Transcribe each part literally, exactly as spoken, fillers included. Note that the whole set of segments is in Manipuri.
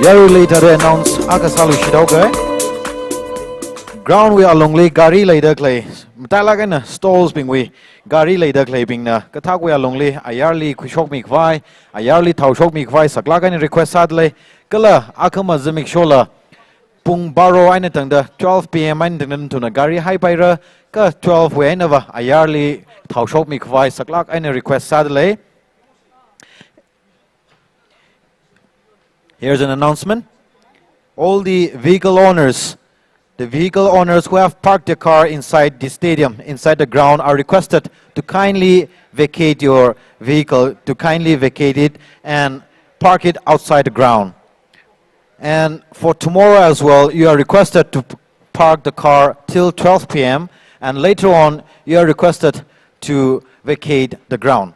Yarui leitare announce aka salu shidauke. Ground wui alungli gari leida khalei, matalak eina stalls bingwui gari leida khaleibingna kathak wui alungli ayarli khuishokmi khavai, ayarli thaoshokmi khavai saklak eina request sāda lei. Kala akhama zimikshola pung baro eina tangda, twelve P M eina tangda nathumna gari haipaira, kha twelve wui einava ayarli thaoshokmi khavai saklak eina request sāda lei. Here's an announcement. All the vehicle owners, the vehicle owners who have parked their car inside the stadium, inside the ground, are requested to kindly vacate your vehicle, to kindly vacate it and park it outside the ground. And for tomorrow as well, you are requested to p-, park the car till twelve P M, and later on, you are requested to vacate the ground.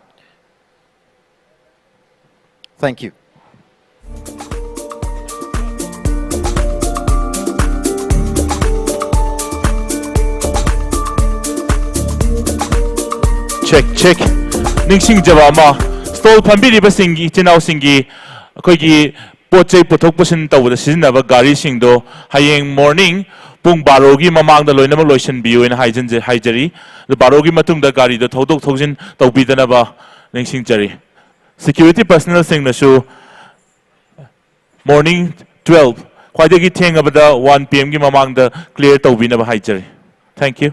Thank you. Check, check. ꯅꯤꯡꯁꯤꯡꯖꯕ ꯑꯃ, stall ꯐꯝꯕꯤꯔꯤꯕꯁꯤꯡꯒꯤ, ꯏꯆꯤꯟ ꯏꯅꯥꯎꯁꯤꯡꯒꯤ ꯑꯩꯈꯣꯏꯒꯤ ꯄꯣꯠ ꯆꯩ ꯄꯨꯊꯣꯛ ꯄꯨꯁꯤꯟ ꯇꯧꯕꯗ ꯁꯤꯖꯤꯟꯅꯕ ꯒꯥꯔꯤꯁꯤꯡꯗꯣ ꯍꯌꯦꯡ morning ꯄꯨꯡ ꯕꯥꯔꯣꯒꯤ ꯃꯃꯥꯡꯗ ꯂꯣꯏꯅꯃꯛ ꯂꯣꯏꯁꯤꯟꯕꯤꯌꯨ ꯍꯥꯏꯅ ꯍꯥꯏꯖꯟꯖ-, ꯍꯥꯏꯖꯔꯤ꯫ ꯑꯗꯨ ꯕꯥꯔꯣꯒꯤ ꯃꯇꯨꯡꯗ ꯒꯥꯔꯤꯗꯣ ꯊꯧꯗꯣꯛ ꯊꯧꯖꯤꯟ ꯇꯧꯕꯤꯗꯅꯕ ꯅꯤꯡꯁꯤꯡꯖꯔꯤ꯫ Security personnelꯁꯤꯡꯅꯁꯨ morning twelve, ꯈ꯭ꯋꯥꯏꯗꯒꯤ ꯊꯦꯡꯉꯕꯗ one P M ꯒꯤ ꯃꯃꯥꯡꯗ clear ꯇꯧꯕꯤꯅꯕ ꯍꯥꯏꯖꯔꯤ꯫ Thank you.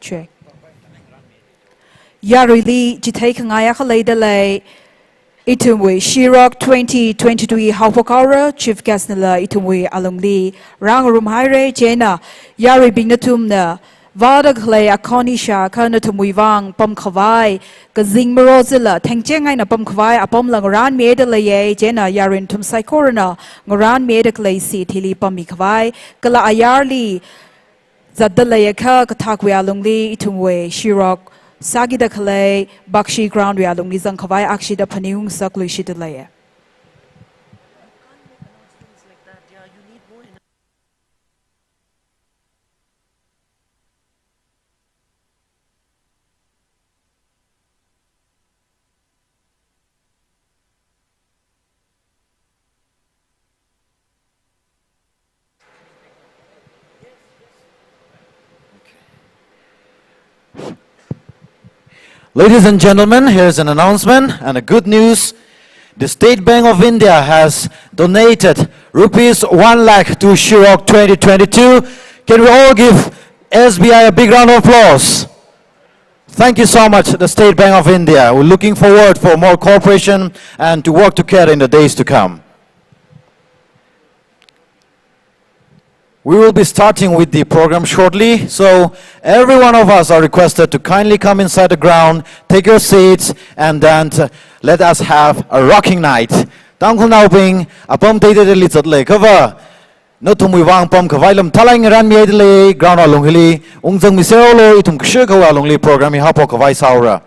Check. Yaruili chithei khangai akha leida lei. Ithumwui Shirok twenty twenty-two haophok haora, Chief Guest nala ithumwui alungli rāngarum haira. Chieina yaruibing nathumna vāda khalei akhon ishākha nathumwui vang pamkhavai kazing maro zila thengcheng eina pamkhavai apam la ngarānmida leiya. Chieina yarui nathum saikorana ngarānmida khalei site hili pammikhavai kala ayarli zatda leiakha kathakwui alungli ithumwui Shirok sākida khalei Bakshi Ground wui alungli zangkhavai akshida phaningung ngasakluishitda leiya. Ladies and gentlemen, here's an announcement and a good news. The State Bank of India has donated rupees one lakh to Shirok twenty twenty-two. Can we all give S B I a big round of applause? Thank you so much, the State Bank of India. We're looking forward for more cooperation and to work together in the days to come. We will be starting with the program shortly, so every one of us are requested to kindly come inside the ground, take your seats, and then, uh, let us have a rocking night. Tangkhulnaobing, apam teitei li zatlei kava, nathumwui vang pamkhavai lam thalai ngarānmida lei, ground alung hili ungzangmi serolo, ithum kashakawui alungli program hi haophok khavai sāhaora.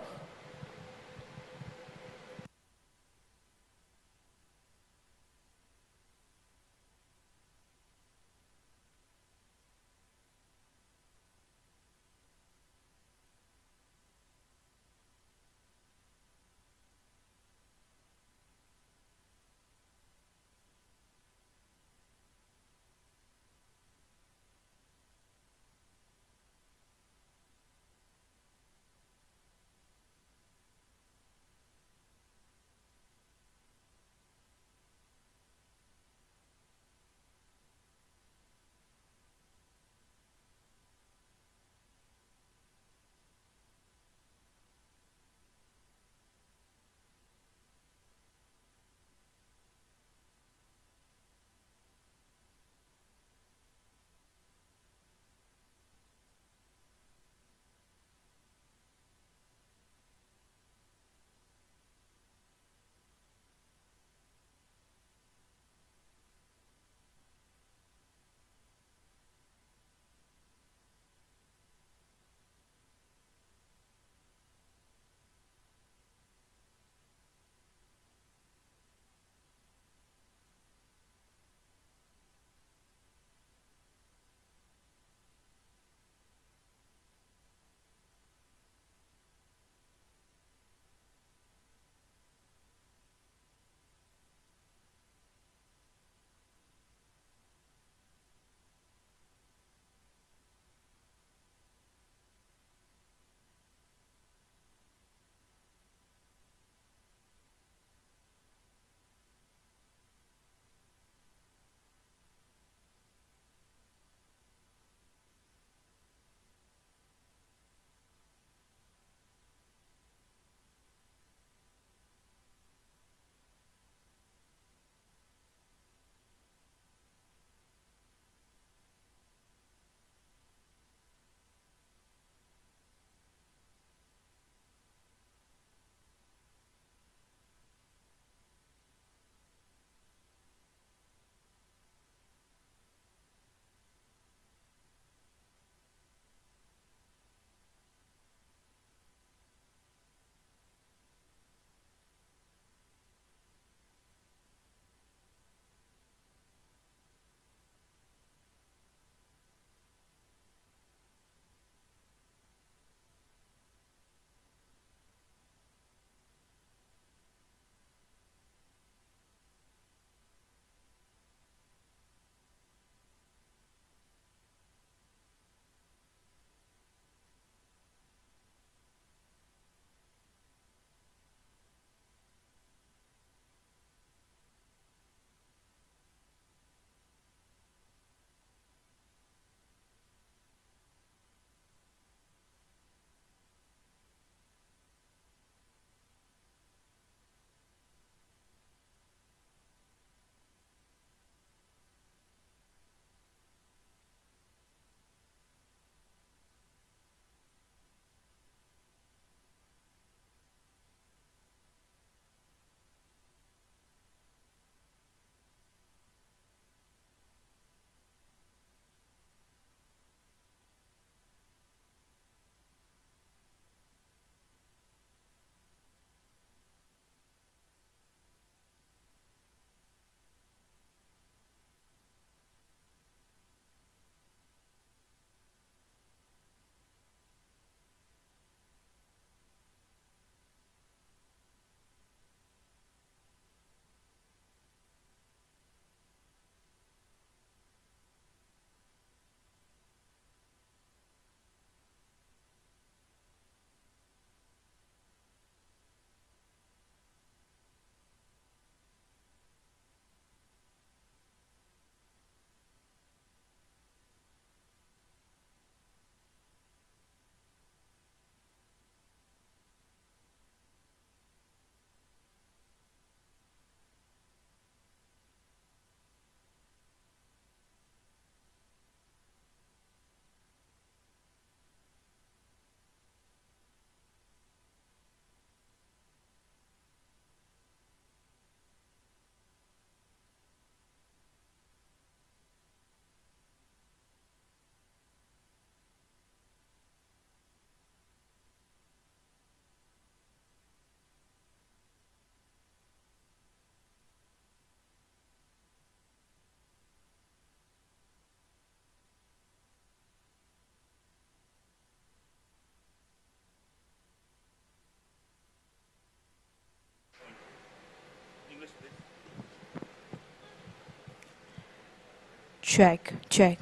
Check, check.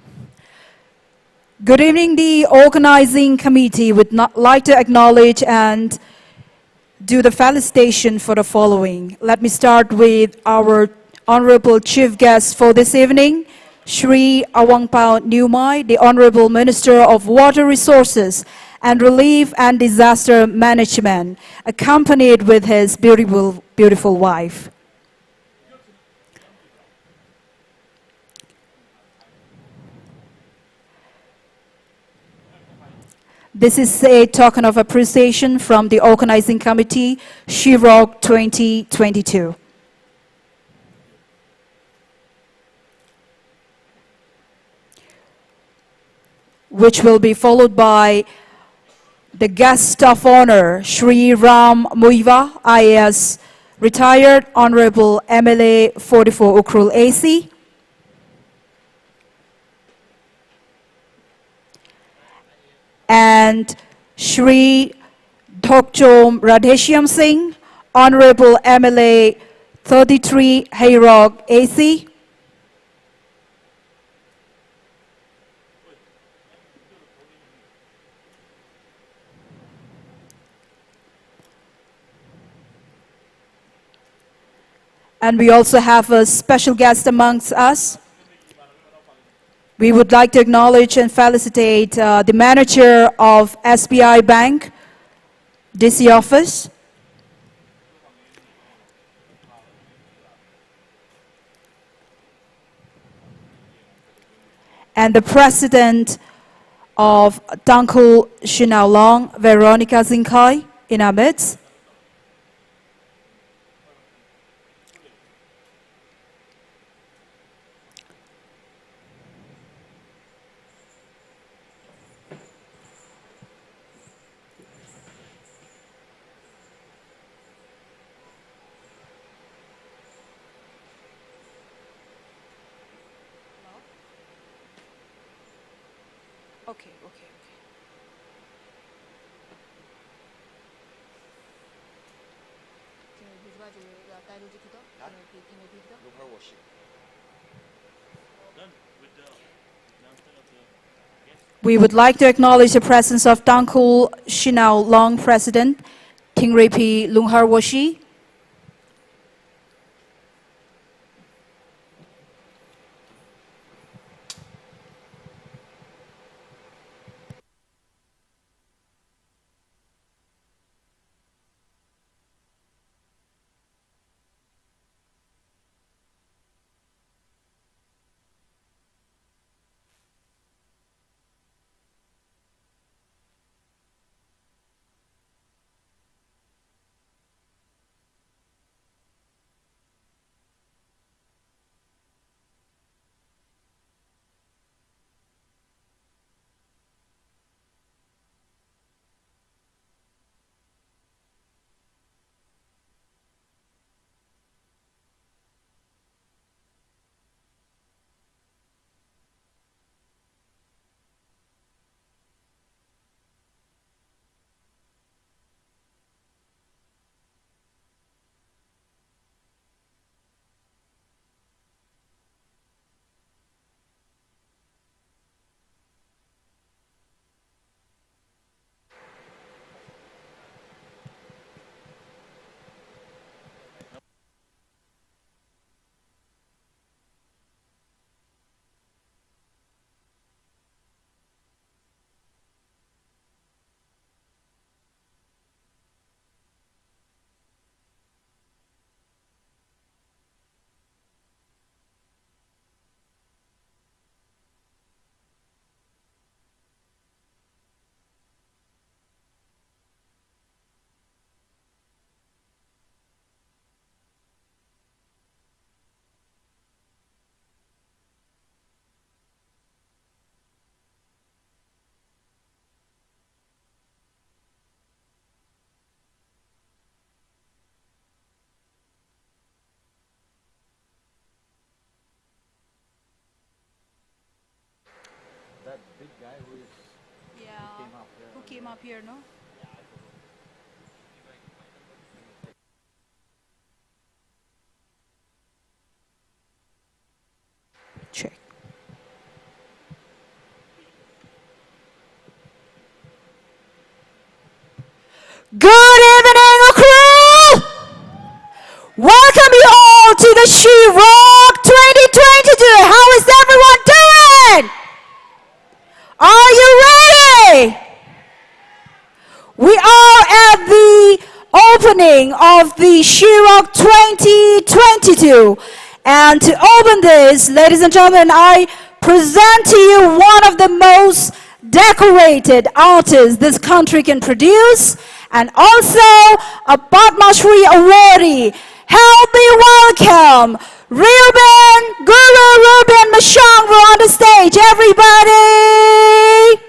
Good evening. The organizing committee would not like to acknowledge and do the felicitation for the following. Let me start with our honorable chief guest for this evening, Shri Awangpao Newmai, the Honorable Minister of Water Resources and Relief and Disaster Management, accompanied with his beautiful, beautiful wife. This is a token of appreciation from the organizing committee, Shirok twenty twenty-two, which will be followed by the guest of honor, Shri Ram Muivah, I A S retired, Honorable M L A forty-four Ukhrul A C, and Shri Dhokchom Radheshyam Singh, Honorable M L A thirty-three Heirok A C. And we also have a special guest amongst us. We would like to acknowledge and felicitate, uh, the manager of S B I Bank, D C office, and the president of Tangkhul Shanao Long, Veronica Zingkhoi, in our midst. Okay, okay, okay. Can you please watch your, uh, title, Jikito? Huh? Can you please, can you please go? Look her worship. Done. We would like to acknowledge the presence of Tangkhul Shinao Long President Thingreiphi Lungharwoshi. That big guy who is, yeah, who came up here, who came up here, no? Check. Good evening, Ukhrul. Welcome you all to the Shirok twenty twenty-two. How is everyone doing? Are you ready? We are at the opening of the Shirok twenty twenty-two. And to open this, ladies and gentlemen, I present to you one of the most decorated artists this country can produce, and also a Padma Shri awardee. Help me welcome Reuben Guru, Reuben Mashangru on the stage, everybody.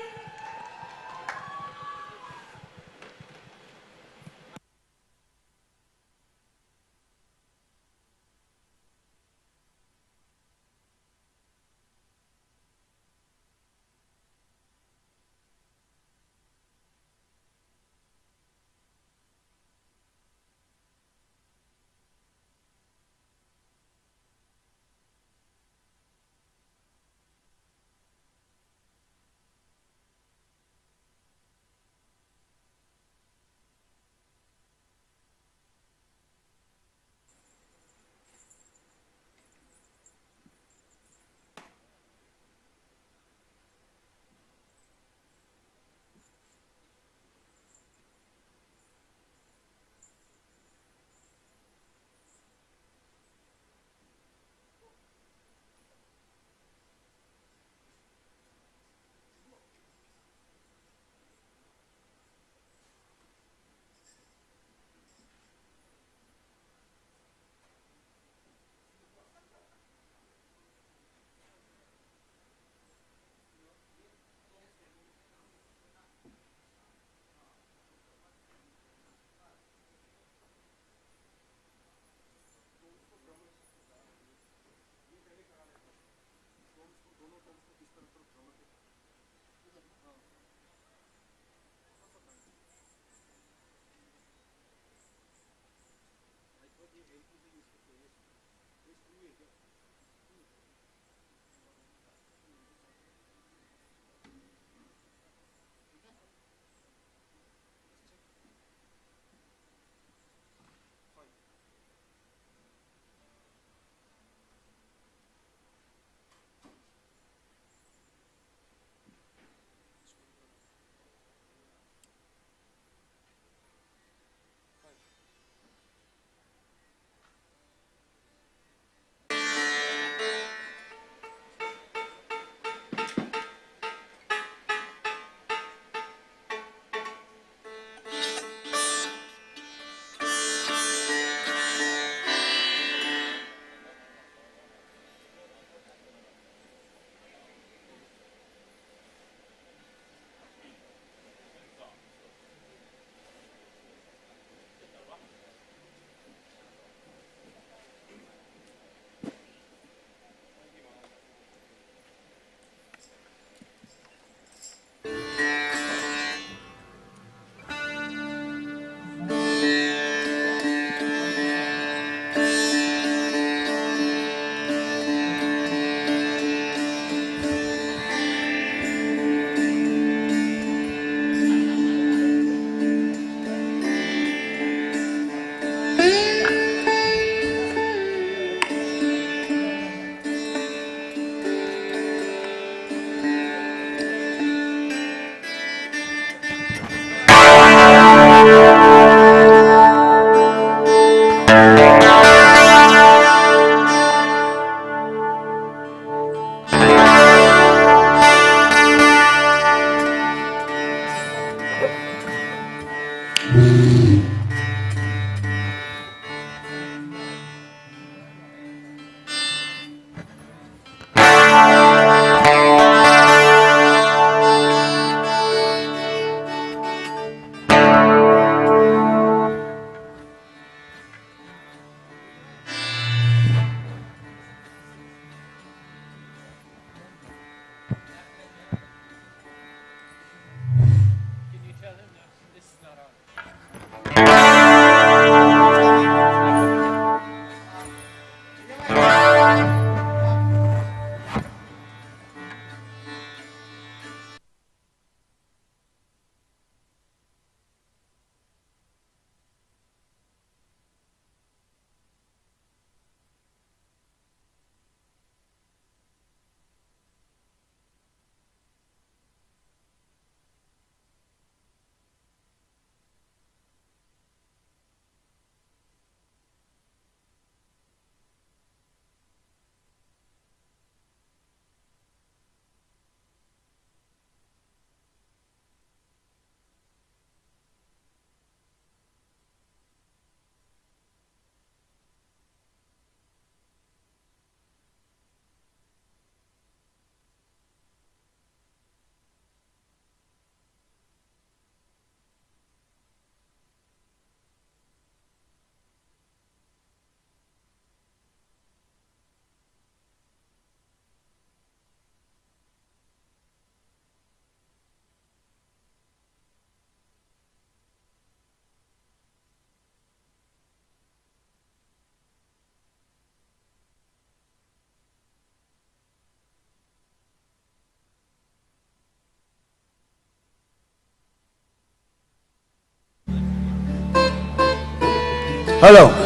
Hello.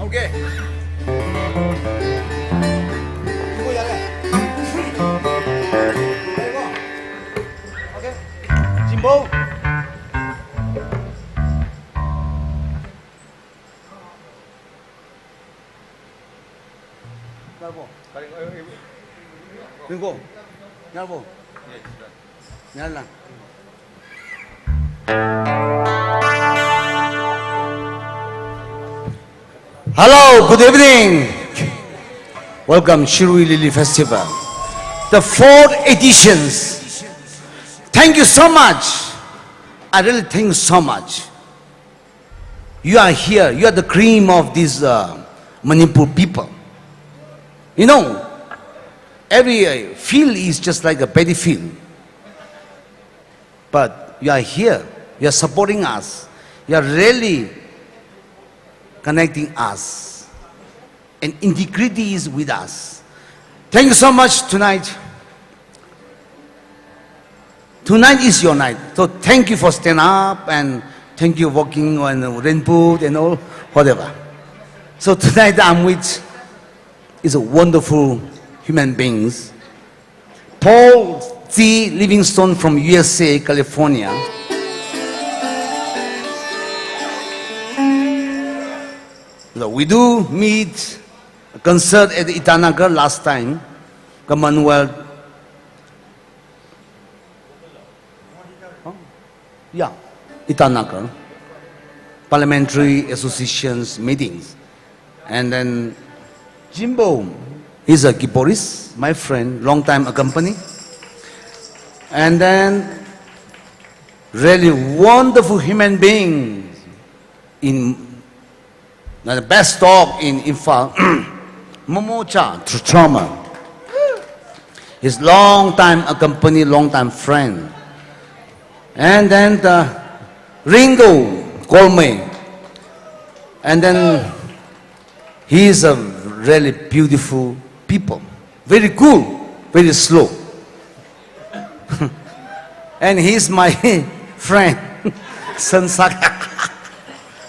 Okay. ꯌꯥꯔꯕꯣ? ꯌꯦꯡꯉꯣ꯫ ꯌꯥꯔꯕꯣ? ꯌꯥꯔ ꯂꯥꯡ꯫ Hello, good evening. Welcome, Shirui Lily Festival, the fourth editions. Thank you so much. I really thank you so much. You are here. You are the cream of this uh, Manipur people. You know, every uh, field is just like a paddy field. But you are here. You are supporting us. You are really connecting us. And integrity is with us. Thank you so much tonight. Tonight is your night. So thank you for stand up and thank you walking on rainbow and all, whatever. So tonight I'm with is a wonderful human being. Paul T. Livingstone from U S A, California. So we do meet a concert at Itanagar last time, Commonwealth. Yeah, Itanagar, Parliamentary Associations meetings. And then Jimbo, he's a keyboardist, my friend, long time accompany. And then really wonderful human being in the best dog in Imphal, Momocha Trutoma. His long time accompany, long time friend. And then the Ringo Kolme. And then he is a really beautiful people. Very cool, very slow. And he's my friend, San Saga,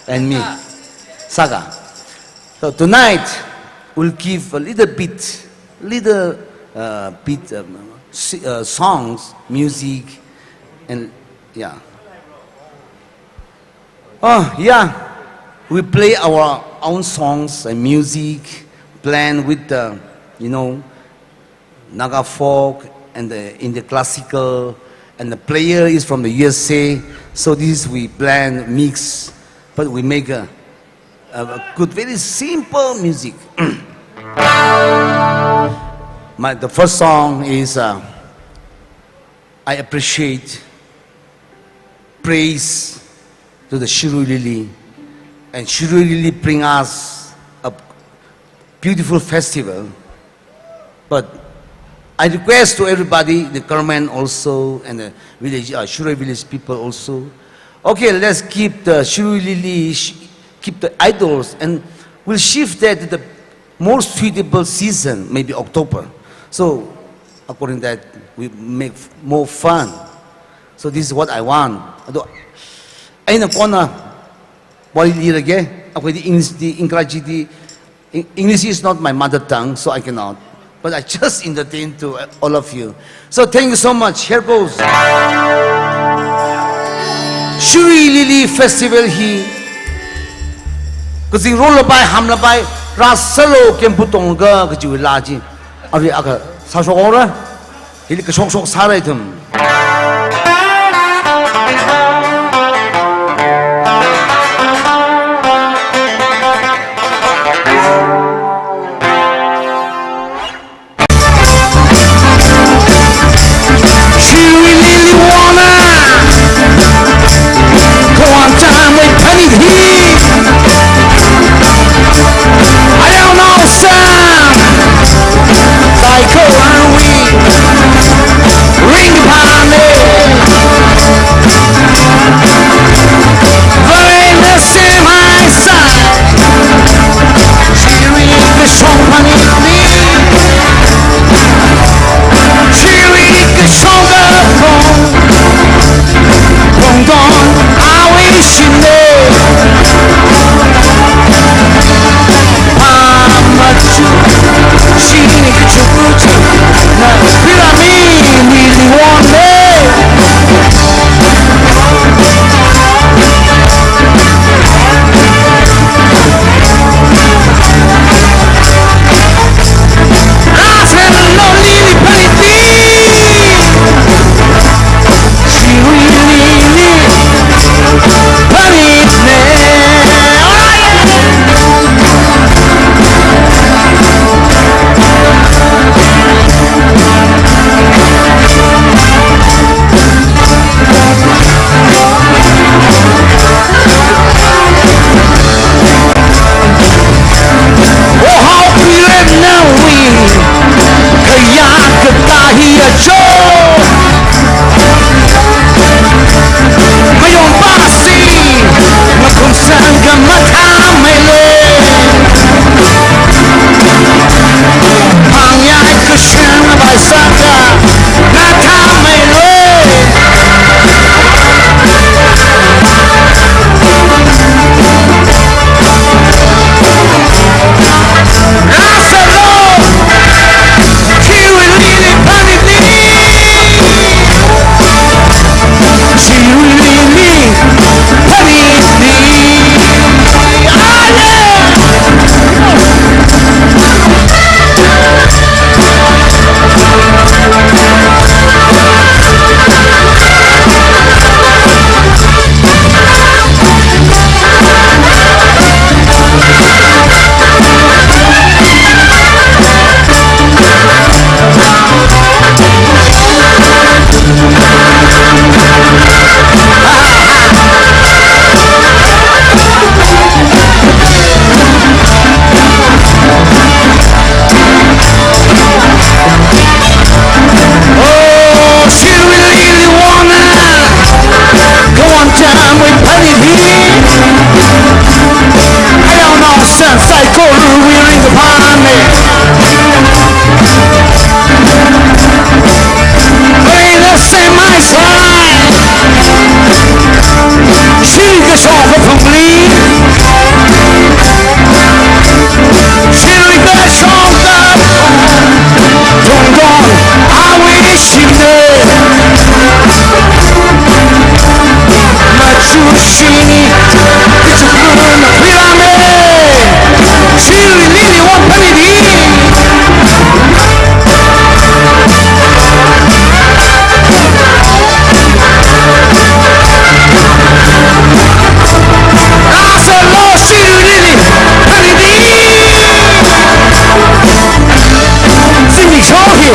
and me, Saga. So tonight, we'll give a little bit, little uh, bit um, si- uh, songs, music, and yeah. Oh, yeah. We play our own songs and music, blend with the, you know, Naga folk and the, in the classical, and the player is from the U S A. So this we blend, mix, but we make a, a, a good, very simple music. My, the first song is uh, I appreciate, praise to the Shirui Lily, and Shirui Lily bring us a beautiful festival. But I request to everybody, the government also, and the village, uh, Shirui village people also. Okay, let's keep the Shirui Lily, sh- keep the idols, and we'll shift that to the more suitable season, maybe October. So, according to that, we make f- more fun. So this is what I want. ꯑꯗꯣ ꯑꯩꯅ ꯀꯣꯟꯅ ꯋꯥꯔꯤ ꯂꯤꯔꯒꯦ꯫ ꯑꯩꯈꯣꯏꯗꯤ ꯏꯪꯂꯤꯁꯇꯤ, ꯏꯪꯒ꯭ꯔꯥꯖꯤꯗꯤ Eng- English is not my mother tongue, so I cannot. But I just entertain to all of you. So thank you so much. Here goes. Shirui Lily Festival hi kazing ro labai ham labai, ras salo kempu tong ga kajiu laji. Ari aga sa shok ora. Hili kashok shok sarai thum. She really wanna go on time with Penny P. I don't know, Sam. Like a ring the Siru lili wa panidi. Asa lo siru lili panidi. Simi shohi.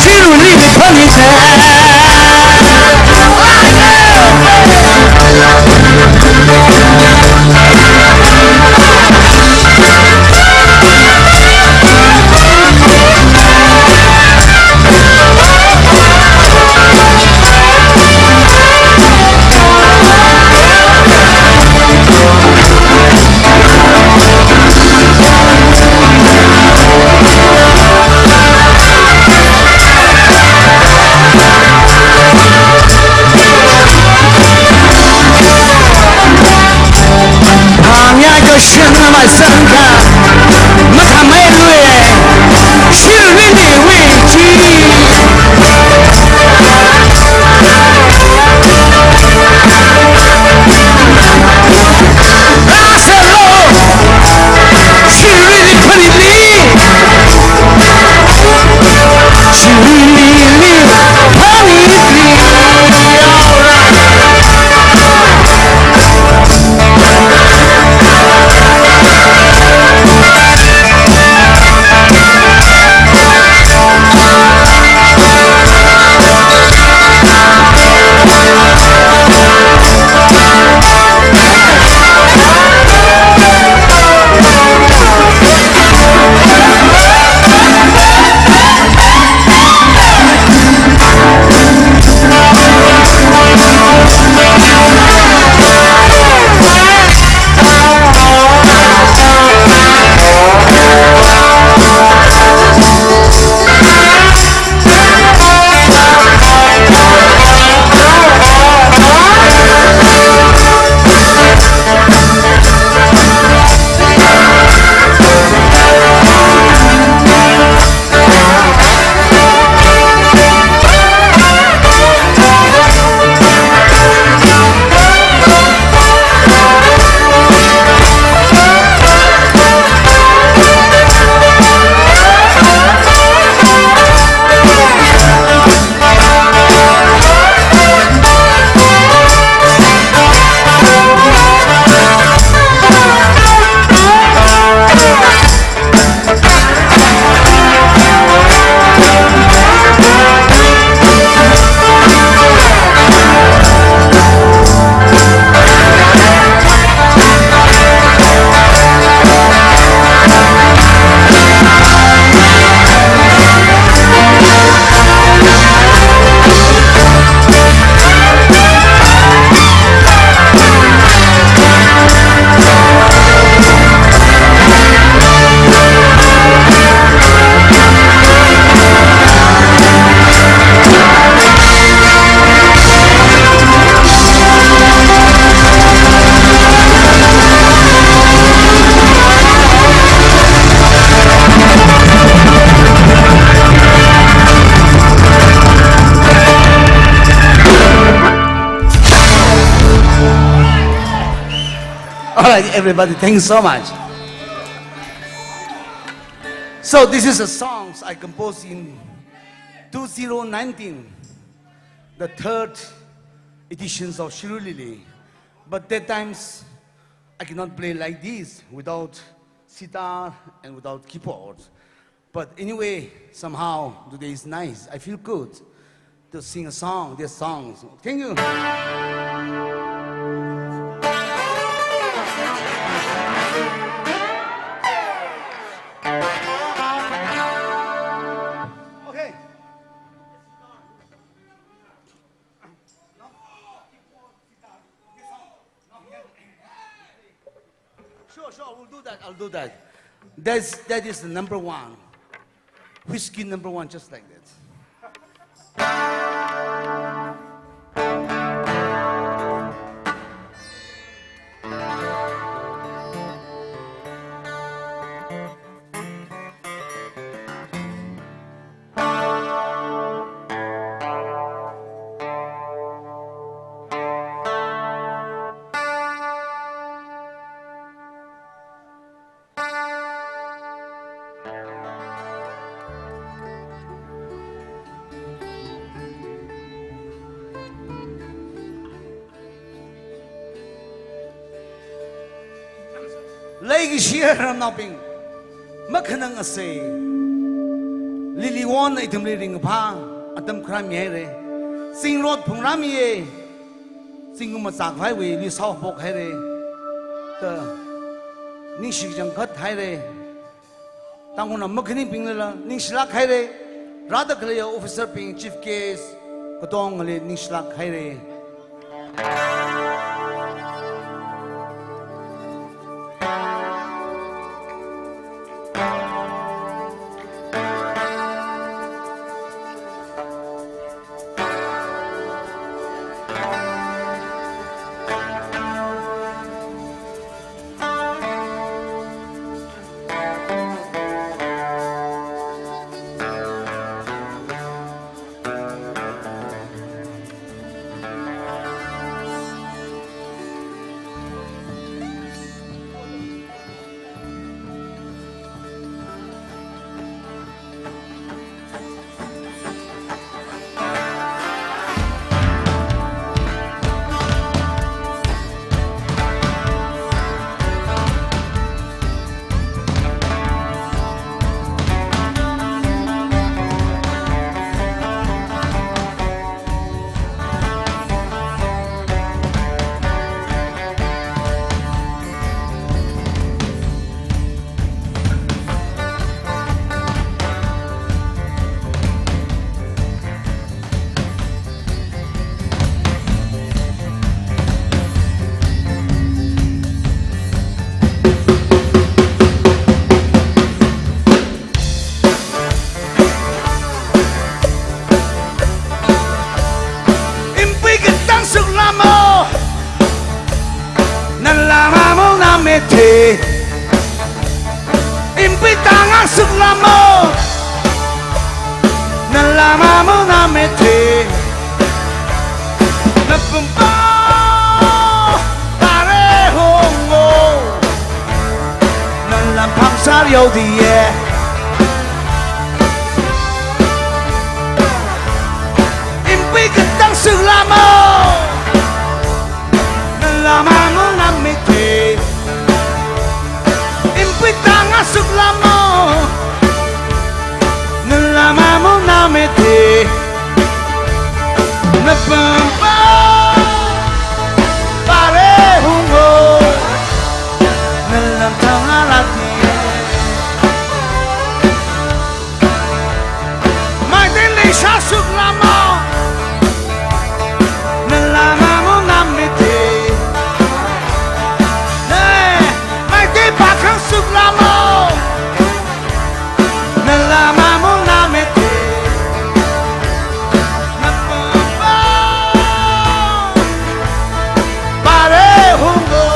Siru lili panidi. Everybody, thank you so much. So this is a song I composed in two thousand nineteen, the third editions of Shirui Lily. But that times I cannot play like this without sitar and without keyboard. But anyway, somehow today is nice. I feel good to sing a song, this song. Thank you. Okay. Sure, sure, we'll do that. I'll do that. That's, that is the number one. Whiskey number one, just like that. Legacy Ramnaoping, Makhanang Ase, Lily Won, Itamli Ringpha, Atam Kram Yere, Sing Road Phung Ram Ye, Singuma Sak Highway, Li South Bok Haire, the Nishik Jangkat Haire, Tanguna Makani Pingla, Nishla Haire, Radha Kalaya Officer Ping Chief Case, Katong Ale Nishla Haire. Te. Impi tanga suk lamo. Na lama mo na me te. Na pumpa. Pare hongo. Na lam pang sar yo di ye. Impi ketang suk lamo. Na lama mo na me te. Impi tanga suk lamo. Na lama mo na me te. Na pampa. Pare hungo. Na lam tanga lati. Mai te le sha suk lamo. Na lama mo na me te. Hey, mai te pa kan suk lamo. Na lama mo na me te. Na pa pa. Pare hungo.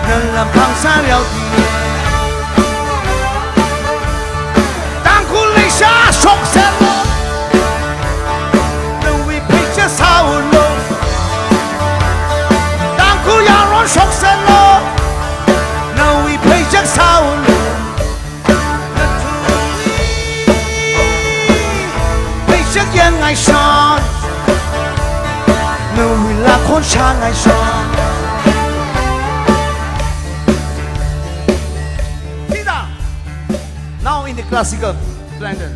Na lam pang sa liao di. Tang ku le sha shok se lo. Na wi pei che sa u lo. Tang ku ya ron shok se lo. Na wi pei che sa u lo. Na tu wi pei che yan ngai shan. Na wi la kon sha ngai shan. Tida. Now in the classical, Brandon.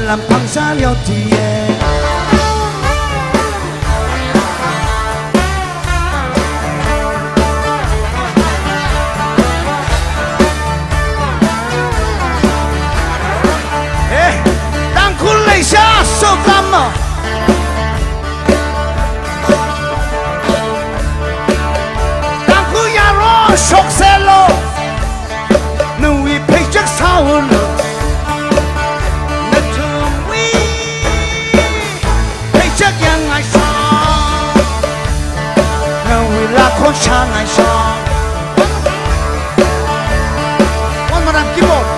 ꯂꯝꯐꯝ ꯆꯥ ꯌꯧꯗ꯭ꯔꯤꯌꯦ꯫ ꯑꯦ, ꯇꯥꯡꯈꯨꯜ ꯂꯩꯁꯥ ꯁꯣꯛꯂꯝꯃꯣ꯫ ꯇꯥꯡꯈꯨꯜ ꯌꯥꯔꯣ ꯁꯣꯛꯁꯦꯂꯣ꯫ ꯅꯨꯏ ꯐꯩꯖꯛ ꯁꯥꯎꯅ ꯅꯊꯨꯏ ꯐꯩꯖꯛ ꯌꯥꯡꯉꯥꯏꯁꯥ ꯅꯨꯏ ꯂꯥꯈꯣꯟ ꯁꯥꯡꯉꯥꯏꯁꯥ꯫ One more time, keyboard.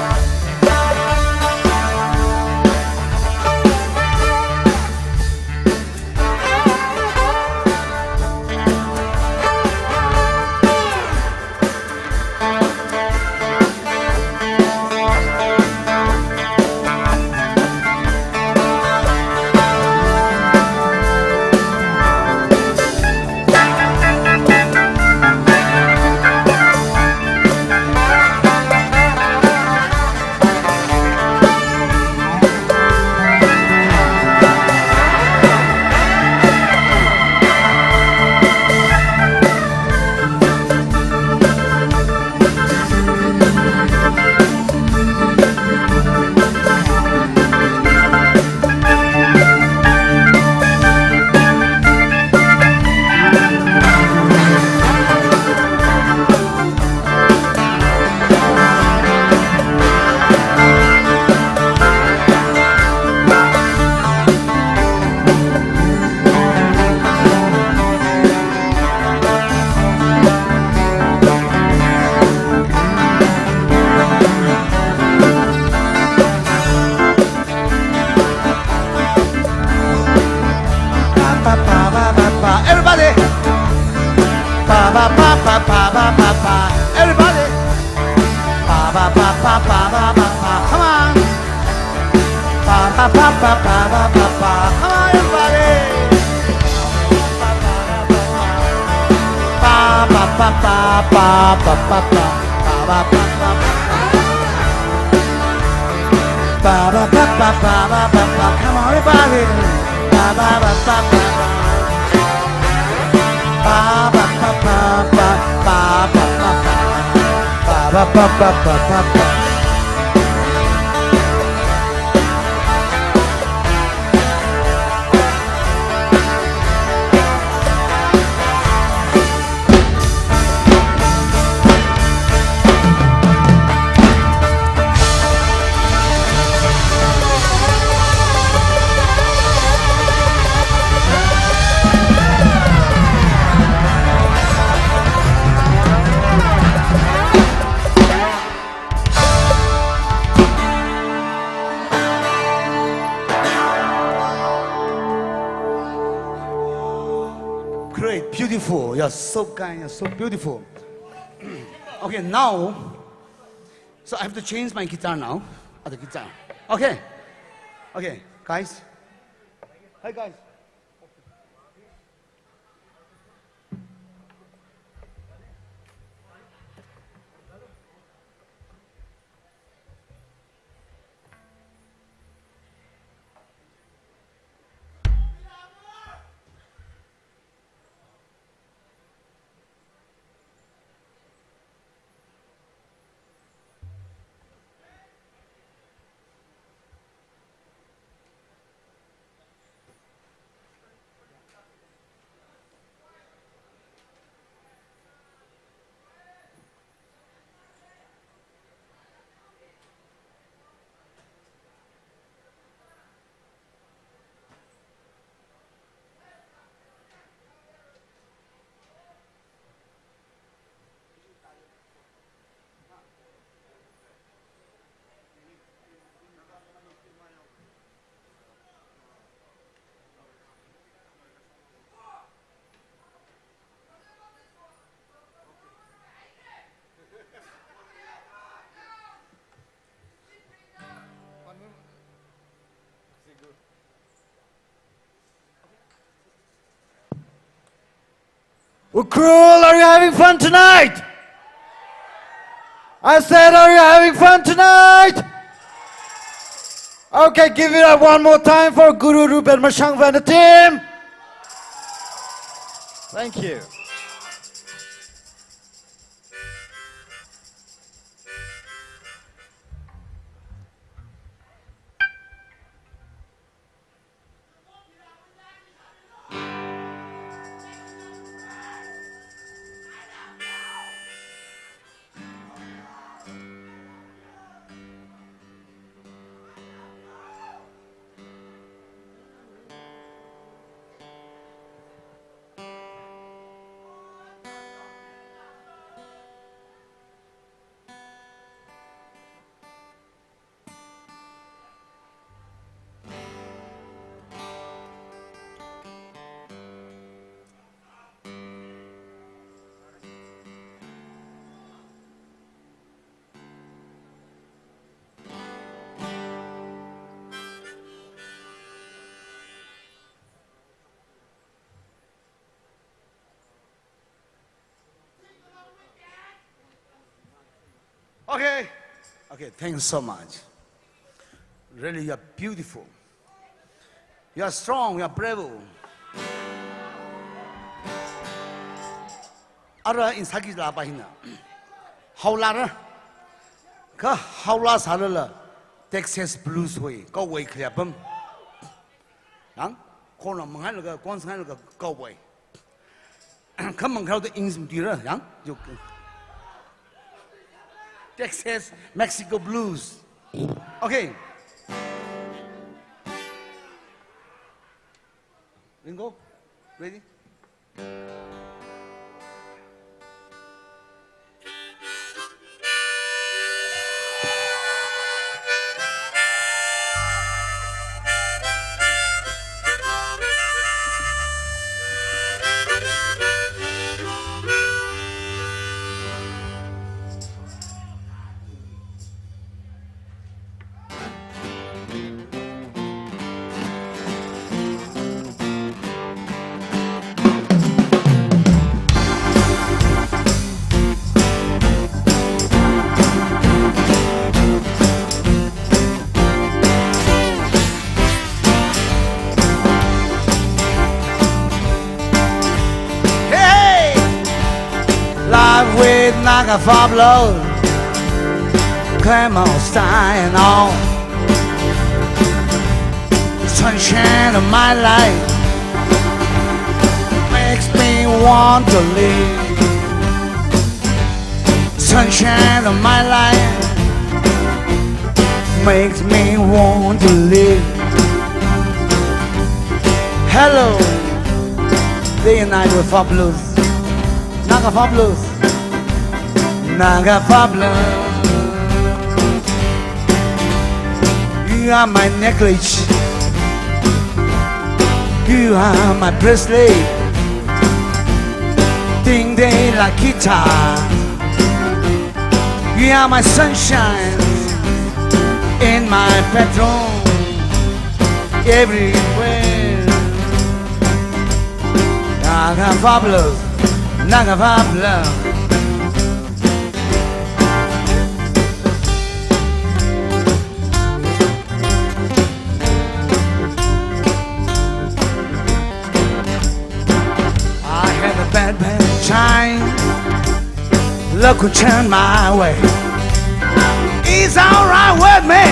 Pa, pa, pa, pa, pa, pa. Everybody. Pa, pa, pa, pa, pa, pa, pa, pa. Everybody. Pa, pa, pa, pa, pa, pa, pa, pa. Come on. Pa, pa, pa, pa, pa, pa, pa, pa. Come on, everybody. Pa, pa, pa, pa, pa, pa, pa, pa. Pa, pa, pa, pa, pa. Pa, pa, pa, Ba, ba, ba, ba, ba. Come on, everybody. Ba, ba, ba, ba, ba, ba. Ba, ba, ba, ba, ba. Ba, ba, ba, ba, ba. Ba, ba, ba, ba, ba, ba, ba. Great, beautiful. You're so kind, you're so beautiful. Okay, now, so I have to change my guitar now. Other guitar. Okay. Okay, guys. Hi, guys. Ukhrul, are you having fun tonight? I said, are you having fun tonight? Okay, give it up one more time for Guru Ruben Mashangva and the team. Thank you. Okay. Okay, thanks so much. Really, you are beautiful. You are strong, you are brave. Ara insagi la bahina. Haula ra. Ka haula salala. Texas Blues hoi. Ka wai khliapam. Yang? Kona mangan ka, kon sangan ka, ka wai. Come on, crowd, ing sim tira, yang? Yo. Texas, Mexico Blues. Okay. Ringo, ready? Fabulous, Clement Style and all. Sunshine of my life makes me want to live. Sunshine of my life makes me want to live. Hello, day and night with Fabulous. Naga Fabulous. Naga Fabulous. You are my necklace. You are my bracelet. Ding ding la guitar. You are my sunshine in my bedroom. Everywhere. Naga Fabulous. Naga Fabulous. I had a bad, bad time. Look who turned my way. It's alright with me.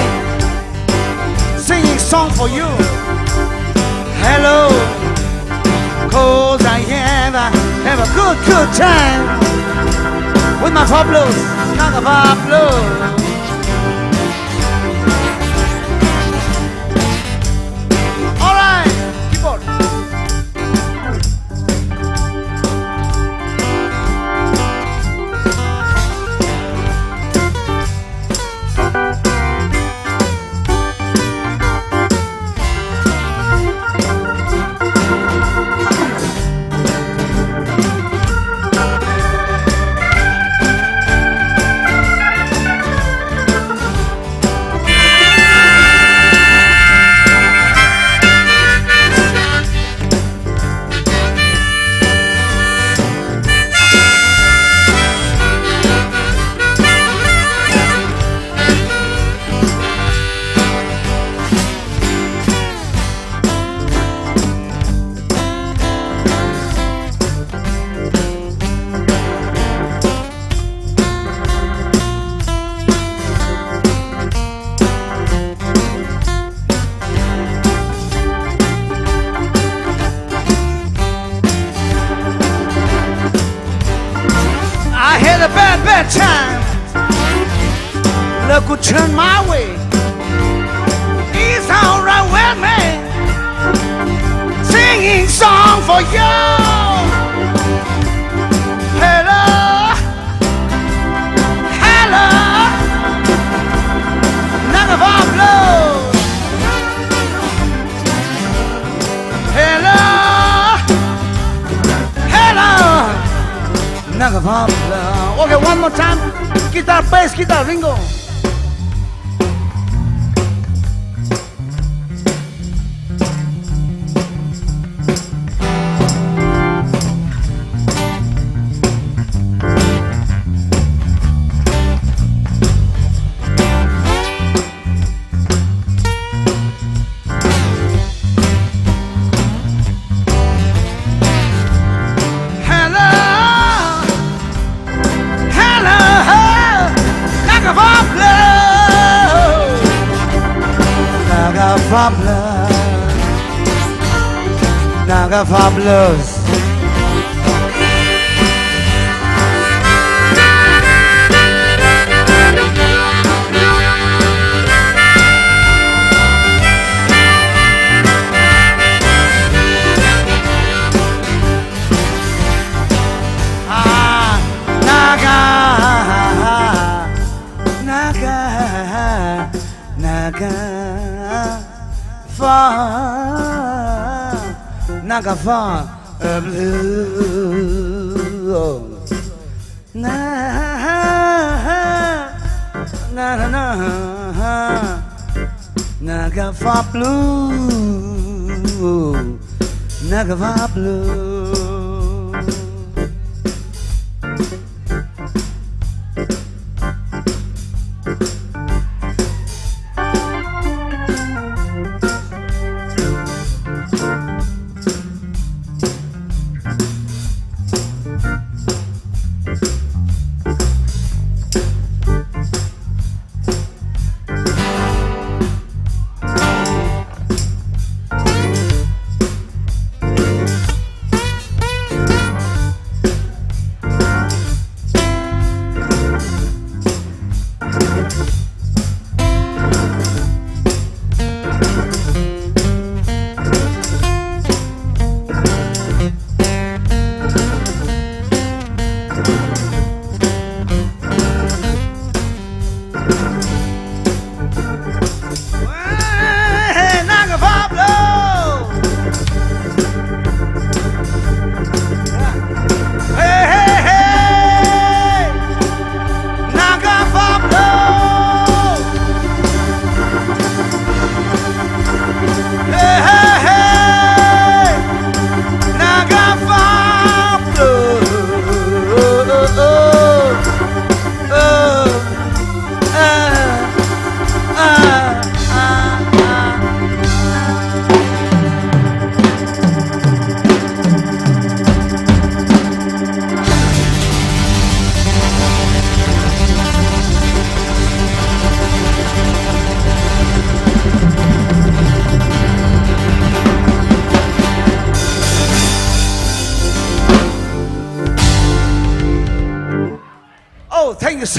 Singing song for you. Hello. Cause I have a, have a good, good time with my Fabulous, Naga Fabulous. Alright, keyboard. Could turn my way. It's alright with me. Singing song for you. Hello, hello, Nagavah Blues. Hello, hello, Nagavah Blues. Okay, one more time. Guitar, bass guitar, Ringo. Hello, hello, Nagavah Blues. Nagavah Blues. Nagavah Blues. Ah, Naga, Naga, Naga, Fa, Nagavah Blues. Na, na, na, na. Nagavah Blues. Nagavah Blues.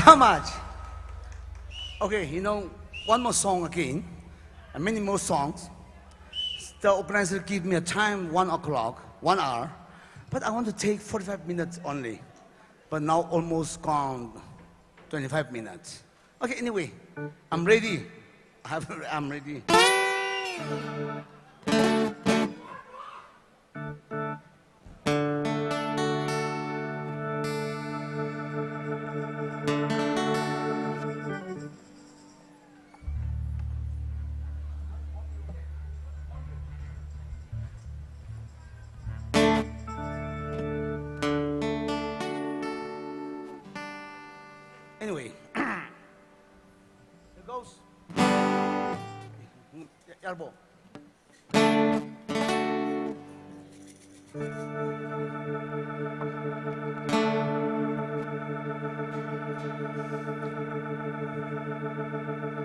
How much? Okay, you know, one more song again, and many more songs. The organizer give me a time, one o'clock, one hour, but I want to take forty-five minutes only. But now almost gone twenty-five minutes. Okay, anyway, I'm ready. I have, I'm ready. Anyway, it goes. Elbow.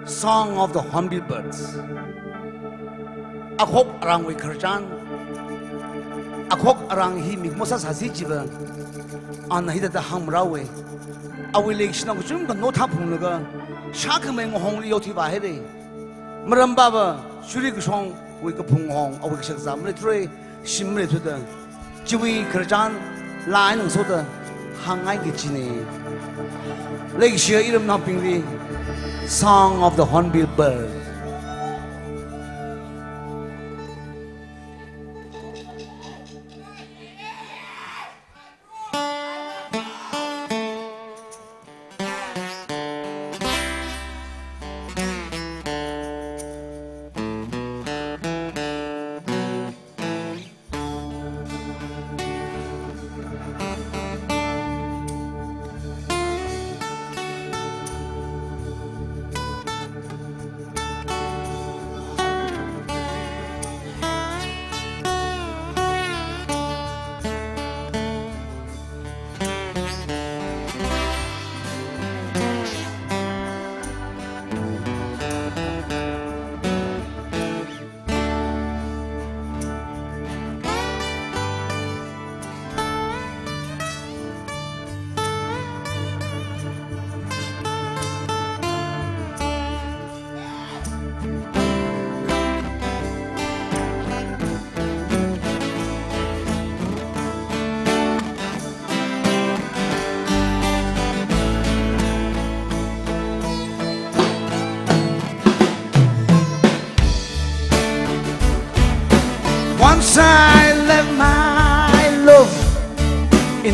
Song of the Hornbill Birds. Akhok arang wi kharchan. Akhok arang hi mikmosa sasi jiba. An hida da ham rawe. Awi lek shina kuchum ka no tha phung laga. Shak me ngahong li yoti ba here. Maram baba shuri kushong wi ka phung hong awi ka shak zam le tre. Shim le tre da. Chiwi kharchan lai nang so da. Hangai ki chine. Lek shia iram na pingri. Song of the Hornbill Bird.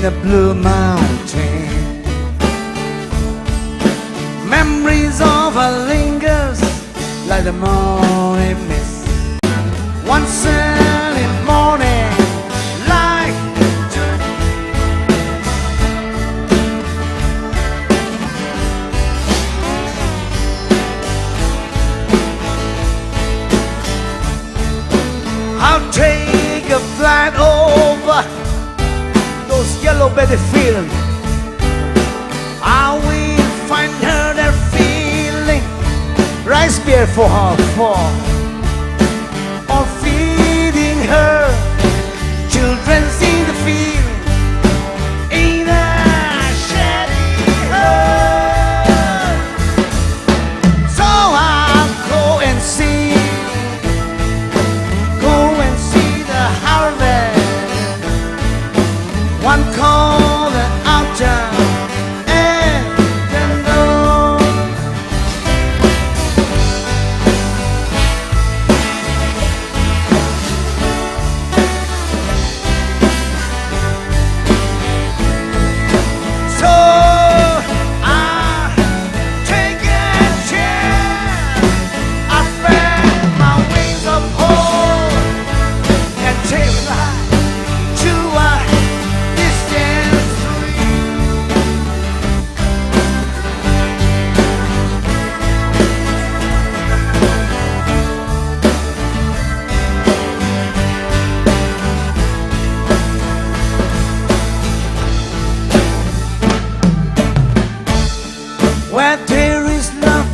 the Blue Mountain. Memories of her lingers like the morning mist. One sunny morning, like I'll take a flight over those yellow belly fields. I will find her there feeling rice beer for her for or feeding her children's in the field in a shanty hut. So I'll go and see, go and see the harvest. One call the outer and the north. So I take a chance. I spread my wings of hope and take flight to a distant stream. Where there is love,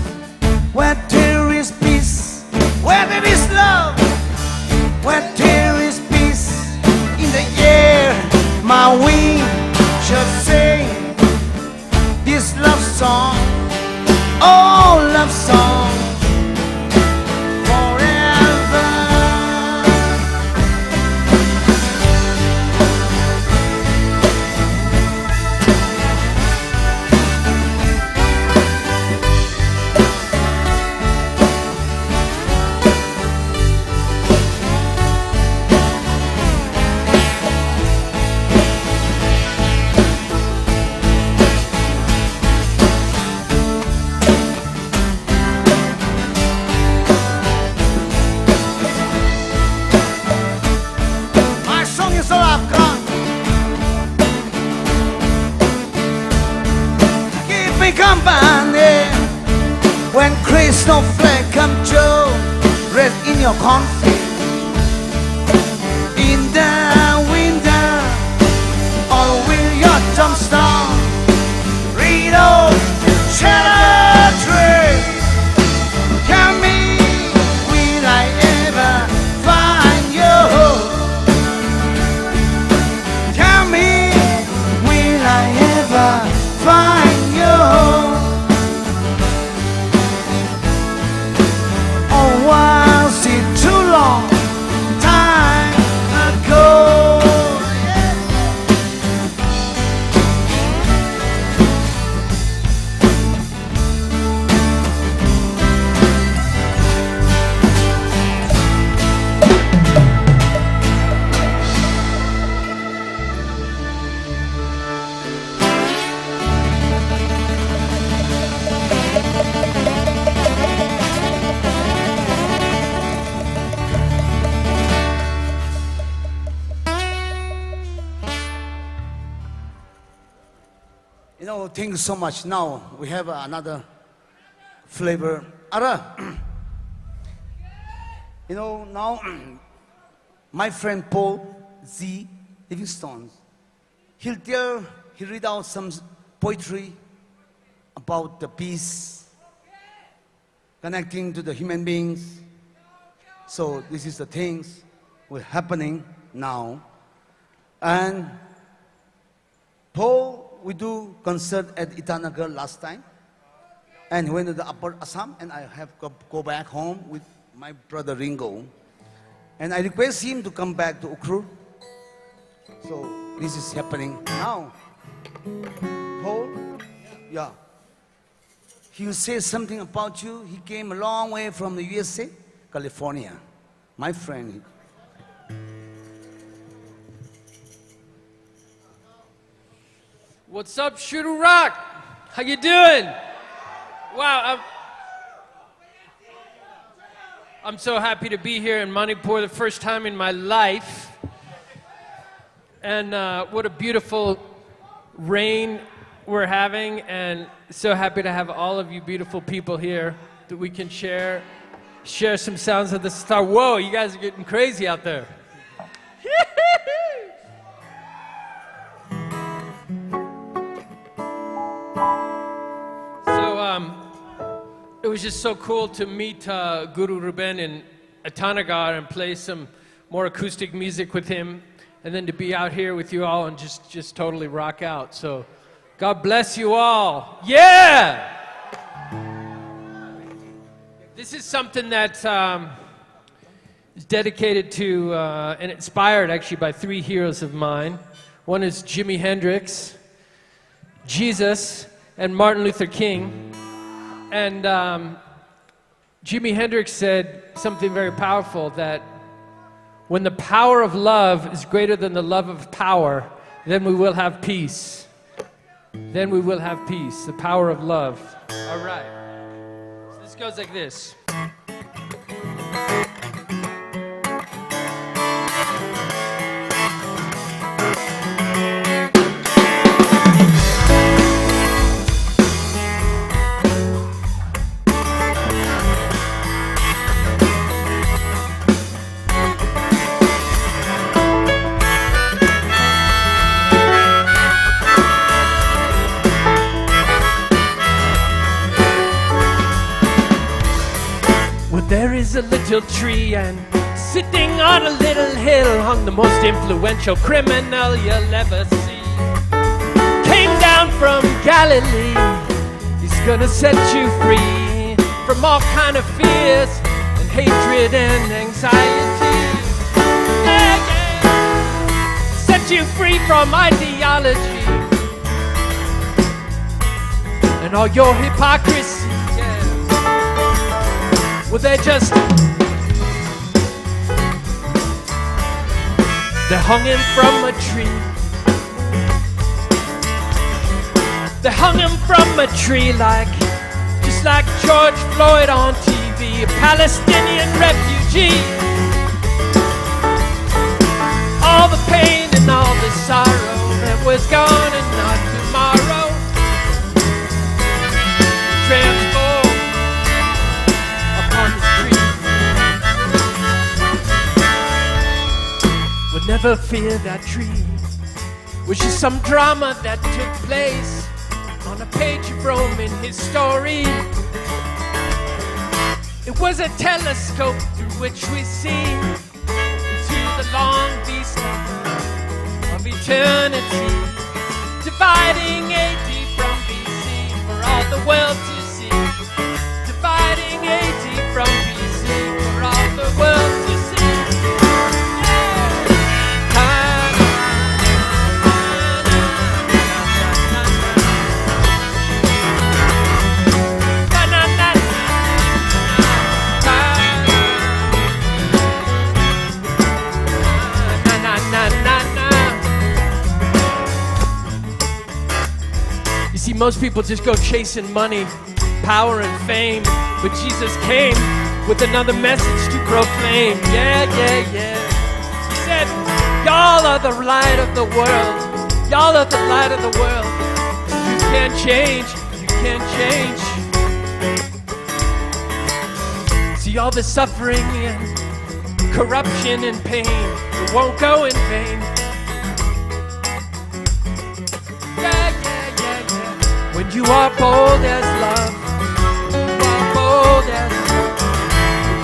where there is peace, where there is love, where there is peace in the air, my wing shall sing this love song, oh love song, forever. Company, when crystal flare come true, rest in your confidence. In the winter, all will your tombstone. Read all, shadow tree. Tell me, will I ever find you? Tell me, will I ever find you? Or was it too long time ago? You know, thank you so much. Now we have another flavor. Ara, you know, now my friend Paul Z Livingstone, he'll tell, he read out some poetry about the peace, connecting to the human beings. So this is the things will happening now. And Paul, we do concert at Itanagar last time, and he went to the Upper Assam, and I have go, go back home with my brother Ringo, and I request him to come back to Ukhrul. So this is happening now. Paul, yeah. He will say something about you. He came a long way from the U S A, California. My friend. What's up, Shooter Rock? How you doing? Wow, I'm, I'm so happy to be here in Manipur, the first time in my life. And uh, what a beautiful rain we're having, and So happy to have all of you beautiful people here that we can share share some sounds of the star. Whoa, you guys are getting crazy out there. So um, it was just so cool to meet uh, Guru Ruben in Itanagar and play some more acoustic music with him, and then to be out here with you all and just just totally rock out. So God bless you all. Yeah. This is something that um, is dedicated to uh, and inspired actually by three heroes of mine. One is Jimi Hendrix, Jesus, and Martin Luther King. And um, Jimi Hendrix said something very powerful, that when the power of love is greater than the love of power, then we will have peace. Then we will have peace. The power of love. All right. So this goes like this. Well, there is a little tree, and sitting on a little hill hung the most influential criminal you'll ever see. Came down from Galilee. He's gonna set you free from all kind of fears and hatred and anxiety. Yeah, yeah. Set you free from ideology and all your hypocrisy. Yeah. Well, they just they hung him from a tree. They hung him from a tree like, just like George Floyd on T V, a Palestinian refugee. All the pain and all the sorrow that was gone and not tomorrow. Never fear that tree, which is some drama that took place on a page of Roman history. It was a telescope through which we see into the long vista of eternity, dividing A D from B C for all the world to see, dividing A D from B C for all the world to see. You see, most people just go chasing money, power, and fame, but Jesus came with another message to proclaim. Yeah, yeah, yeah. He said, "Y'all are the light of the world. Y'all are the light of the world. You can't change. You can't change." See, all the suffering and corruption and pain, it won't go in vain. Yeah, yeah, yeah, yeah. When you are bold as love, you are bold as love.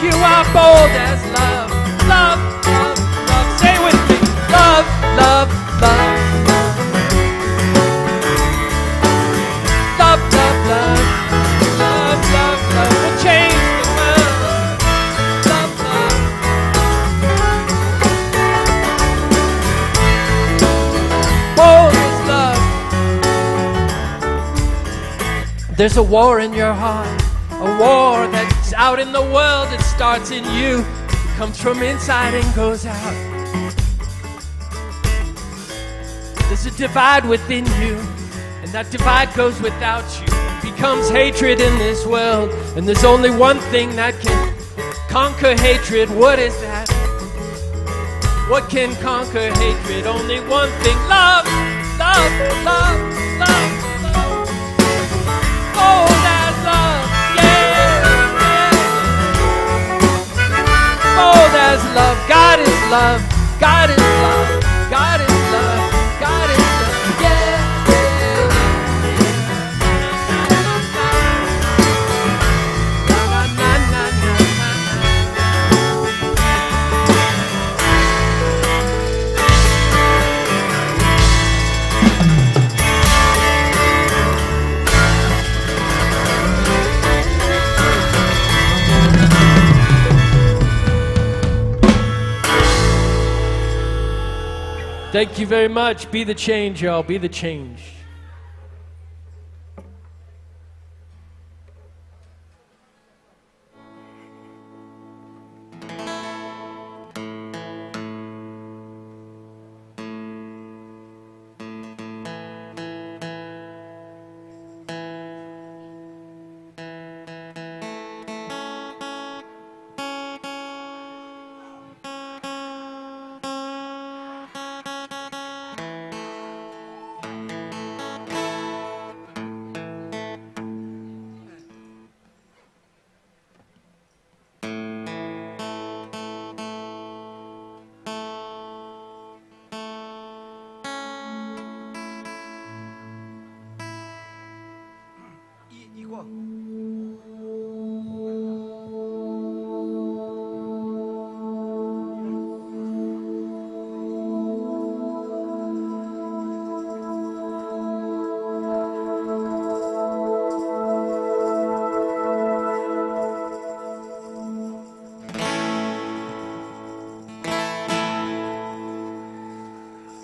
You are bold as love. Love, love, love. Say it with me. Love, love, love, love. Love, love, love. Love, love, love. We'll change the world. Love, love. Bold as love. There's a war in your heart, a war that's out in the world. It starts in you, comes from inside and goes out. There's a divide within you, and that divide goes without you. It becomes hatred in this world, and there's only one thing that can conquer hatred. What is that? What can conquer hatred? Only one thing. Love, love, love, love, love. Bold as love, yeah, yeah. Bold as love. God is love. God is love. Thank you very much. Be the change, y'all. Be the change.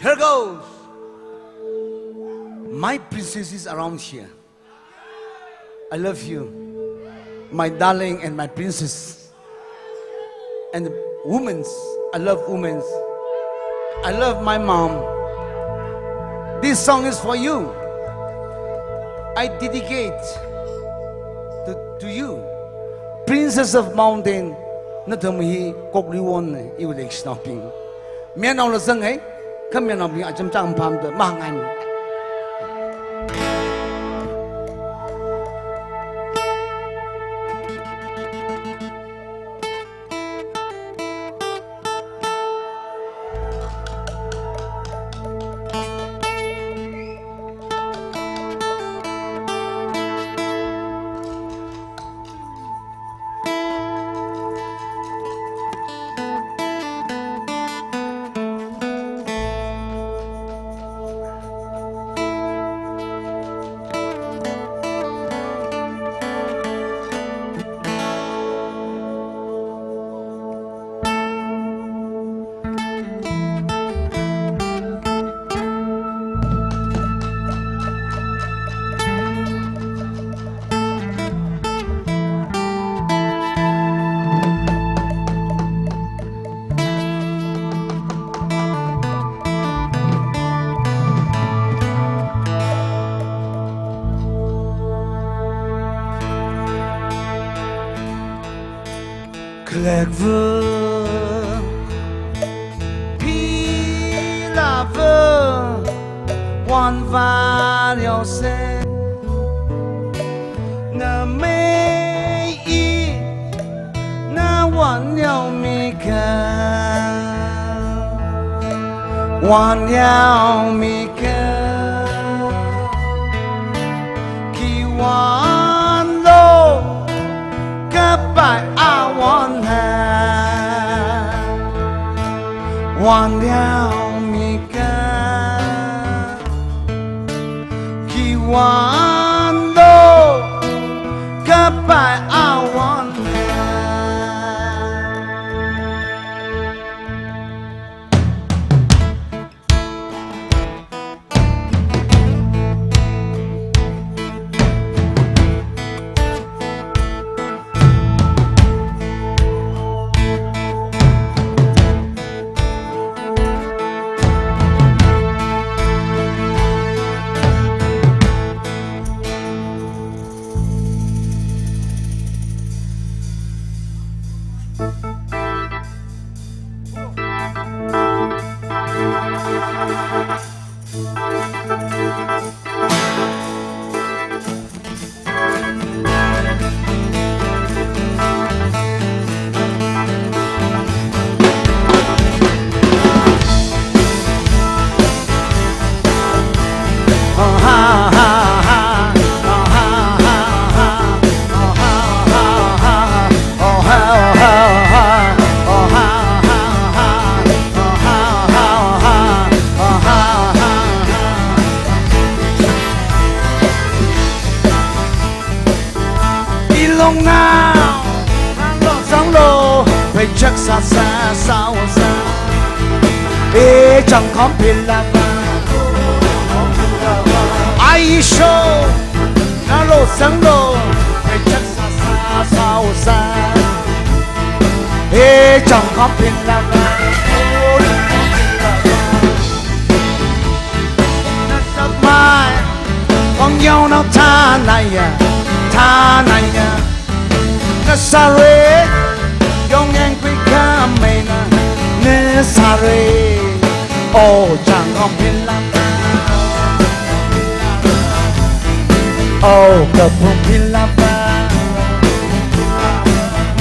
Here goes. My princess is around here. I love you, my darling and my princess. And women's, I love women's. I love my mom. This song is for you. I dedicate to, to you, Princess of Mountain. Nathum hi kokliwon ne iwlek shnoping. Mianao la zang hai. Kham mianao bing acham chang pham da ma ngai. Glückwunsch, Pilava, Wanwariose, na mei, na wanyo mika, wanyo mika, ki wan lo, goodbye, I want her. Wanyo mika, ki wan lo, goodbye, I want her. 一弄闹，上路被着杀杀杀杀，一张康平了吧？哎，一手，那路上路被着杀杀杀杀，一张康平了吧？那什么？朋友呢？他那呀，他那呀。 Nazareth, Yong yang kui ka mei na ne sa re. Oh, chang kong pin la. Oh, ka pung pin la ba.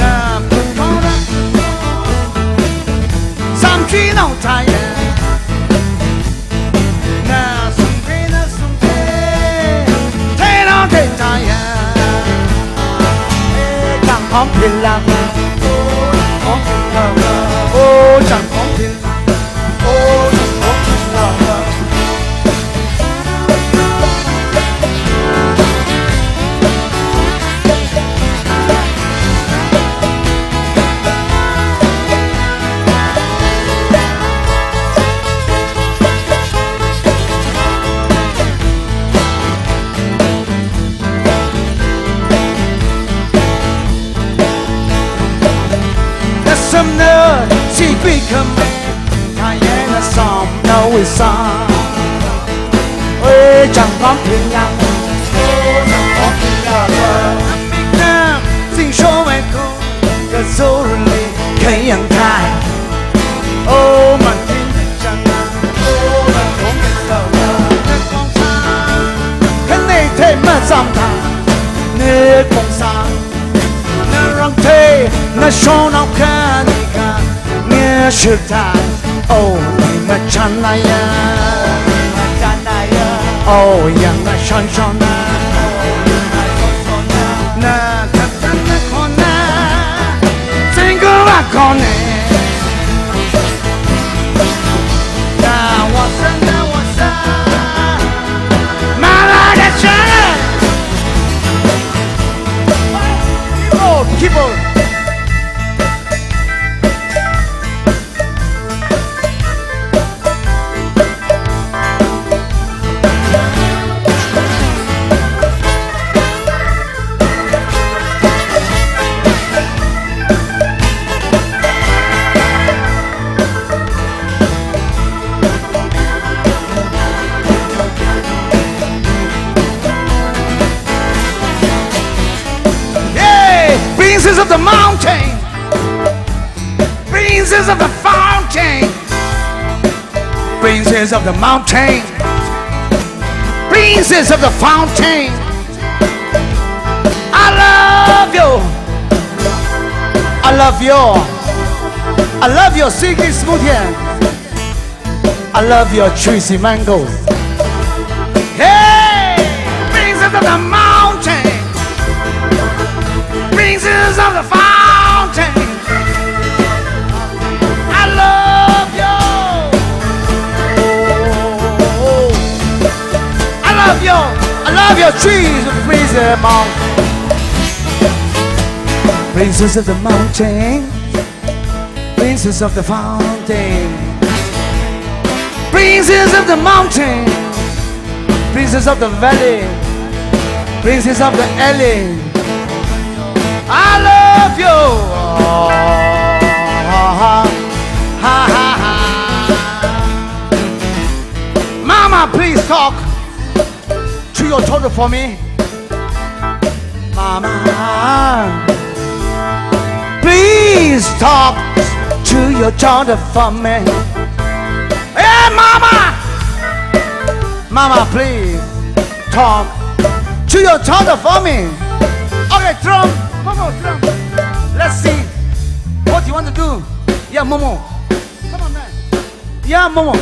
Na pung mo na. Sam chi nong tai ya. Na sung te, na sung te, te na te ta ya. Eh, chang kong pin la. Oh, chang kong pin la. Oh, chang kong pin la. Nasam na si pi kam, ka ye nasam na wi sa. Oi, chang kam pin yang. Nam sing show wen ko, ka zo ru li, ka yang tai. Oh, man tin chang na. Oh, man kong sa. Ka nei te ma zam ta. Ne kong sa. Na rang te, na shon au ka ni ka. Nge shi ta. Oh, ni ma chan na ya. Oh, yang na shon shon na. Na ka ta na ko na. Single a ko ne. Na wa sa, na wa sa. Ma la da cha. Keyboard, keyboard. Yay! Princess of the mountain. Princess of the fountain. Princess of the mountain. Princess of the fountain. I love you. I love you. I love your silky smooth hair. I love your juicy mango. Hey, princess of the mountain, princess of the fountain. I love you. I love you. I love your trees, princess of the mountain. Princess of the mountain. Princess of the fountain. Princess of the mountain. Princess of the valley. Princess of the alley. I love you. Ha, ha, ha, ha. Mama, please talk to your daughter for me. Mama, please talk to your daughter for me. Hey, mama! Mama, please talk to your daughter for me. Okay, drum. Come on, drum. Let's see. What do you want to do? Yeah, Momo. Come on, man. Yeah, Momo.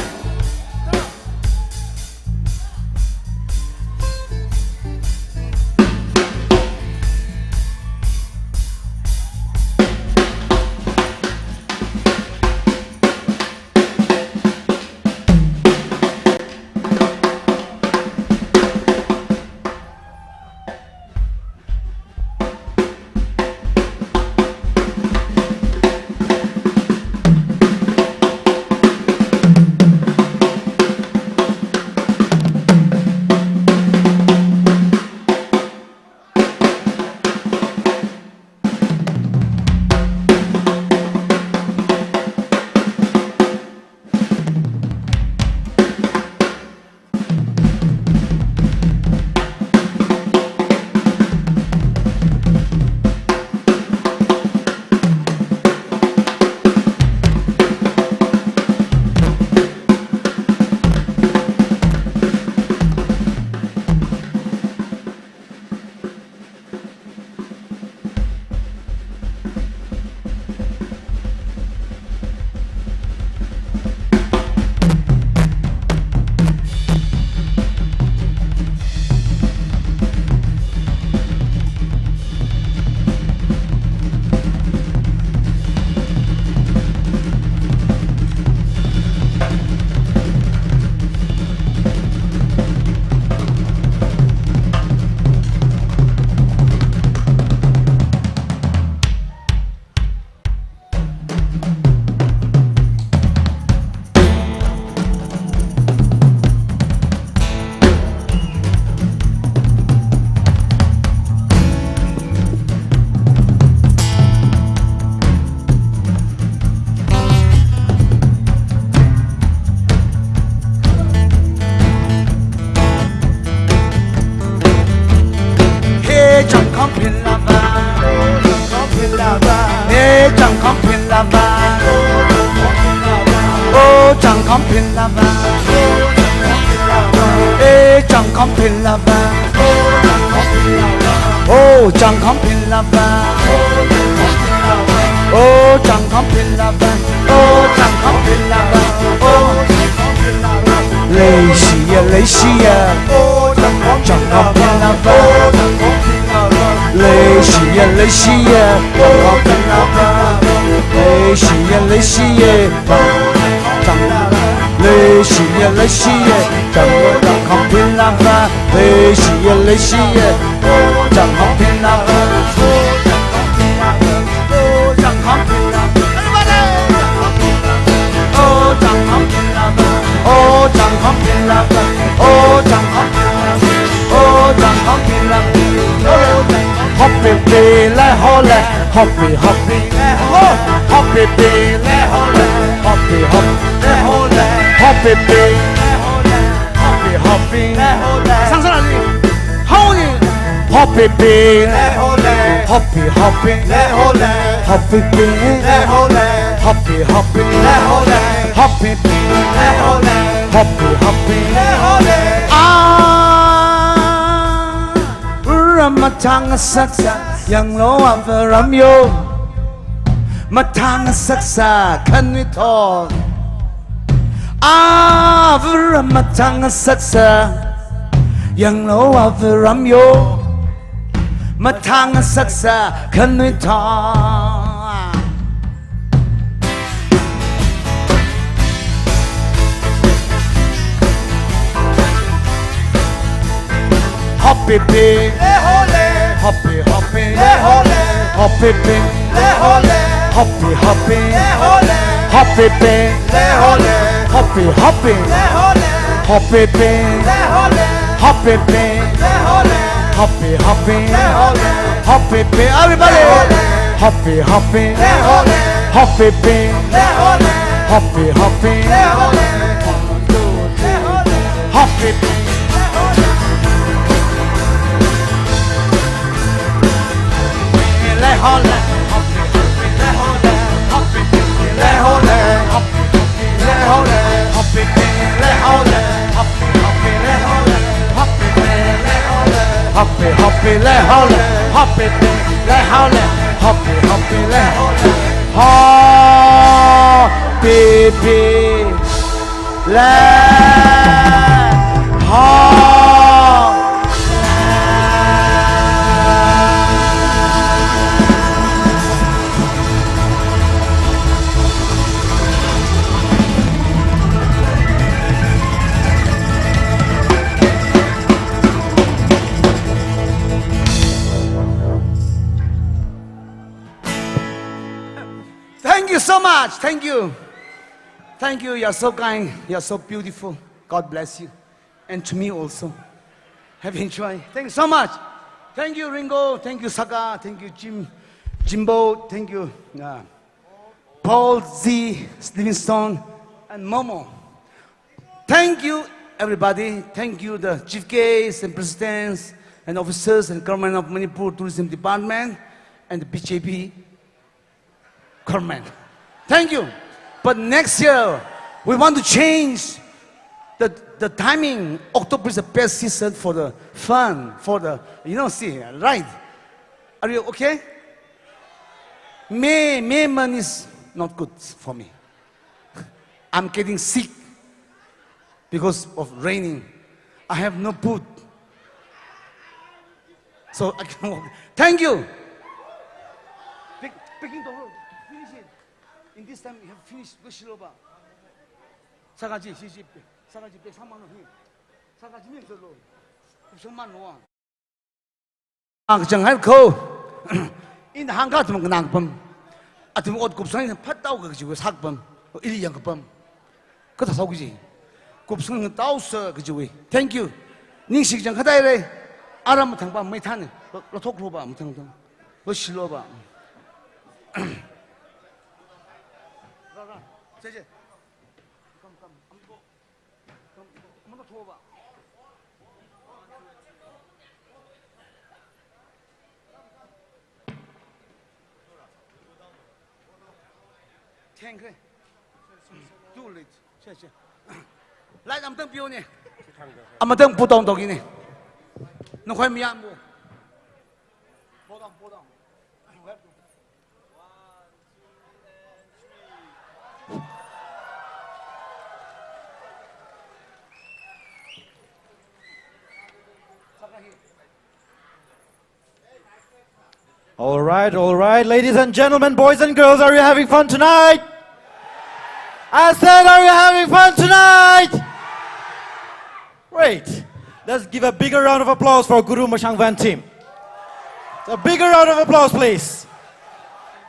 Pin lover. Eh, Changkham Pin lover. Oh, Changkham Pin lover. Oh, Changkham Pin lover. Oh, Changkham Pin lover. Oh, Changkham Pin lover. Leishi ya, leishi ya. Oh, Changkham Pin lover. Leishi ya, leishi ya. Changkham Pin lover. Leishi ya, leishi ya. Leishi ya, leishi ya, Changkham Pin lover. Leishi ya, leishi ya, Changkham Pin lover. Oh, Changkham Pin lover. Oh, Changkham Pin lover. Oh, Changkham Pin lover. Oh, Changkham Pin lover. Oh, Changkham Pin lover. Happy birthday, holy. Happy, happy. Oh, happy birthday, holy. Happy, happy. Happy birthday. Happy, happy. Sang, sang, sang. Happy birthday. Happy, happy. Happy birthday. Happy, happy. Happy birthday. Happy, happy. Ah. Ura matang saksa yang lo avaram yo. Matang saksa kanwiton. Avra matang saksa yang lo avaram yo. Matang saksa kanwiton. Happy birthday. Happy, happy. Happy birthday. Happy, happy. Happy birthday. Happy, happy. Happy birthday. Happy birthday. Happy, happy. Happy birthday. Everybody. Happy, happy. Happy birthday. Happy, happy. Happy birthday. 好嘞，好皮皮来好嘞，好皮好皮来好嘞，好皮皮来好嘞，好皮皮来好嘞，好皮皮来好嘞，好皮好皮来好嘞，好皮皮来好。Thank you so much. Thank you. Thank you. You're so kind. You're so beautiful. God bless you. And to me also. Have enjoyed. Thank you so much. Thank you, Ringo. Thank you, Saga. Thank you, Jim, Jimbo. Thank you, uh, Paul Z, Livingstone, and Momo. Thank you, everybody. Thank you, the chief guests and presidents and officers and government of Manipur Tourism Department and the B J P government. Thank you. But next year, we want to change the, the timing. October is the best season for the fun, for the, you know, see, right? Are you okay? May, May month is not good for me. I'm getting sick because of raining. I have no food. So I can walk. Thank you. Packing the whole. Finish it. In this time you have finished. Go Shiloba. 사가지 시십. 사가지 백 삼만 원. 사가지 면 별로. 곱십만 원. 아, 그냥 할 거. 인 한가 좀 그냥 봄. 아, 좀 옷 곱상이 팥다고 그지고 삭범. 일 년 그 봄. 그다 사오기지. 곱성 다우스 그지고. Thank you. 닝식 장 가다 이래. 아람 못한 봐. 뭐 타네. 로 톡로 봐. 못한 거. 뭐 실로 봐. 라라. 제제. 탱크에. Light ꯑꯝꯇꯪ ꯄꯤꯌꯨꯅꯦ꯫ ꯑꯃꯇꯪ ꯄꯨ ꯇꯧ ꯇꯧꯈꯤꯅꯦ꯫ ꯅꯈꯣꯏ ꯃꯤꯌꯥꯝꯕꯨ꯫ All right, all right. Ladies and gentlemen, boys and girls, are you having fun tonight? I said, are you having fun tonight? Great. Let's give a bigger round of applause for Guru Mashangvan team. A bigger round of applause, please.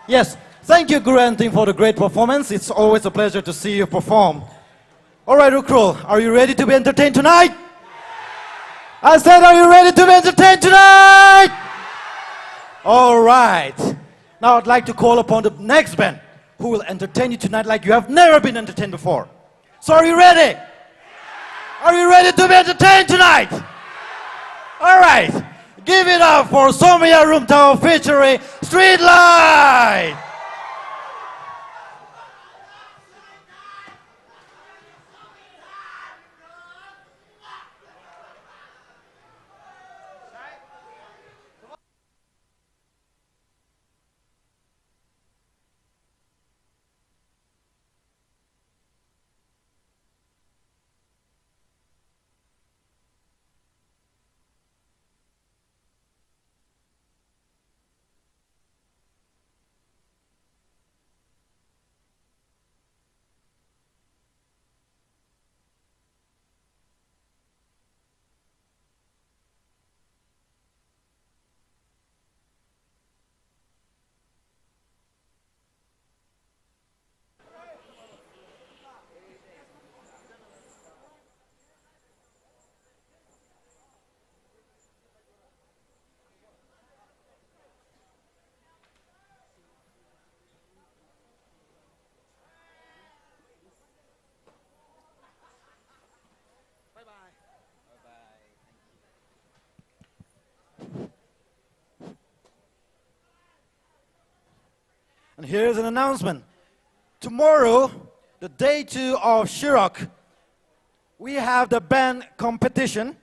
Yes, thank you, Guru and team, for the great performance. It's always a pleasure to see you perform. All right, Ukhrul, are you ready to be entertained tonight? I said, are you ready to be entertained tonight? All right. Now I'd like to call upon the next band who will entertain you tonight like you have never been entertained before. So are you ready? Are you ready to be entertained tonight? All right. Give it up for Somia Rumtao featuring Streetlight. And here's an announcement. Tomorrow, The day two of Shirok, we have the band competition,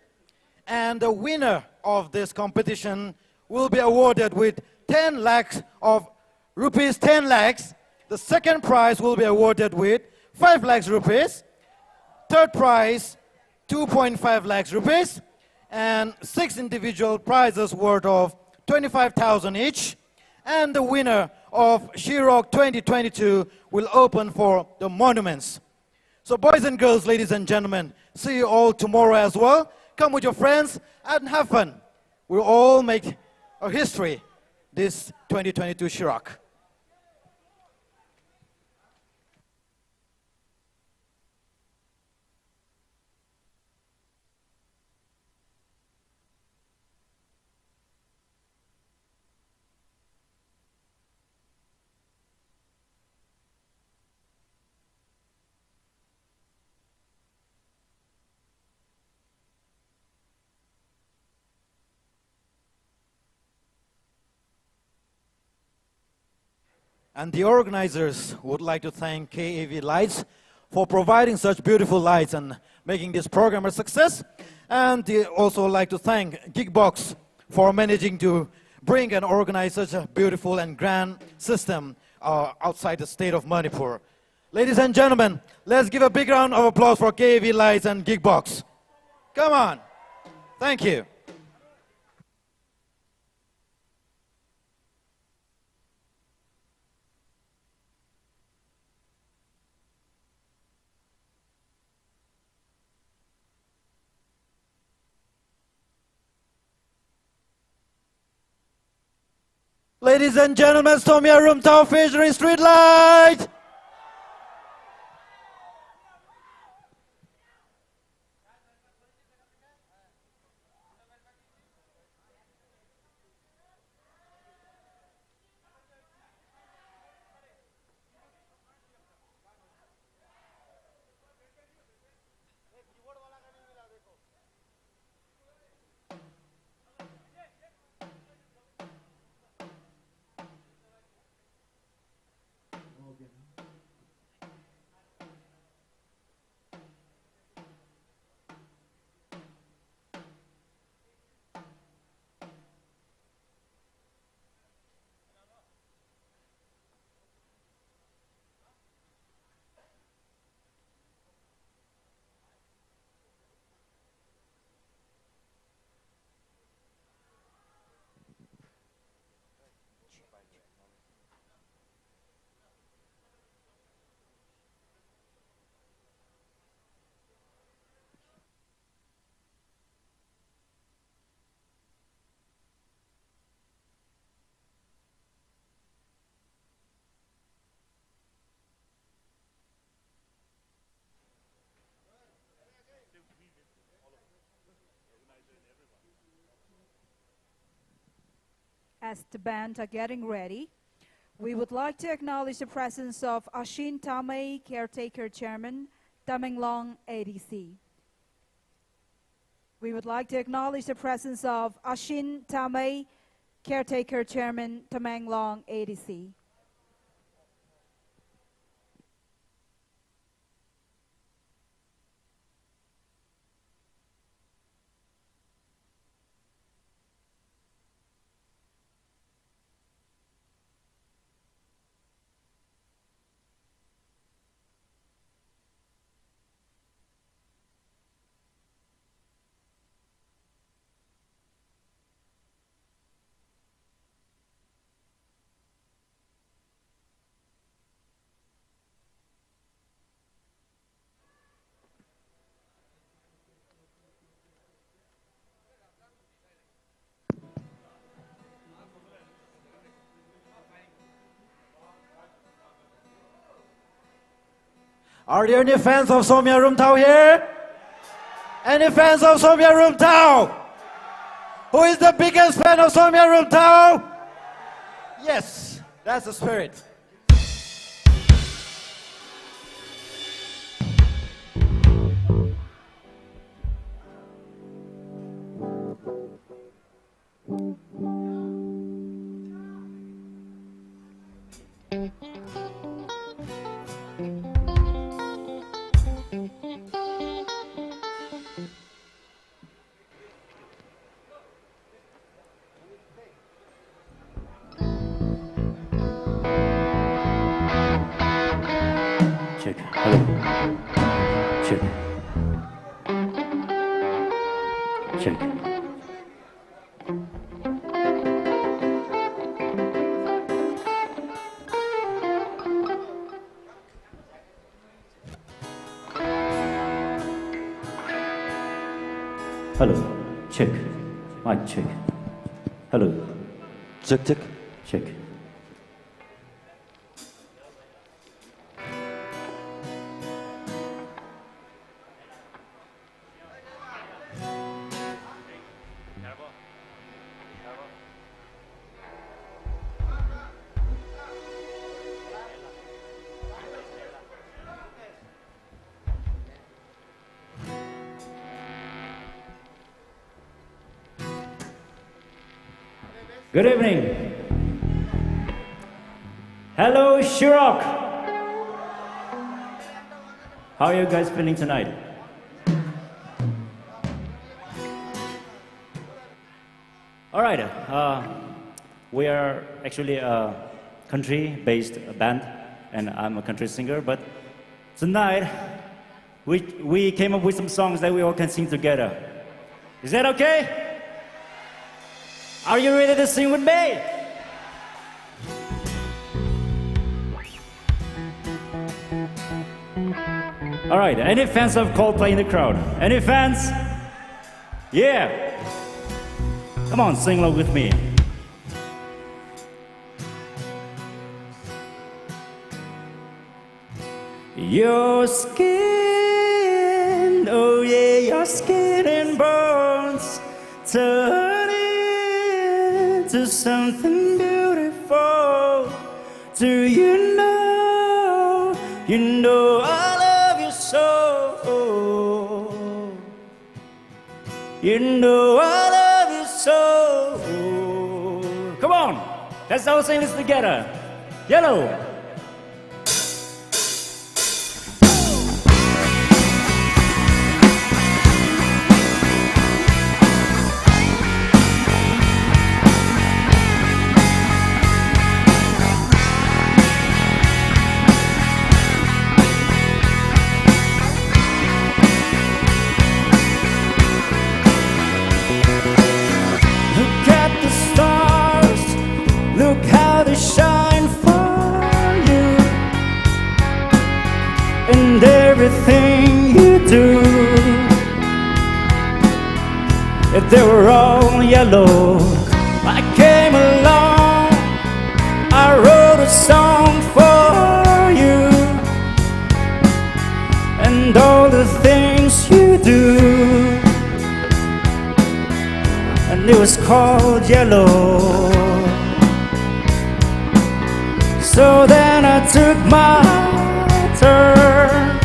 and the winner of this competition will be awarded with ten lakhs of rupees, ten lakhs. The second prize will be awarded with five lakhs rupees. Third prize, two point five lakhs rupees, and six individual prizes worth of twenty-five thousand each. And the winner of Shirok twenty twenty-two will open for the monuments. So boys and girls, ladies and gentlemen, see you all tomorrow as well. Come with your friends and have fun. We'll all make a history this twenty twenty-two Shirok. And the organizers would like to thank K A V Lights for providing such beautiful lights and making this program a success. And they also like to thank Geekbox for managing to bring and organize such a beautiful and grand system uh, outside the state of Manipur. Ladies and gentlemen, let's give a big round of applause for K A V Lights and Geekbox. Come on. Thank you. Ladies and gentlemen, Somya Rumtao featuring Streetlight. the band are getting ready, we would like to acknowledge the presence of Ashin Tamei, Caretaker Chairman, Tamenglong A D C. We would like to acknowledge the presence of Ashin Tamei, Caretaker Chairman, Tamenglong A D C. Are there any fans of Somya Rumtao here? Any fans of Somya Rumtao? Who is the biggest fan of Somya Rumtao? Yes, that's the spirit. Check. Hello. Check. Check. Hello. Check. Mic check. Hello. Check, check. Check. Good evening. Hello, Shirok. How are you guys feeling tonight? All right. Uh, we are actually a country-based band, and I'm a country singer. But tonight, we we came up with some songs that we all can sing together. Is that okay? Are you ready to sing with me? All right, any fans of Coldplay in the crowd? Any fans? Yeah. Come on, sing along with me. Your skin, oh yeah, your skin and bones turn into something beautiful. Do you know, you know I love you so. You know I love you so. Come on, let's all sing this together. Yello. Look at the stars, look how they shine for you, and everything you do. If they were all yellow, I came along, I wrote a song for you, and all the things you do. And it was called yellow. So then I took my turn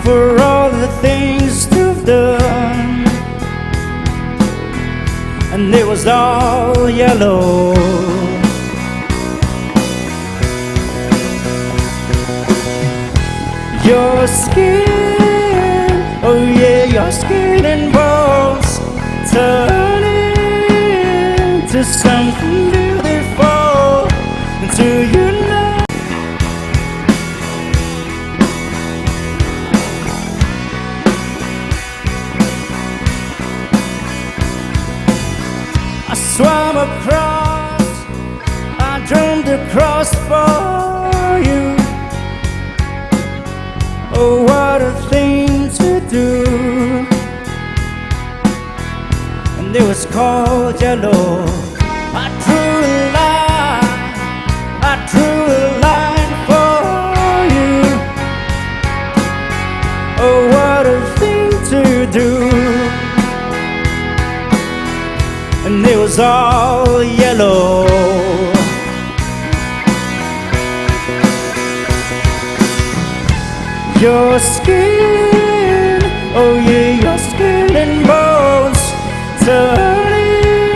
for all the things you've done. And It was all yellow. Your skin, oh yeah, your skin and bones turning to something beautiful. Do you know? I swam across, I drew the cross for you. Oh, what a thing to do. And it was called yellow. I drew a line, I drew a line for you. Oh, what a thing to do. And it was all yellow. Your skin, oh yeah, your skin and bones turning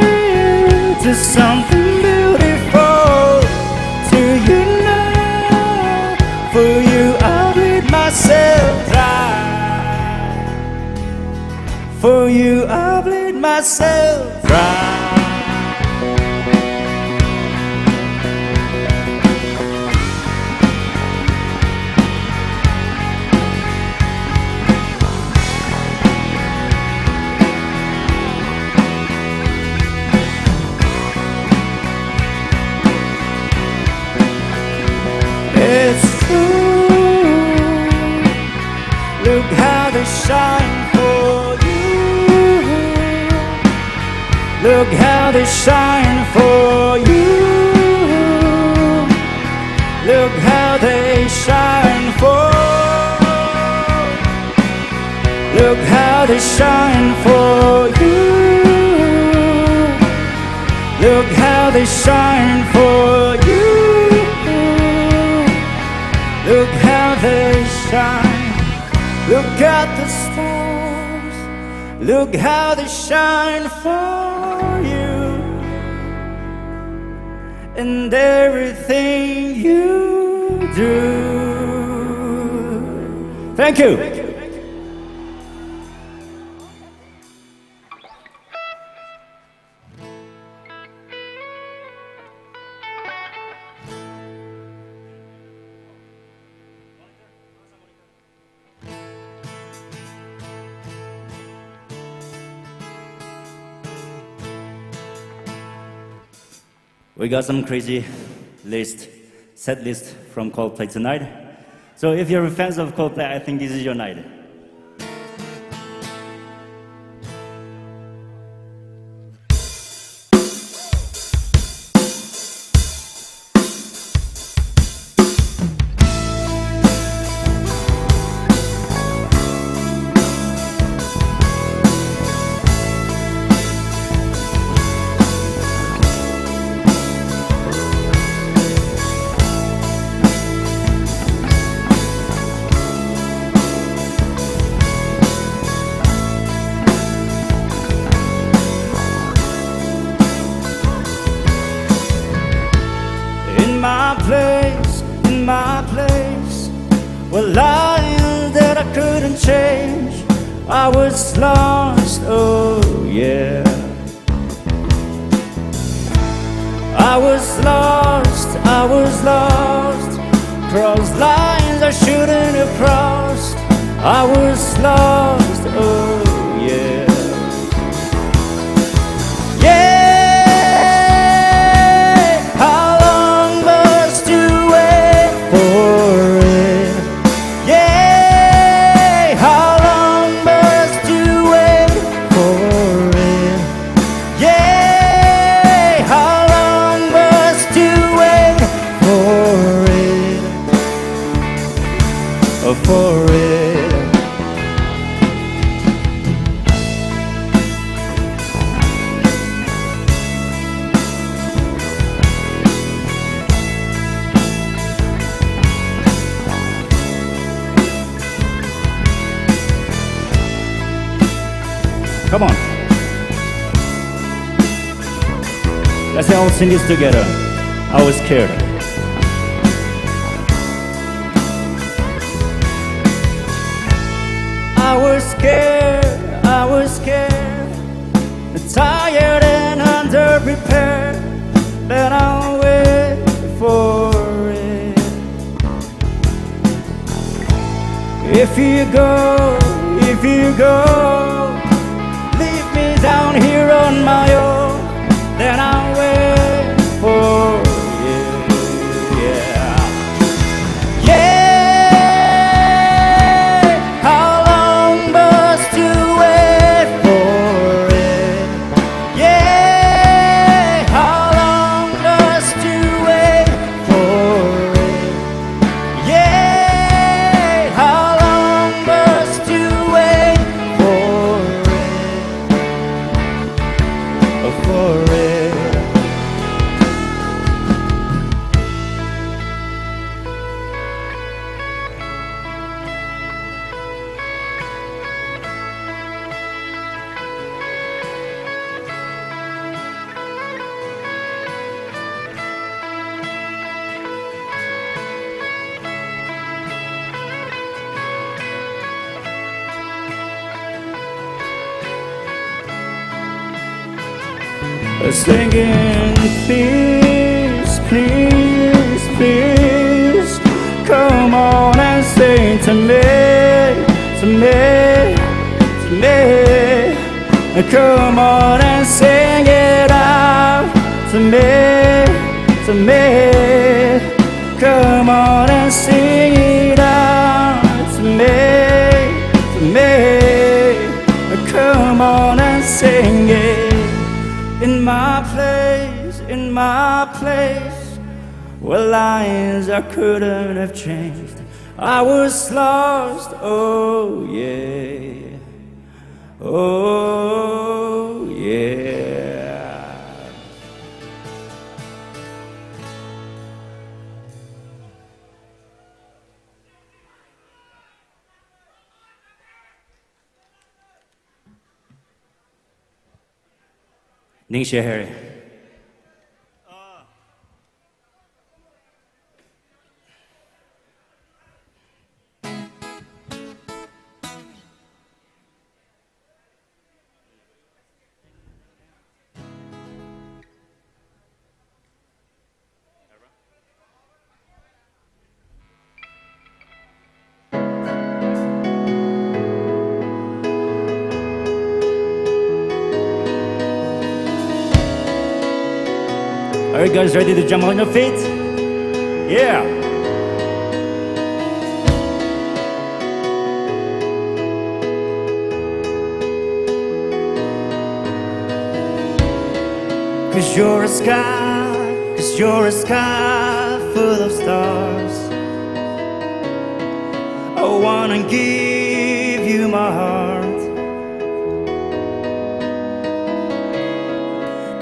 to something beautiful. Do you know? For you, I bleed myself dry. For you, I bleed myself dry. It's true. Look how they shine for you. Look how they shine for you. Look how they shine for. Look how they shine for you. Look how they shine for you. Look how they shine. Look at the stars. Look how they shine for you and everything you do. Thank you. We got some crazy list, set list from Coldplay tonight. So if you're fans of Coldplay, I think this is your night. In my place, in my place, were lines that I couldn't change. I was lost, oh yeah. I was lost, I was lost. Crossed lines I shouldn't have crossed. I was lost, oh yeah. Yeah, how long must you wait for it? Yeah, how long must you wait for it? Yeah, how long must you wait for it? Oh, for it. Come on. Let's all sing this together. I was scared. I was scared, I was scared, tired and underprepared, but I'll wait for it. If you go, if you go, leave me down here on my own, then I'll wait for you. Yeah. Yeah, how long must you wait for it? Yeah, how long must you wait for it? Yeah, how long must you wait for it? For it. Singing, please, please, please, come on and sing to me, to me, to me. Come on and sing it out to me, to me. Come on and sing it out to me, to me. Come on and sing it. In my place, in my place, where lines I couldn't have changed, I was lost, oh yeah, oh yeah. ꯅꯤꯡꯁꯦ ꯍꯦꯔꯦ꯫ You guys ready to jump on your feet? Yeah. Cause you're a sky, cause you're a sky full of stars. I wanna give you my heart.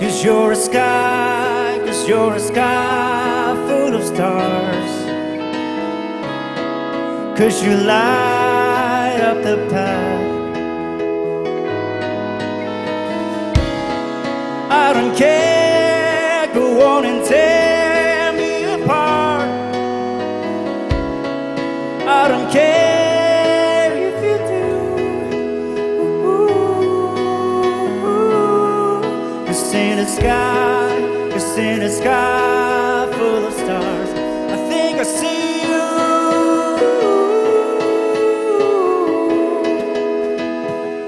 Cause you're a sky, cause you're a sky full of stars. Cause you light up the path. I don't care, go on and tear me apart. I don't care if you do. Ooh, ooh, ooh. Cause in the sky, cause in the sky full of stars, I think I see you.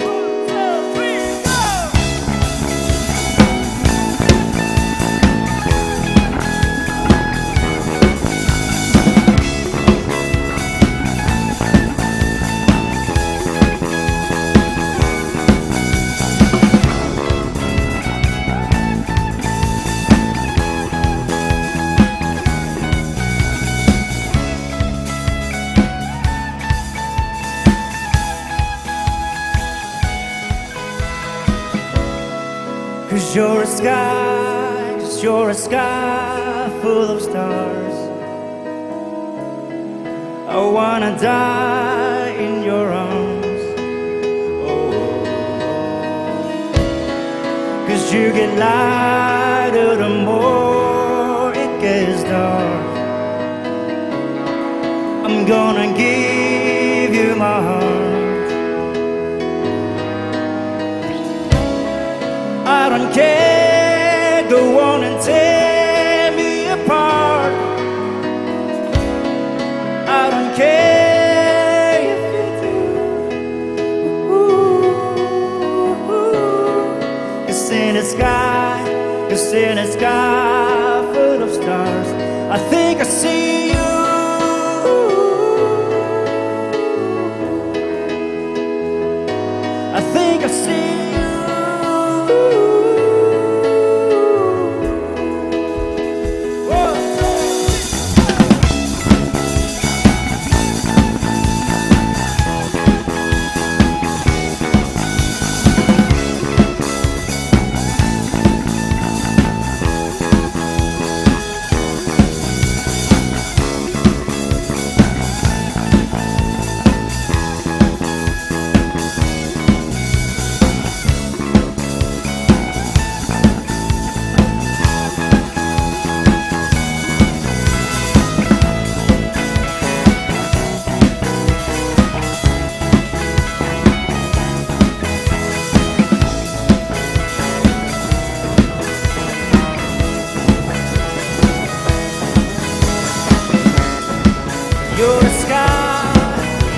One, two, three, go! Cause you're a sky, cause you're a sky full of stars. I wanna die in your arms. Oh. Cause you get lighter the more it gets dark. I'm gonna give you my heart. I don't care, go on and tear me apart. I don't care if you do. Ooh, ooh, ooh. Cause in the sky, cause in the sky, stars. I think I see you. I think I see you. Whoa. You're a sky,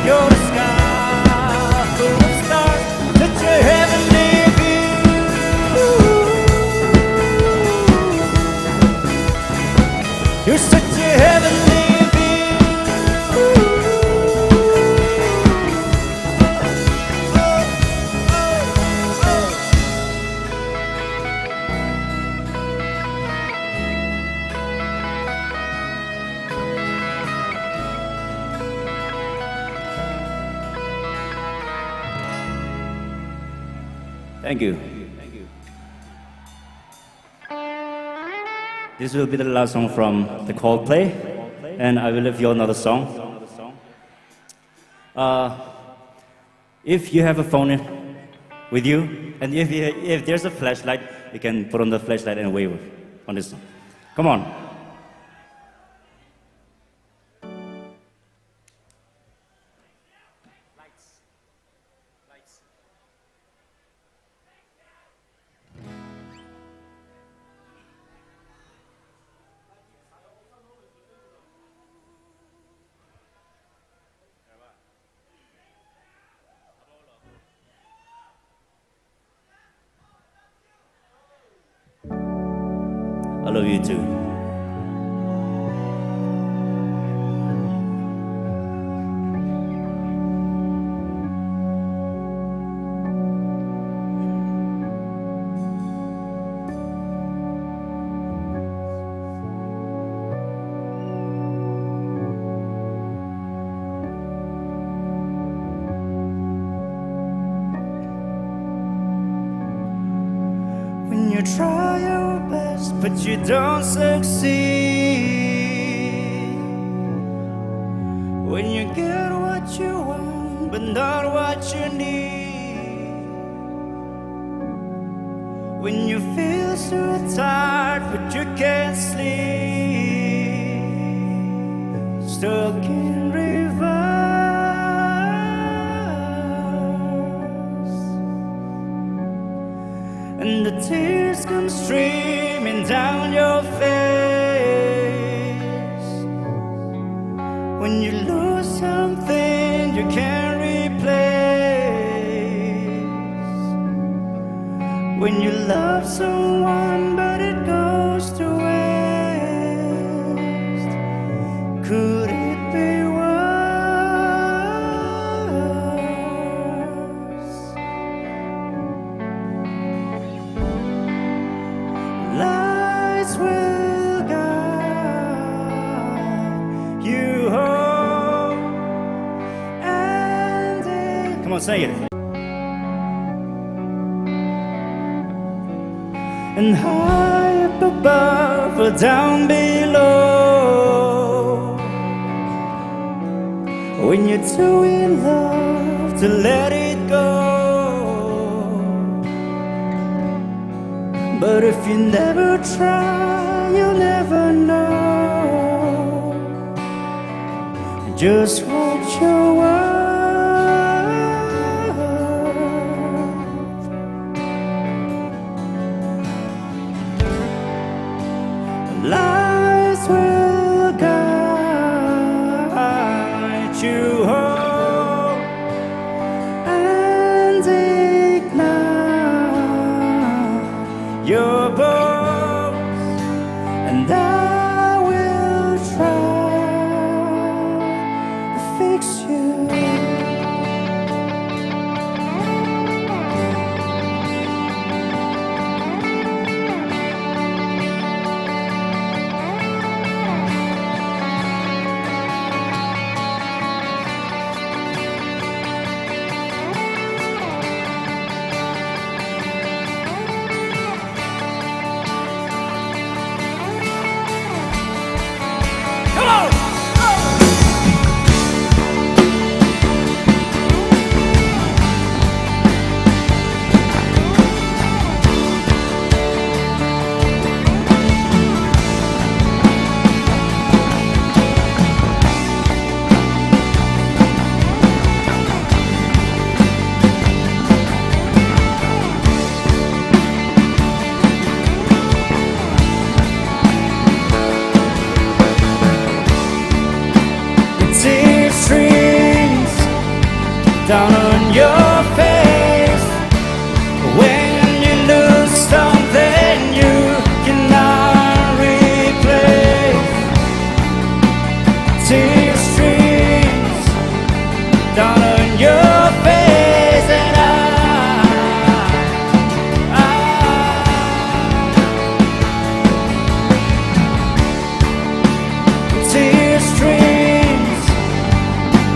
you're a sky full of stars, such a heavenly view. You're such a heavenly view. Thank you. This will be the last song from the Coldplay, and I will leave you another song. Uh, if you have a phone with you, and if, you, if there's a flashlight, you can put on the flashlight and wave on this song. Come on. I love you too. Try your best, but you don't succeed. When you get what you want, but not what you need. When you feel so tired, but you can't sleep. Stuck in reverse. And the tears come streaming down your face. When you lose something you can't replace. When you love someone but it goes to waste. Could it be worse? Lights will guide you home. And it, come on, sing it. And high up above or down below, when you're too in love to let it go. But if you never try, you'll never know just what your worth. Lights will guide you home and ignite your bones, and I will try to fix you. Down on your face when you lose something you cannot replace. Tear streams down on your face, and I, I tear streams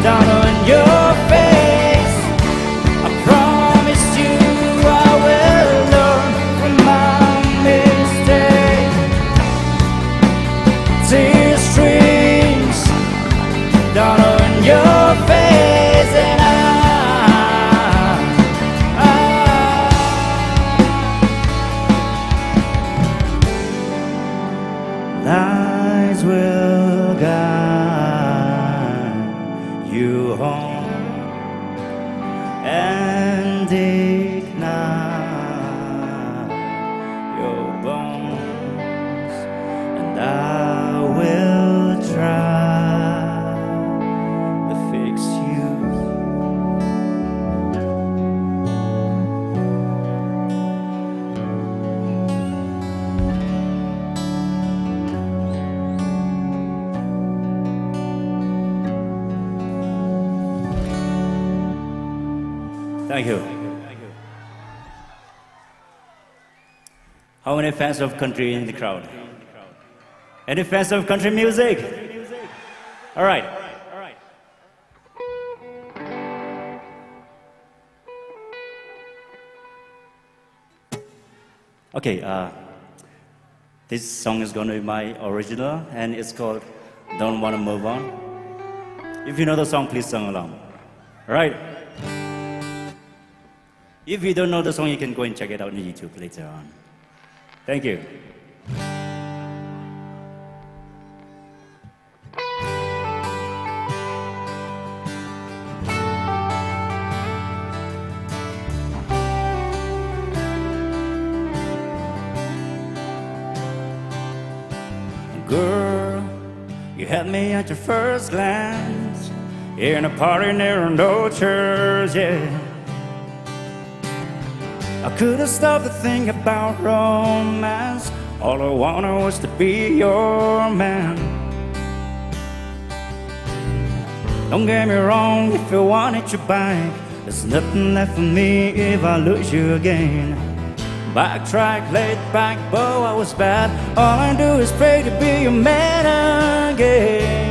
down on your face. I promise you I will learn from my mistake. Tear streams down on your face, and I, I lies will guide you home and ignite your bones, and I will try to fix you. Thank you. How many fans of country in the crowd? Any fans of country music? All right. Okay, uh, this song is going to be my original, and it's called Don't Wanna Move On. If you know the song, please sing along. All right. If you don't know the song, you can go and check it out on YouTube later on. Thank you. Girl, you had me at your first glance. In a party near an old church, yeah. I couldn't stop to think about romance. All I wanted was to be your man. Don't get me wrong, if you wanted to back, there's nothing left for me if I lose you again. Backtrack, laid back, but I was bad. All I do is pray to be your man again.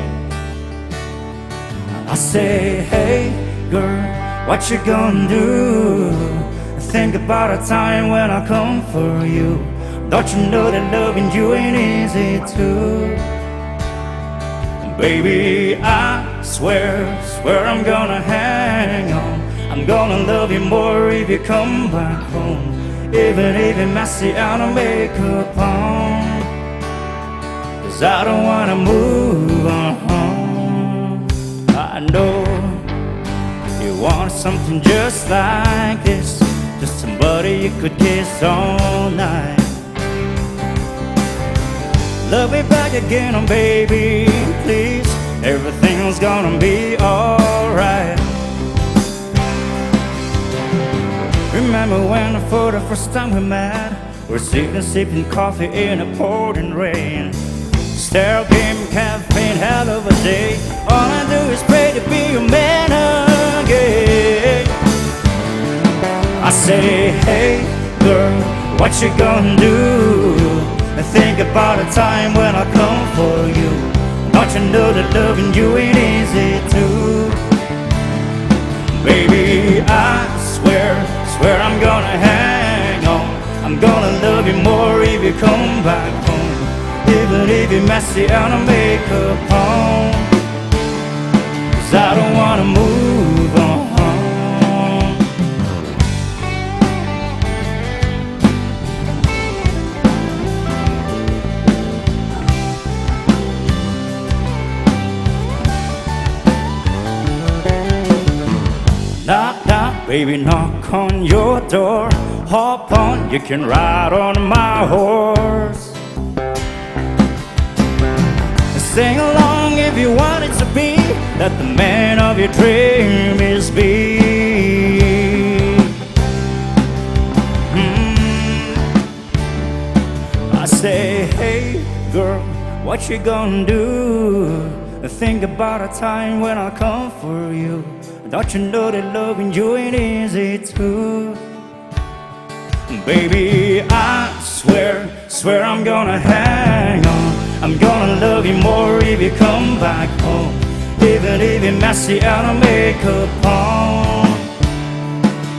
I say, hey, girl, what you gonna do? Think about a time when I come for you. Don't you know that loving you ain't easy too? Baby, I swear, swear I'm gonna hang on. I'm gonna love you more if you come back home. Even if you're messy on a makeup on. Cause I don't wanna move on. I know you want something just like this. Just somebody you could kiss all night. Love me back again, oh baby, please. Everything's gonna be alright. Remember when for the first time we met? We're sitting sipping coffee in a pouring rain. Stare game, caffeine, hell of a day. All I do is pray to be your man again. I say, hey, girl, what you gonna do? Think about a time when I come for you. Don't you know that loving you ain't easy too? Baby, I swear, swear I'm gonna hang on. I'm gonna love you more if you come back home. Even if you're messy on a makeup on. Cause I don't wanna move on. Knock, knock, baby, knock on your door. Hop on, you can ride on my horse. Sing along If you want it to be that the man of your dream is big. Mm. I say, hey girl, what you gonna do? Think about a time when I come for you. Don't you know that loving you ain't easy too? Baby, I swear, swear I'm gonna hang on. I'm gonna love you more if you come back home. Even if you're messy and I make a pawn.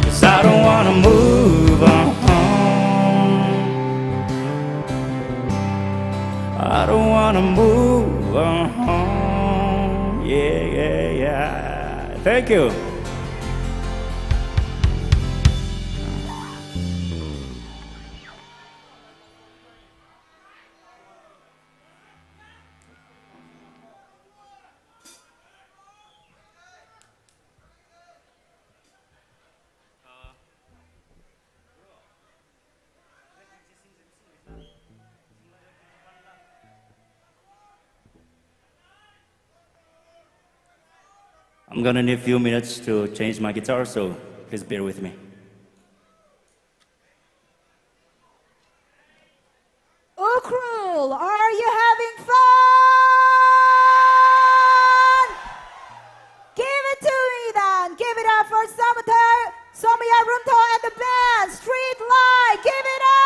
'Cause I don't wanna move on. I don't wanna move on. Yeah, yeah, yeah. Thank you. I'm gonna need a few minutes to change my guitar, so please bear with me. Ukhrul, are you having fun? Give it to me then. Give it up for Samutai, Soumya Runto and the band, Street Light. Give it up.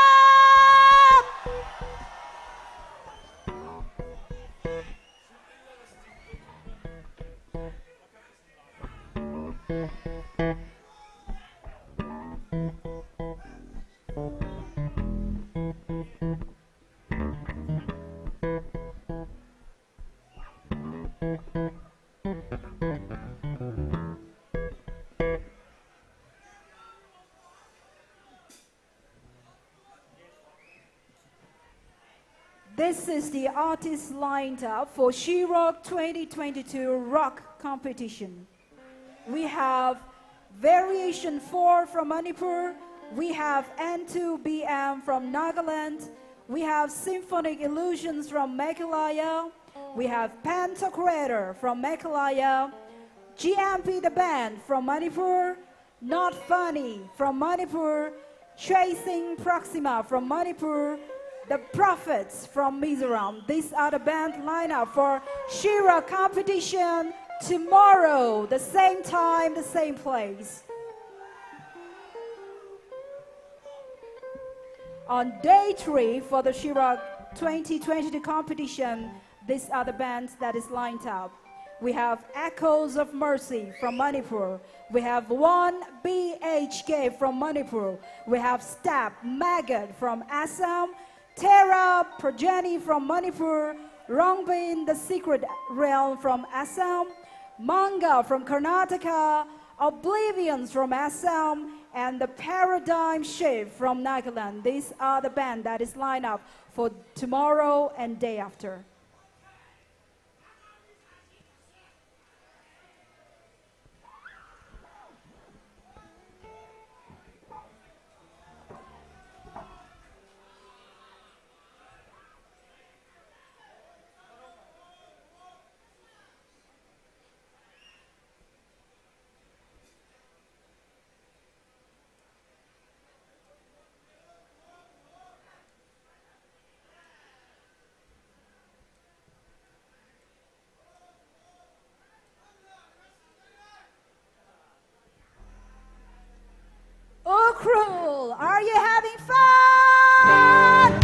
This is the artist lined up for She Rock twenty twenty-two Rock Competition. We have Variation four from Manipur, we have N two B M from Nagaland, we have Symphonic Illusions from Meghalaya, We have Pantocrator from Meghalaya, G M P the band from Manipur, Not Funny from Manipur, Chasing Proxima from Manipur, The Prophets from Mizoram. These are the band lineup for Shira competition tomorrow, the same time, the same place. On day three for the Shira twenty twenty competition, these are the bands that is lined up. We have Echoes of Mercy from Manipur. We have One B H K from Manipur. We have Stab Maggot from Assam. Terra Progeny from Manipur. Rongbin the Secret Realm from Assam. Manga from Karnataka. Oblivions from Assam. And the Paradigm Shift from Nagaland. These are the band that is lined up for tomorrow and day after. Ukhrul, are you having fun?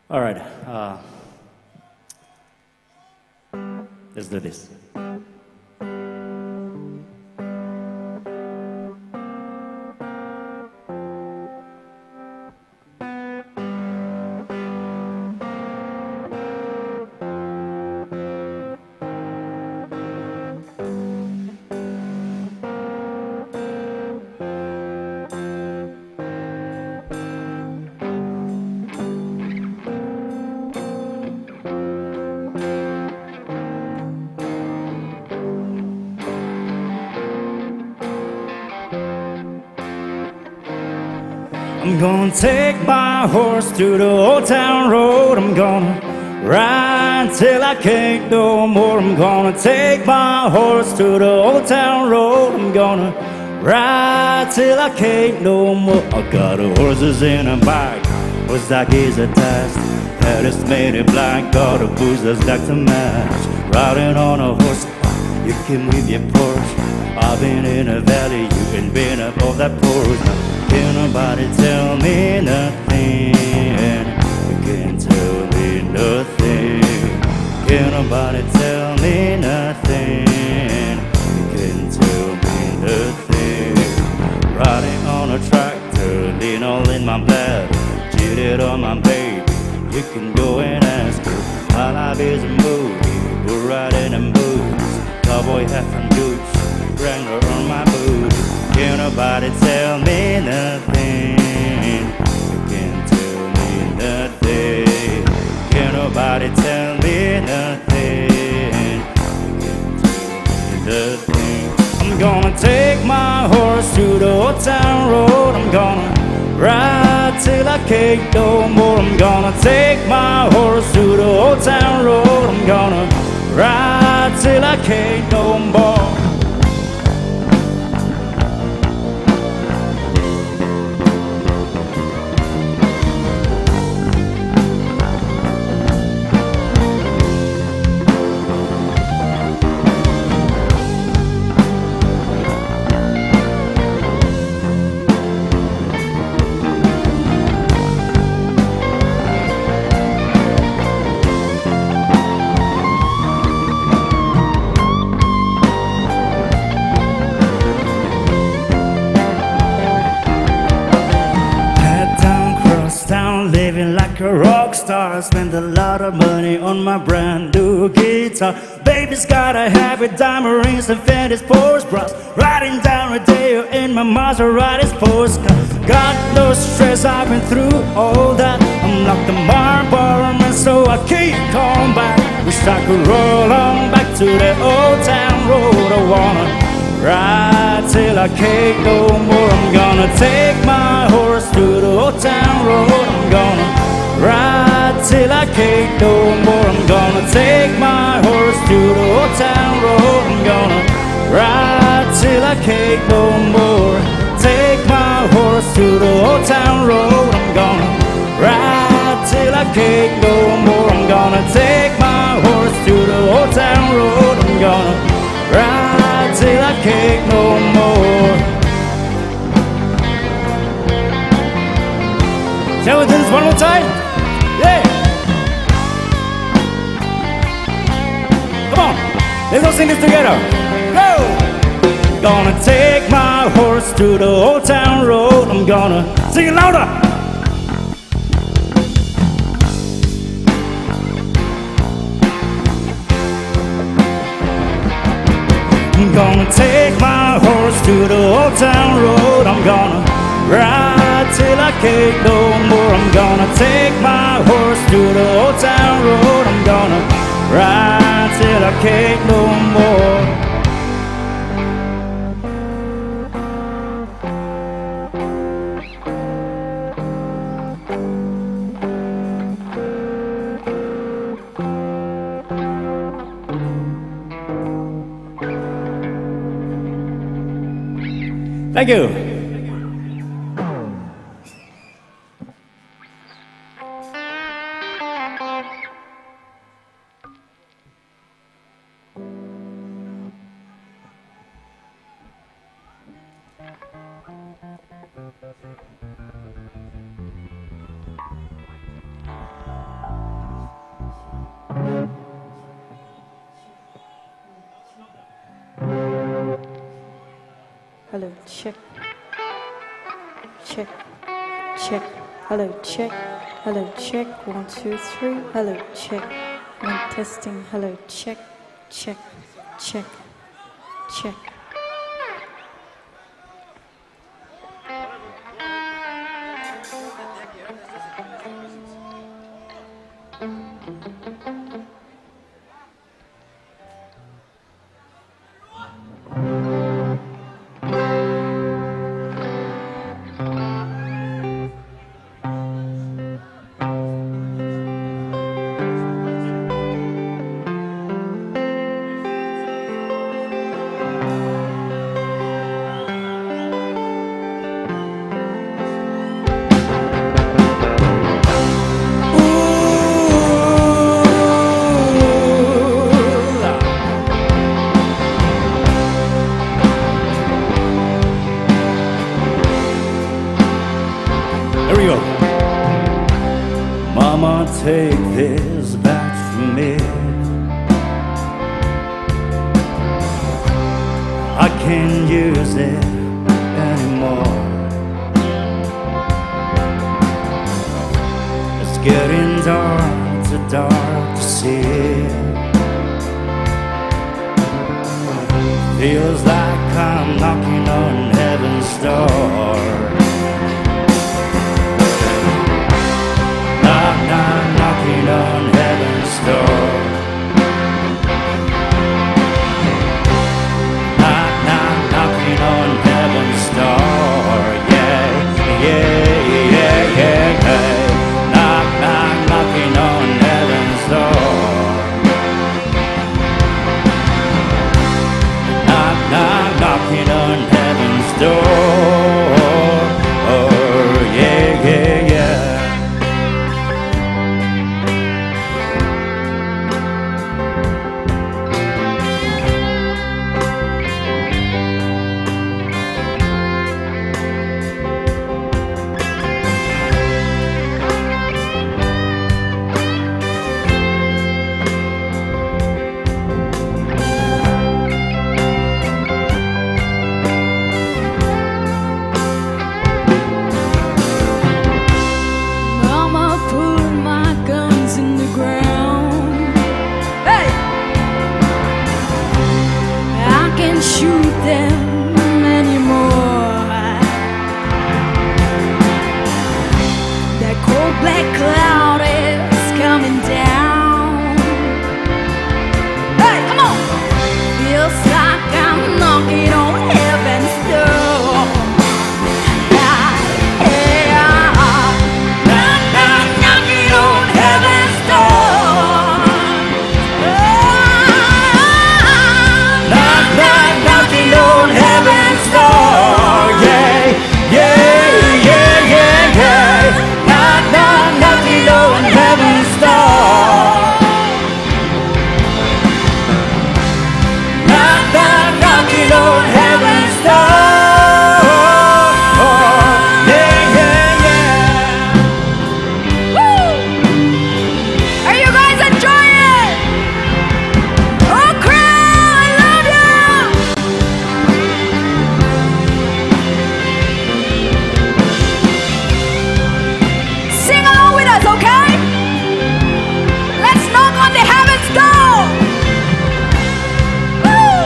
All right. Uh, let's do this. I'm gonna take my horse to the old town road. I'm gonna ride till I can't no more. I'm gonna take my horse to the old town road. I'm gonna ride till I can't no more. I got a horses in a bike, horse that is a test. Head is made in black, got a boots that's like to match. Riding on a horse, you can leave your porch. I've been in a valley, you can been up on that porch. Now, can't nobody tell me nothing. You can't tell me nothing. Can't nobody tell me nothing. You can't tell me nothing. Riding on a tractor, lean all in my bed. Cheated on my baby, you can go and ask her. My life is a movie, we're riding in boots. Cowboy hat and boots, Wrangler on my boots. Can't nobody tell me nothing. You can't tell me nothing. Can't nobody tell me nothing. You can't tell me nothing. I'm gonna take my horse to the old town road. I'm gonna ride till I can't no more. I'm gonna take my horse to the old town road. I'm gonna ride till I can't no more. Head down, cross town, living like a rock star. Spend a lot of money on my brand new guitar. Baby's got a habit, diamond rings and Fendi sports bras. Riding down Rodeo in my Maserati sports car. Got no stress, I've been through all that. I'm like the Marlboro man, so I keep coming back. Wish I could roll on back to the old town road. I wanna Ride till I can't no more. I'm gonna take my horse to the old town road. I'm gonna ride till I can't no more. I'm gonna take my horse to the old town road. I'm gonna ride till I can't no more. Take my horse to the old town road. I'm gonna ride till I can't no more. I'm gonna take my horse to the old town road. I'm gonna ride till I can't no more. Shall we do this one more time? Yeah. Come on. Let's all sing this together. Go. Gonna take my horse to the old town road. I'm gonna sing it louder. I'm gonna take my horse to the old town road. I'm gonna ride till I can't no more. I'm gonna take my horse to the old town road. I'm gonna ride till I can't no more. Thank you. Hello, check. Check. Check. Hello, check. Hello, check. One, two, three. Hello, check. One, testing. Hello, check. Check. Check. Check. Mama, take this badge from me. I can't use it anymore. It's getting dark, too dark to see. Feels like I'm knocking on heaven's door. Knock, knock, knocking on heaven's door. Knock, knock, knocking on heaven's door. Yeah, yeah, yeah, yeah, yeah. Knock, knock, knocking on heaven's door. Knock, knock, knocking on heaven's door. Oh, yeah, yeah, yeah. Mama, put my guns in the ground. Hey! I can't shoot them anymore. That cold black cloud is coming down. Hey, come on! Feels like I'm knocking on heaven's door. Yeah, yeah. Knock, knock, knocking on heaven's door. Knock, knock, knocking on heaven's door. Yeah, yeah, yeah, yeah, yeah. Knock, knock, knocking That's okay? Let's knock on the heaven's door. Woo!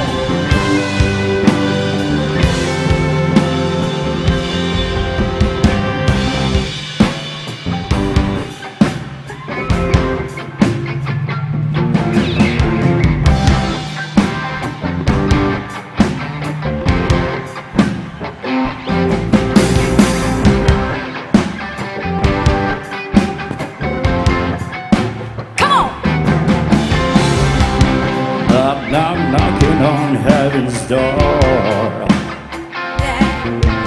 Come on. Knock, knock, knocking on heaven's door. Yeah,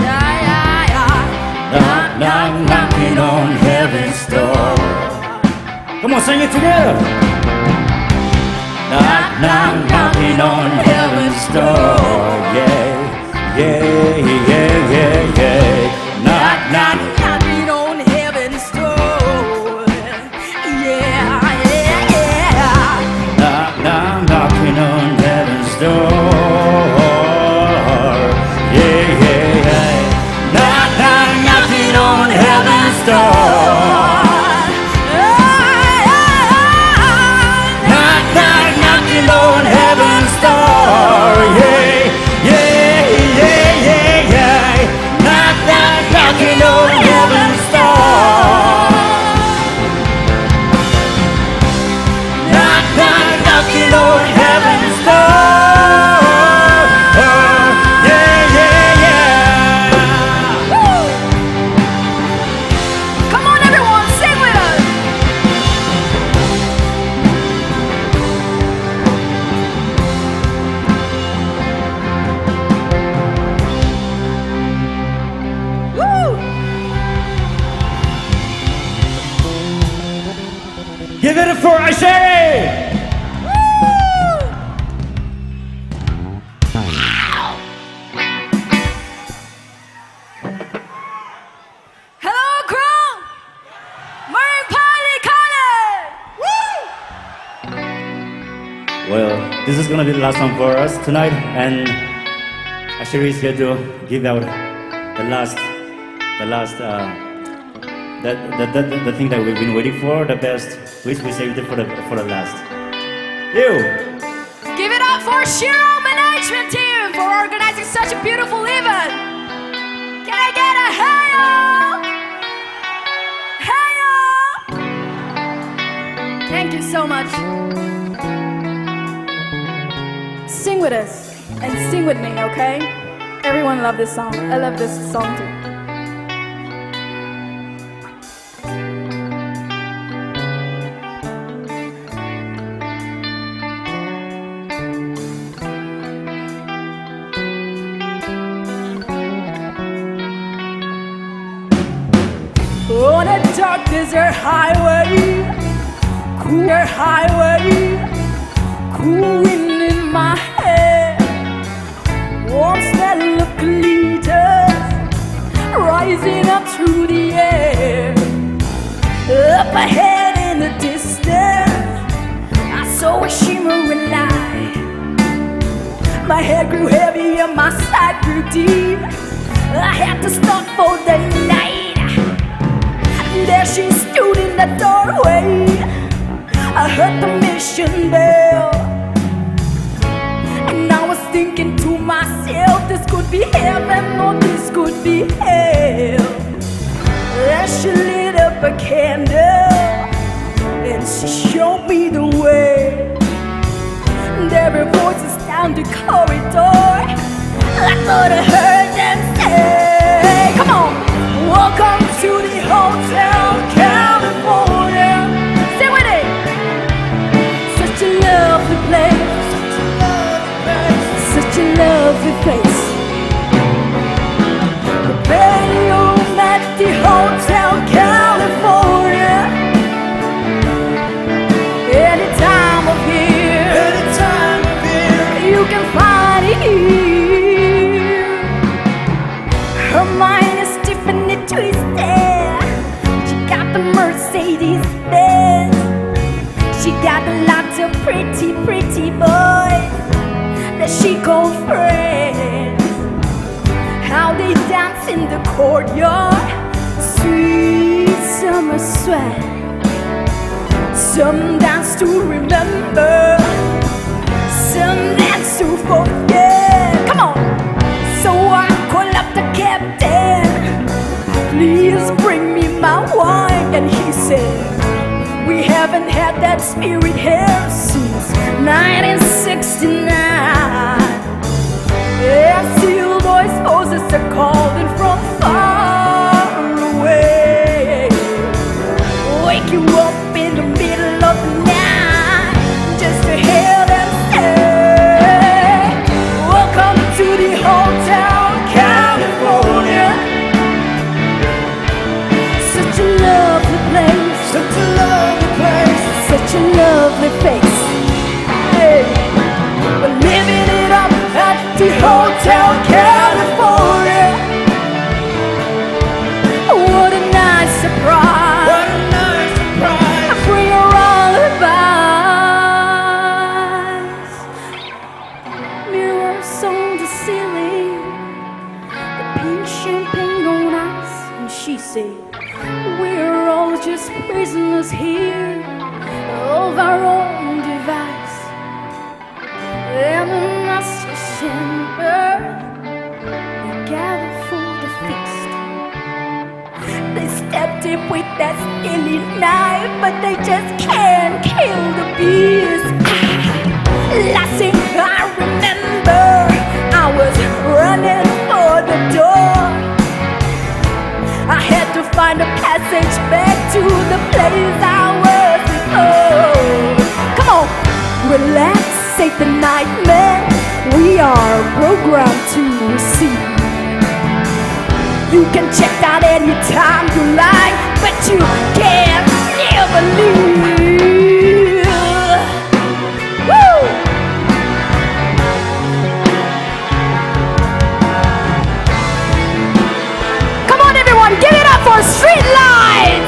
yeah, yeah, yeah. Knock, knock, knocking on heaven's door. Come on, sing it together. Knock, knock, knocking on heaven's door. Yeah, yeah, yeah, yeah, yeah. Knock, knock, knocking on heaven's door. Yeah, yeah, yeah. Knock, knock, knocking on heaven's door. Yeah, yeah, yeah. Knock, knock, knocking on heaven's door. Knock, knock, knocking on heaven's door. Yeah, yeah, yeah, yeah, yeah. Knock, knock, knocking on heaven's door. Knock, knock, knocking on heaven's door. Yeah, yeah, yeah. Woo! Come on, everyone, sing with us. Woo! Give it up for Asheri! Hello, Crown! Maring Pali College! Well, this is gonna be the last one for us tonight, and Asheri is here to give out the last, the last uh, That, that, that, the thing that we've been waiting for, the best. Please, we saved it for the, for the last. You! Give it up for Shiro Management Team for organizing such a beautiful event. Can I get a hey? Hey! Thank you so much. Sing with us and sing with me, okay? Everyone love this song. I love this song too. On a dark desert highway, cool highway, cool wind in my hair, warm smell of colitas rising up through the air. Up ahead in the distance, I saw a shimmering light. My head grew heavy and my sight grew dim. I had to stop for the night. There she stood in the doorway. I heard the mission bell. And I was thinking to myself, this could be heaven or this could be hell. Then she lit up a candle and she showed me the way. There were voices down the corridor. I thought I heard them say, come on, welcome to the Hotel California. Sing with it. Such a lovely place, such a lovely place. The bedroom at the Hotel California. Any time of year, any time of year, you can find it here. Her mind is differently twisted. She got the Mercedes Benz. She got a lot of pretty, pretty boys that she called friends. How they dance in the courtyard, sweet Swear. Some dance to remember, some dance to forget. Come on. So I call up the captain. Please bring me my wine. And he said, "We haven't had that spirit here since nineteen sixty-nine." Yeah, still those voices are calling from far away. Wake you up in the middle of the night just to hear them say, "Welcome to the Hotel California." Such a lovely place. Such a lovely place. Such a lovely face. Hey. We're living it up at the Hotel California. What a nice surprise. What a nice surprise. Bring her all about. Mirrors on the ceiling, the pink champagne on us, and she said, "We're all just prisoners here of our own device." And the master chamber, we gather for the feast. They stabbed him with that silly knife, but they just can't kill the beast. Last thing I remember, I was running for the door. I had to find a passage back to the place I was before. Come on, relax, say the nightmare. We are programmed to receive. You can check out anytime you like, but you can never leave. Woo! Come on, everyone, give it up for Streetlight!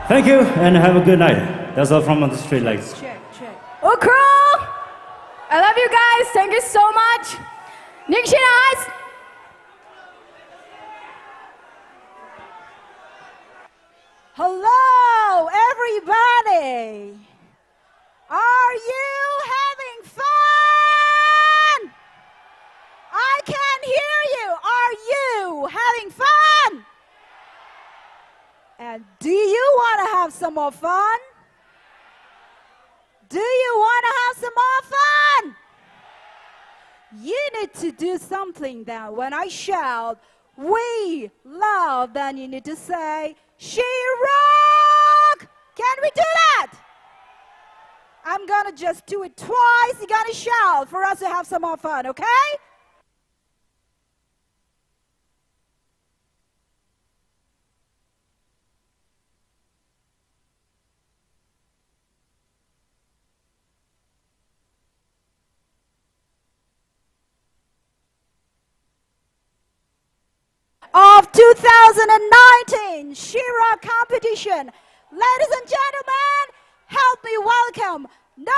Thank you and have a good night. That's all from the Street Lights. Check, check. Ukhrul! I love you guys. Thank you so much. Ningshina Heights. Hello, everybody. Are you having fun? I can hear you. Are you having fun? And do you want to have some more fun? Do you want to have some more fun? You need to do something then. When I shout, "We love," then you need to say, "She rock!" Can we do that? I'm gonna just do it twice. You're gonna shout for us to have some more fun, okay? Of two thousand nineteen She Rock competition. Ladies and gentlemen, help me welcome Nightmares!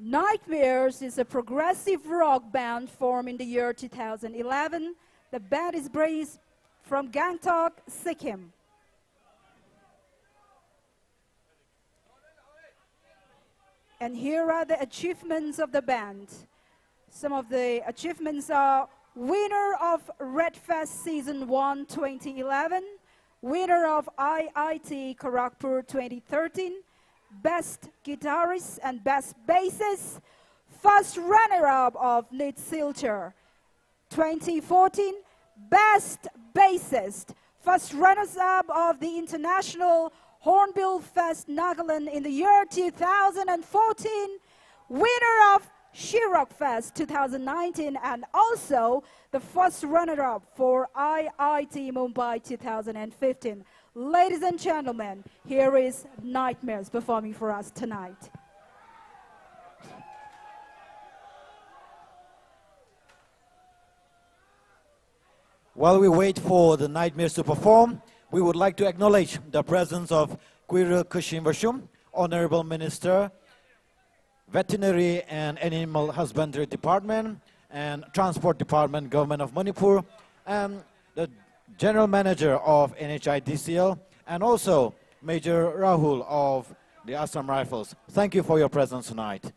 Nightmares is a progressive rock band formed in the year two thousand eleven. The band is based from Gangtok, Sikkim. And here are the achievements of the band. Some of the achievements are winner of Red Fest Season one twenty eleven, winner of I I T Kharagpur twenty thirteen, best guitarist and best bassist, first runner-up of Lit Silchar twenty fourteen, best bassist, first runners-up of the International Hornbill Fest Nagaland in the year two thousand fourteen, winner of Shirok Fest two thousand nineteen, and also the first runner-up for I I T Mumbai two thousand fifteen. Ladies and gentlemen, here is Nightmares performing for us tonight. While we wait for the Nightmares to perform, we would like to acknowledge the presence of Kuiru Kushin Vashum, Honorable Minister, Veterinary and Animal Husbandry Department and Transport Department, Government of Manipur, and the General Manager of N H I D C L, and also Major Rahul of the Assam Rifles. Thank you for your presence tonight.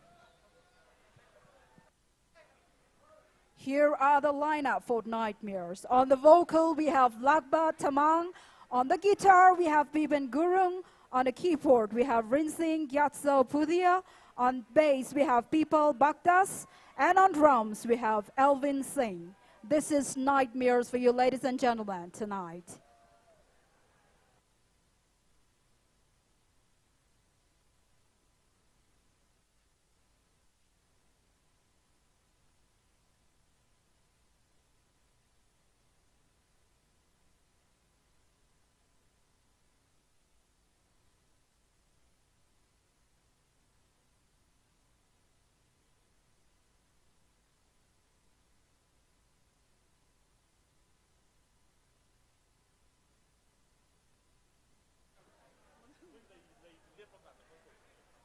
Here are the lineup for Nightmares. On the vocal, we have Lakba Tamang. On the guitar, we have Biben Gurung. On the keyboard, we have Rinsing Gyatso Pudia. On bass, we have People Baktas. And on drums, we have Elvin Singh. This is Nightmares for you, ladies and gentlemen, tonight.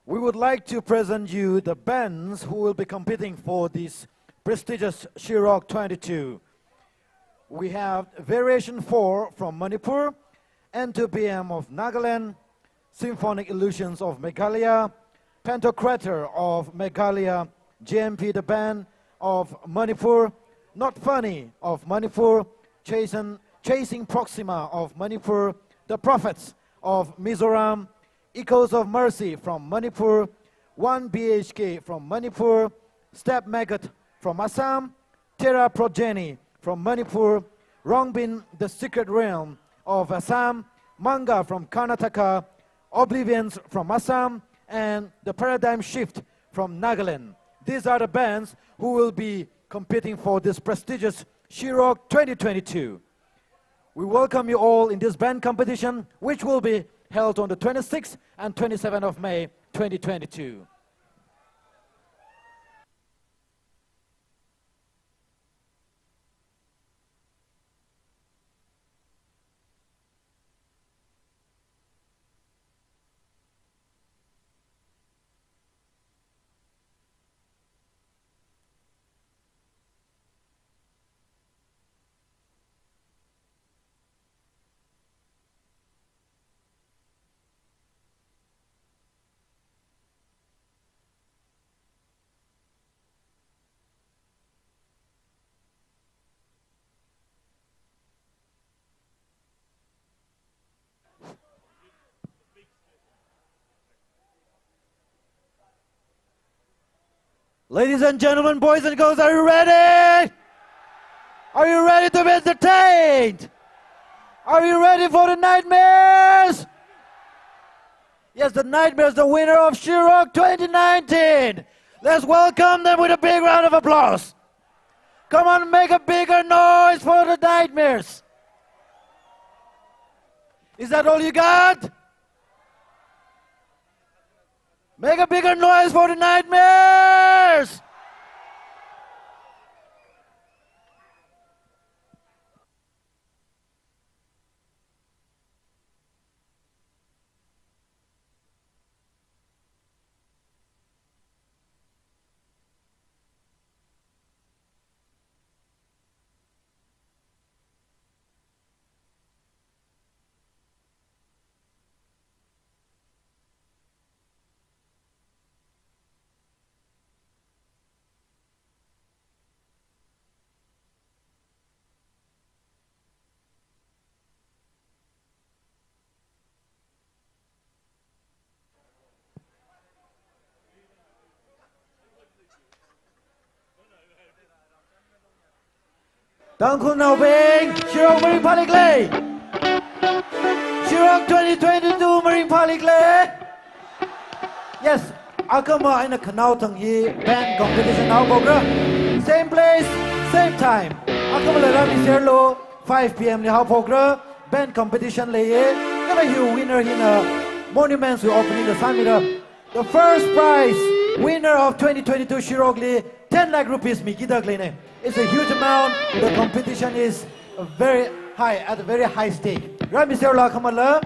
We would like to present you the bands who will be competing for this prestigious Shirok twenty-two. We have Variation four from Manipur, N two B M of Nagaland, Symphonic Illusions of Meghalaya, Pantocrator of Meghalaya, J M P the Band of Manipur, Not Funny of Manipur, Chasing, Chasing Proxima of Manipur, The Prophets of Mizoram, Echoes of Mercy from Manipur, one B H K from Manipur, Step Maggot from Assam, Terra Progeny from Manipur, Rongbin, The Secret Realm of Assam, Manga from Karnataka, Oblivions from Assam, and The Paradigm Shift from Nagaland. These are the bands who will be competing for this prestigious Shirok twenty twenty-two. We welcome you all in this band competition, which will be held on the twenty-sixth and twenty-seventh of May twenty twenty-two. Ladies and gentlemen, boys and girls, are you ready? Are you ready to be entertained? Are you ready for the Nightmares? Yes, the Nightmares, the winner of Shirok twenty nineteen. Let's welcome them with a big round of applause. Come on, make a bigger noise for the Nightmares. Is that all you got? Make a bigger noise for the Nightmares! Tangkhul Naobeng, Shirok maring phalikle. Shirok twenty twenty-two maring phalikle. Yes, akama aina khanao thang hi band competition hao program. Same place, same time. Akama la rami serlo five p.m. ni hao program. Band competition le ye. Kana hiu winner hina monuments we opening the summit up. The first prize winner of twenty twenty-two Shirokli ten lakh rupees mi kidak lene. It's a huge amount. The competition is very high, at a very high stake. Rami Serla Kamala.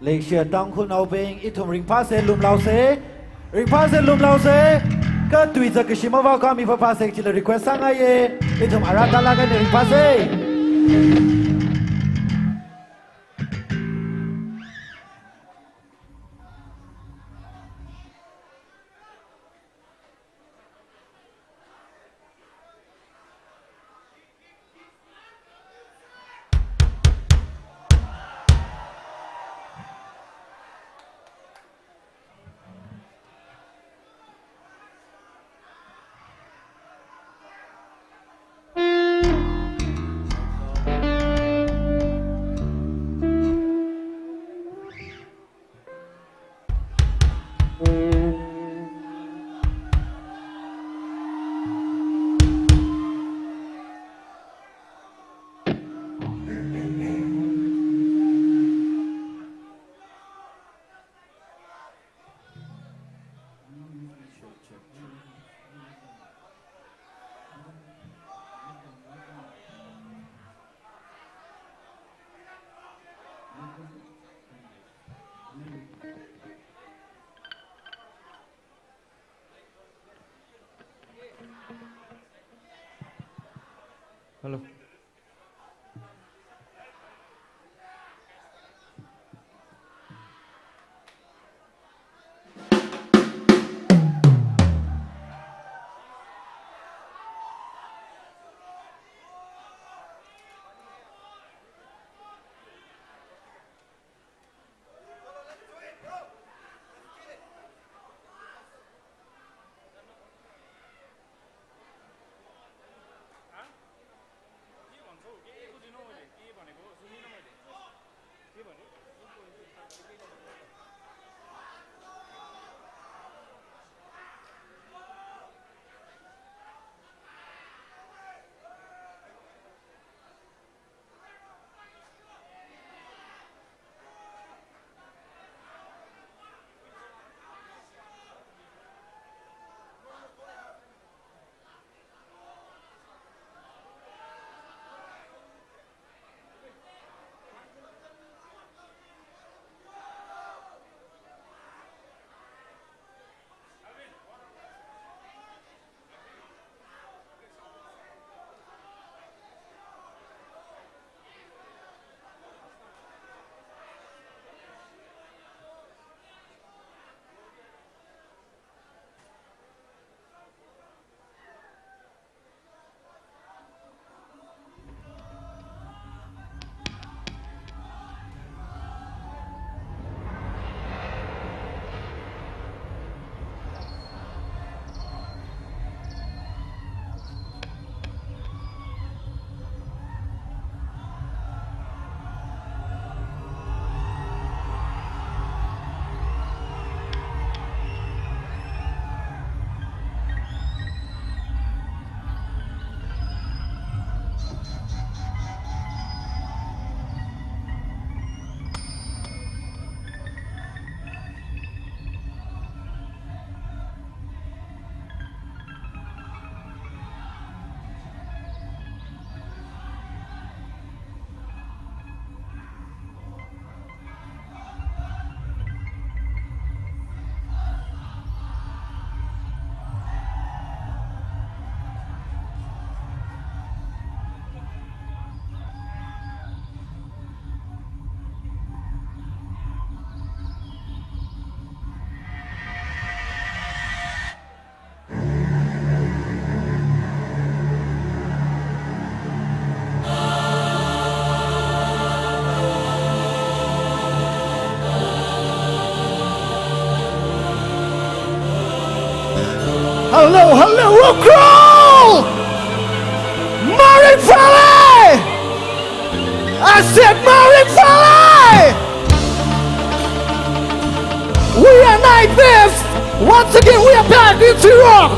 Leikshia Tangkhul Naobeng, ithum ringphase lumlaose. Ringphase lumlaose. Ka tuiza kashima va kami phaphase chila request sangaye. Ithum arata laga ne ringphase. Hello. Ukhrul! Marine Valley! I said Marine Valley! We are Night Beast! Once again, we are back in T-Rock!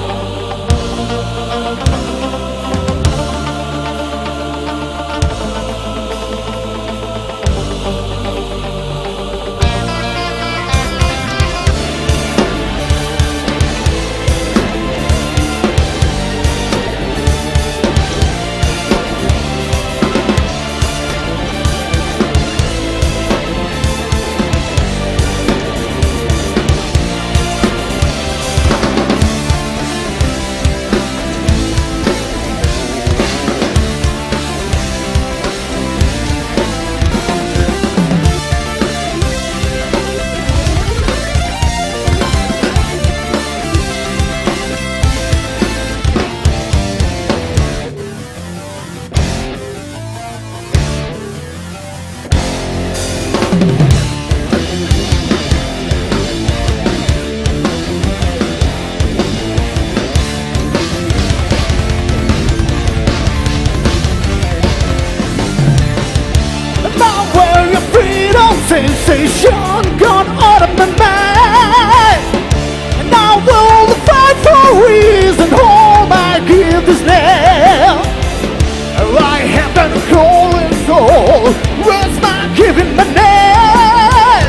Now where your freedom sensation gone out of my mind. And I will fight for reason, all my gift is there. I have done calling soul, where's my giving my name?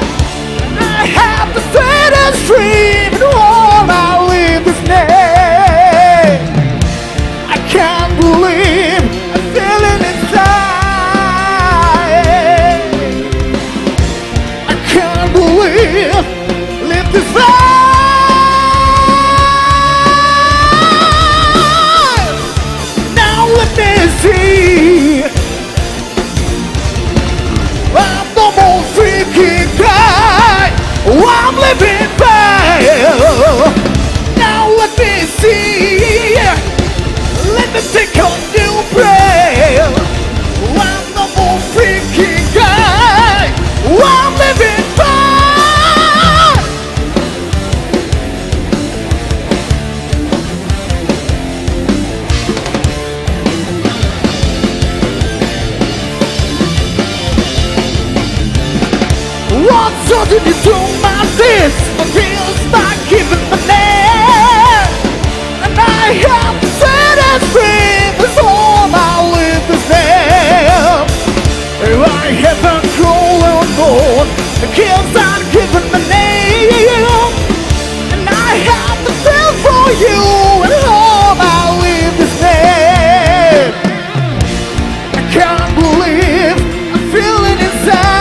I have the sweetest dream, and all I live is name. I can't believe I'm feeling inside. I can't believe Nothing you do my this, my feels like giving my name. And I have to set us free before I leave this name. I have a cruel moon, the kills are given my name. And I have to feel for you and home I leave this name. I can't believe I'm feeling inside.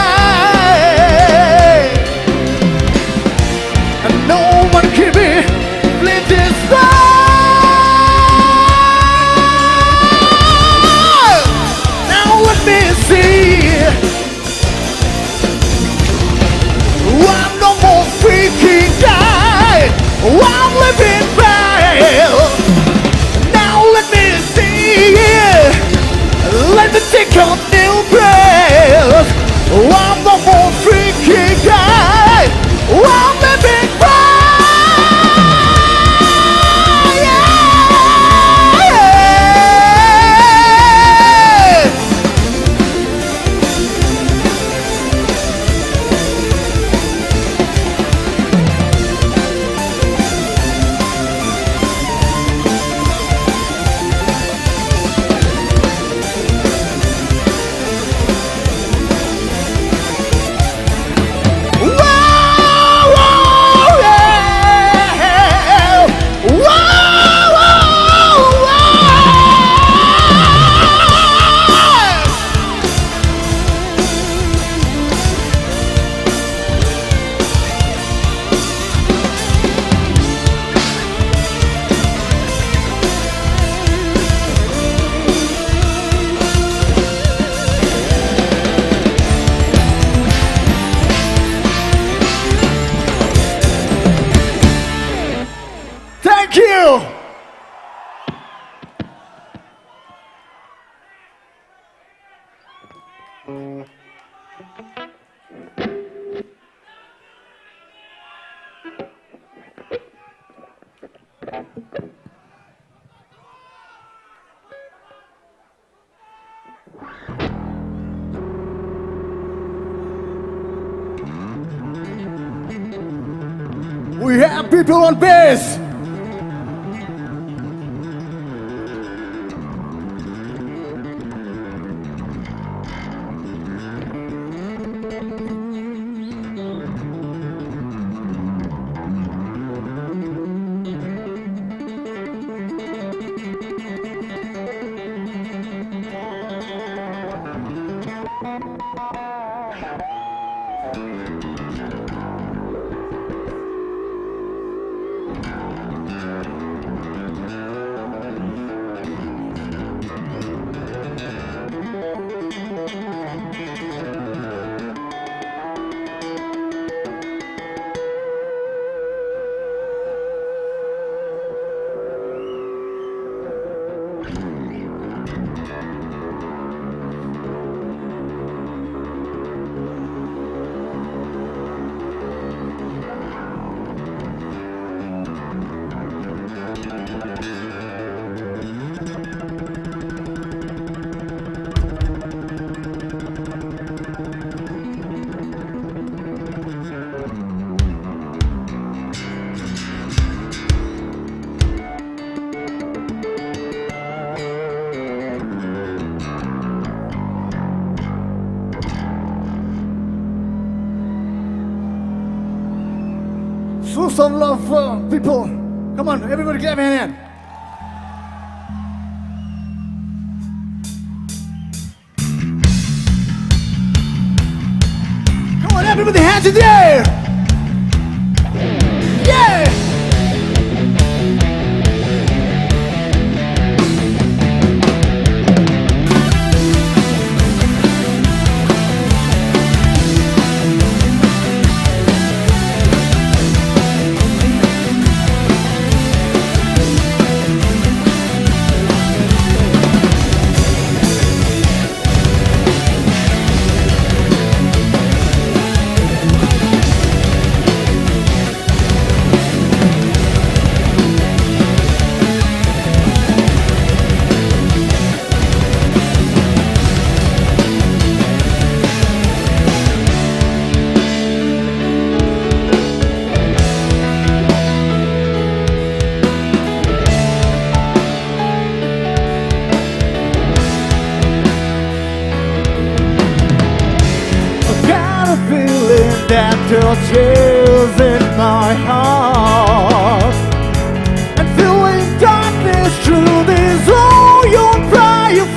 People on bass. Show some love for people. Come on, everybody clap your hand. Come on, everybody, hands in the air. Yeah. Your tears in my heart and feeling darkness through this all your private.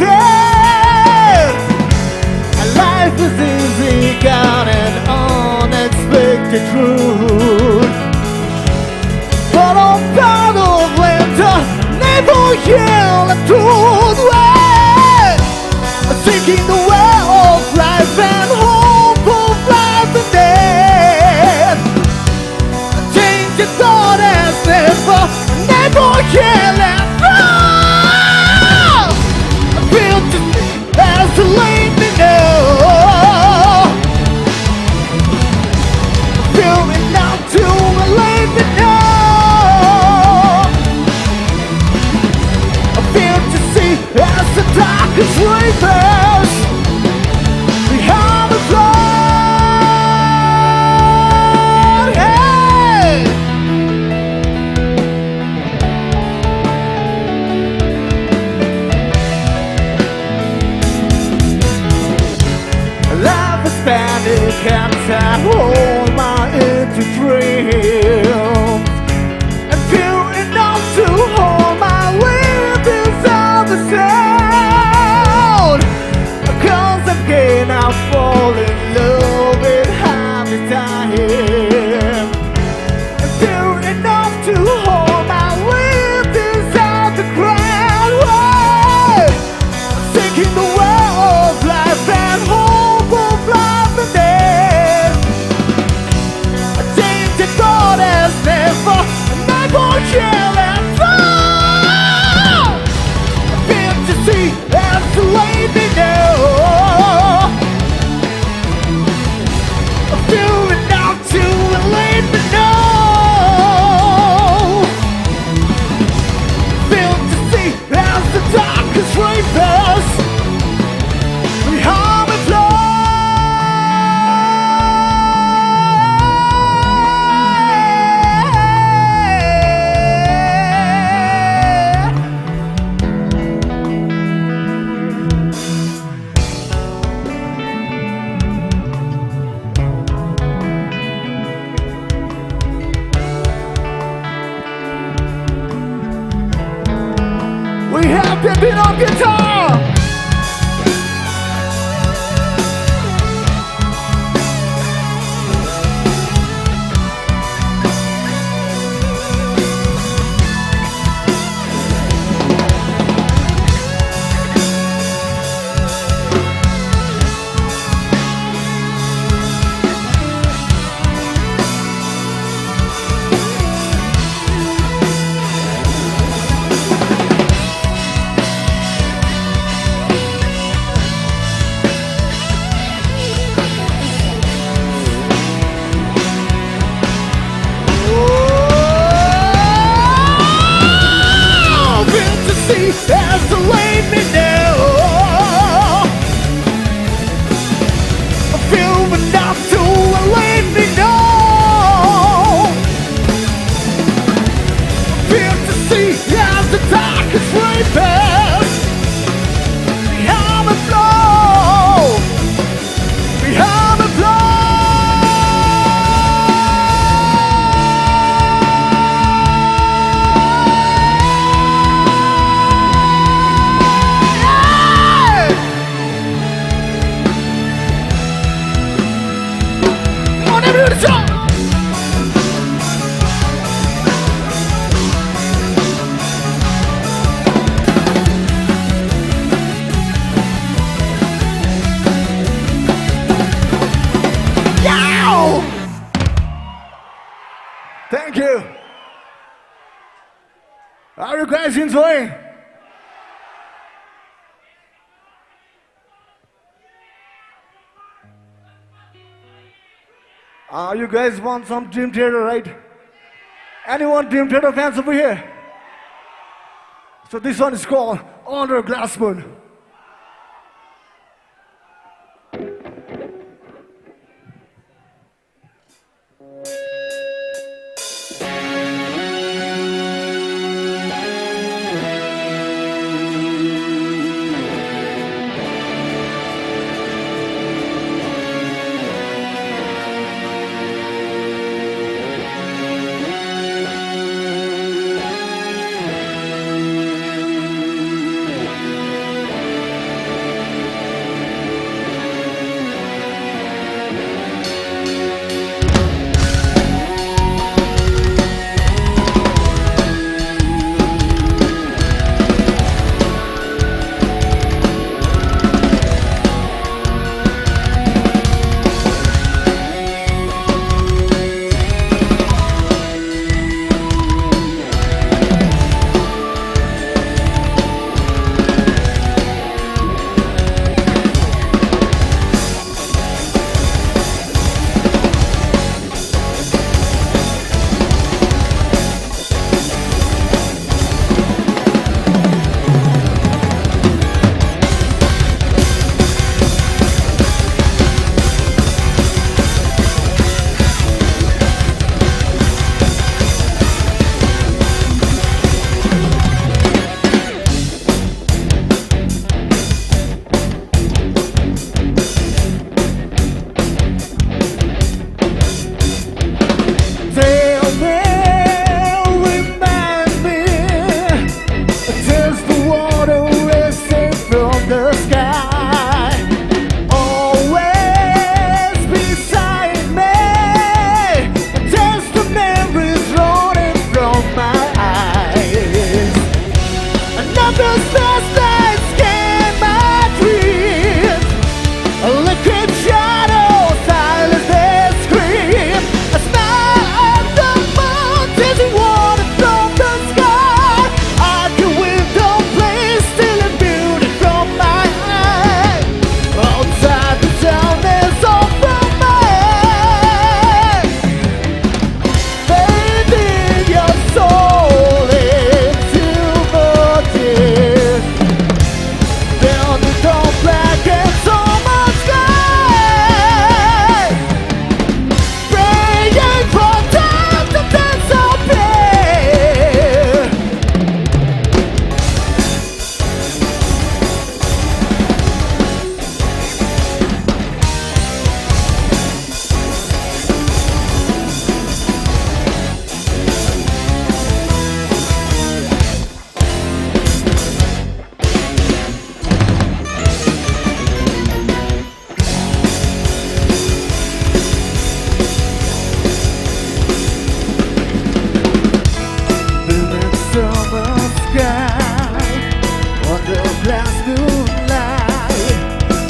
Life is easy, got an unexpected truth. But I'm part of winter, never heal and truth way. Seeking the way of life and hope of life and death. Change your thought as never, never heal and run. I feel to as to let me know. Feel enough to let me know. I feel to see as the darkest wavers behind the flood. Hey! Life is panic and I hold my empty dreams. And fear enough to hold my weakness of the sound. Cause again I fall in love with happy time. And fear enough to hold my weakness of the ground. Whoa! Seeking the way of life and hope of life and death. Change the thought as We have Pippin on guitar. Oh, feel to see as the late me now. I feel enough to let me know. Feel to see as the darkest rain past. Behind the flow. Behind the flow. Come on, everybody, jump! Yow! Thank you. Are you guys enjoying? Uh, you guys want some Dream Theater, right? Anyone Dream Theater fans over here? So this one is called Under Glass Moon.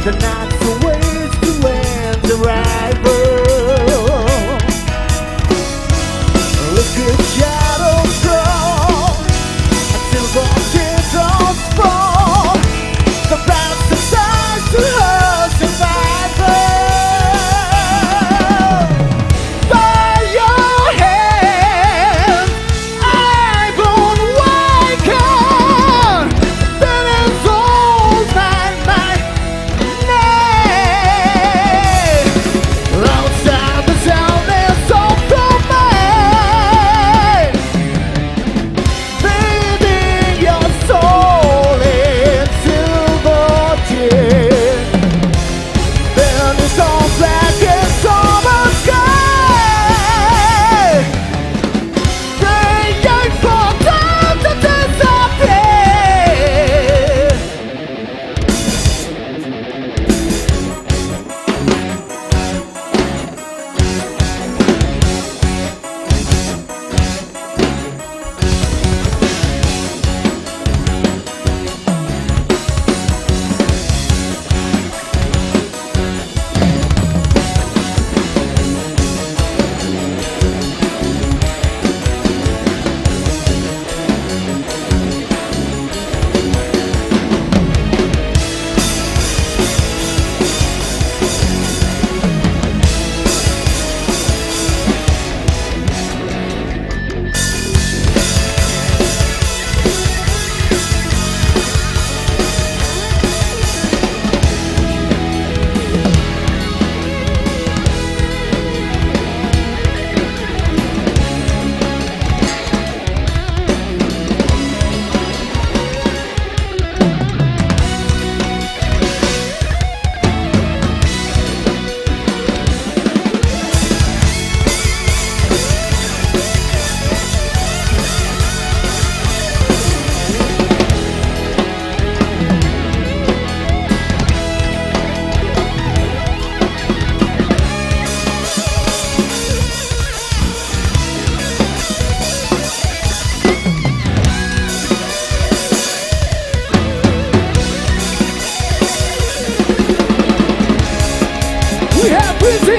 The night's a waste to end the rival. Look at shadows grow until the shadows fall. The best decides to her survival. By your hand, I won't wake up. That is all that my name.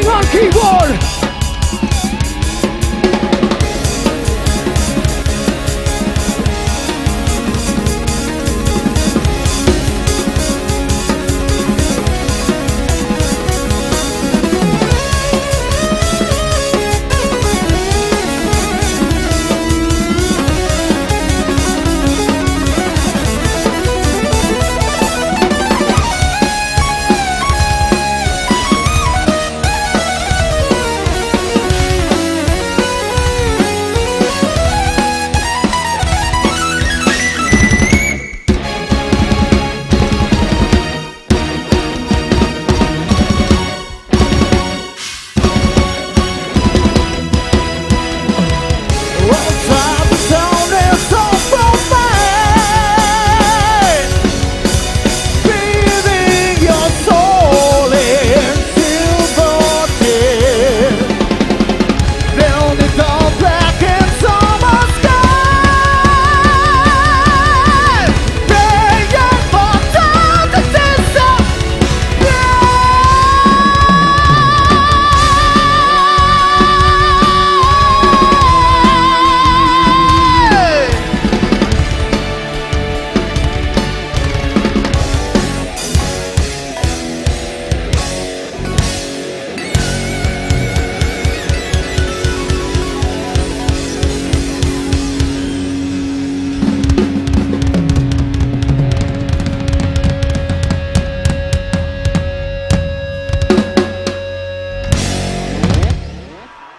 On keyboard.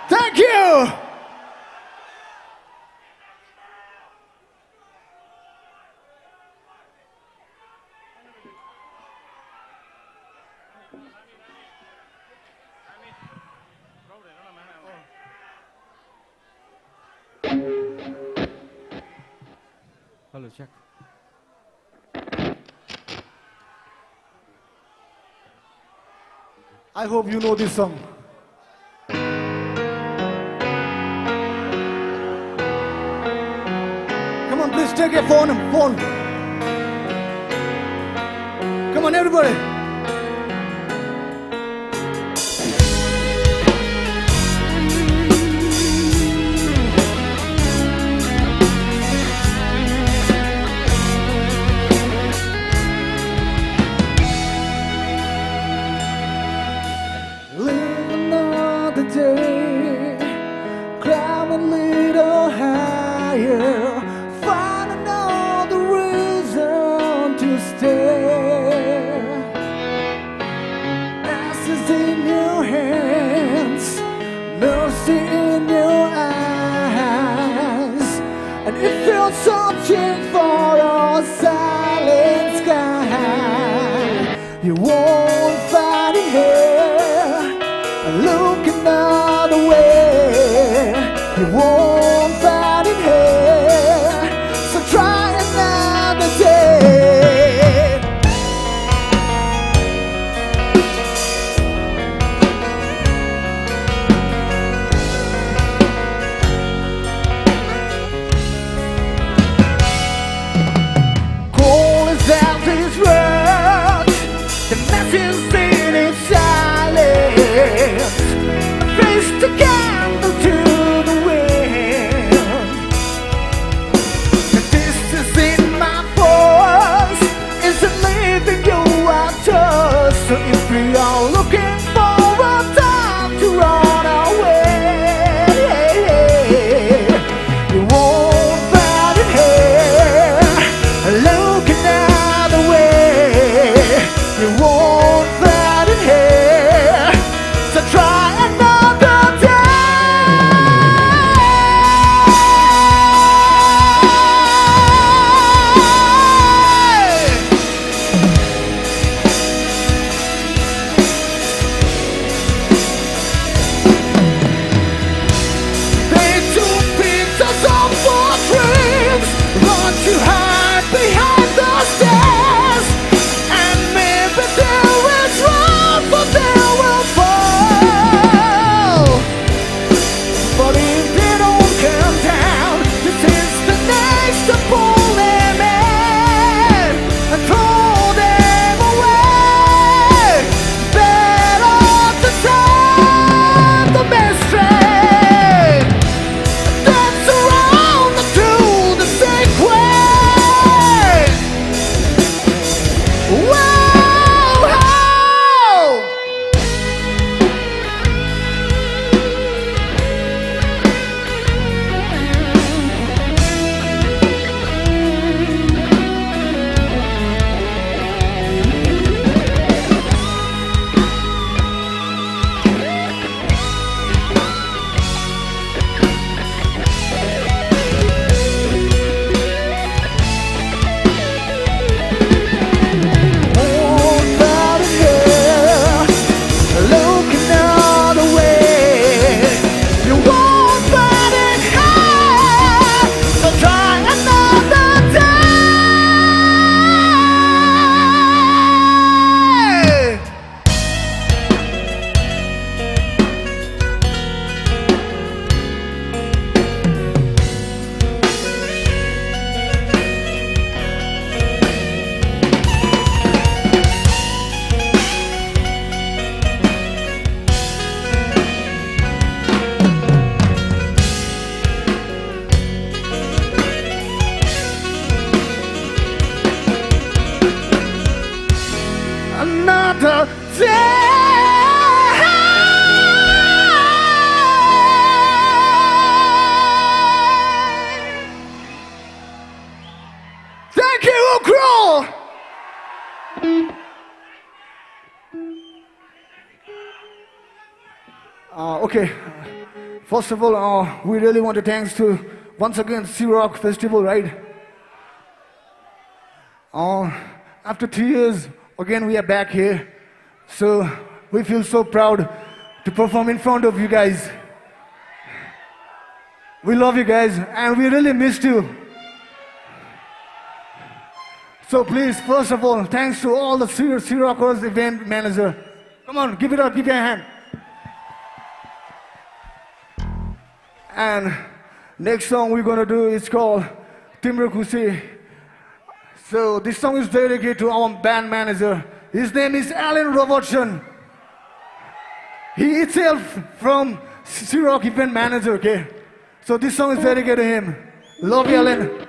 Thank you. Hello, check. I hope you know this song. Come on, please take your phone and phone. Come on, everybody. Stare. Ashes in your hands, mercy in your eyes, and if you're searching for a silent sky, you won't find it here. Look another way, you won't find it here. So try another day. Cold as hell this world, the messy the day. Thank you, Ukhrul. Uh, okay. First of all, uh, we really want to thanks to once again Sea Rock Festival, right? Uh, after two years, again we are back here. So we feel so proud to perform in front of you guys. We love you guys and we really missed you. So please, first of all, thanks to all the Sea Sea Rockers event manager. Come on, give it up, give your hand. And next song we're gonna do is called Timro Kusi. So this song is dedicated to our band manager. His name is Alan Robertson. He itself from Sea Rock event manager, okay? So this song is dedicated to him. Love you, Alan.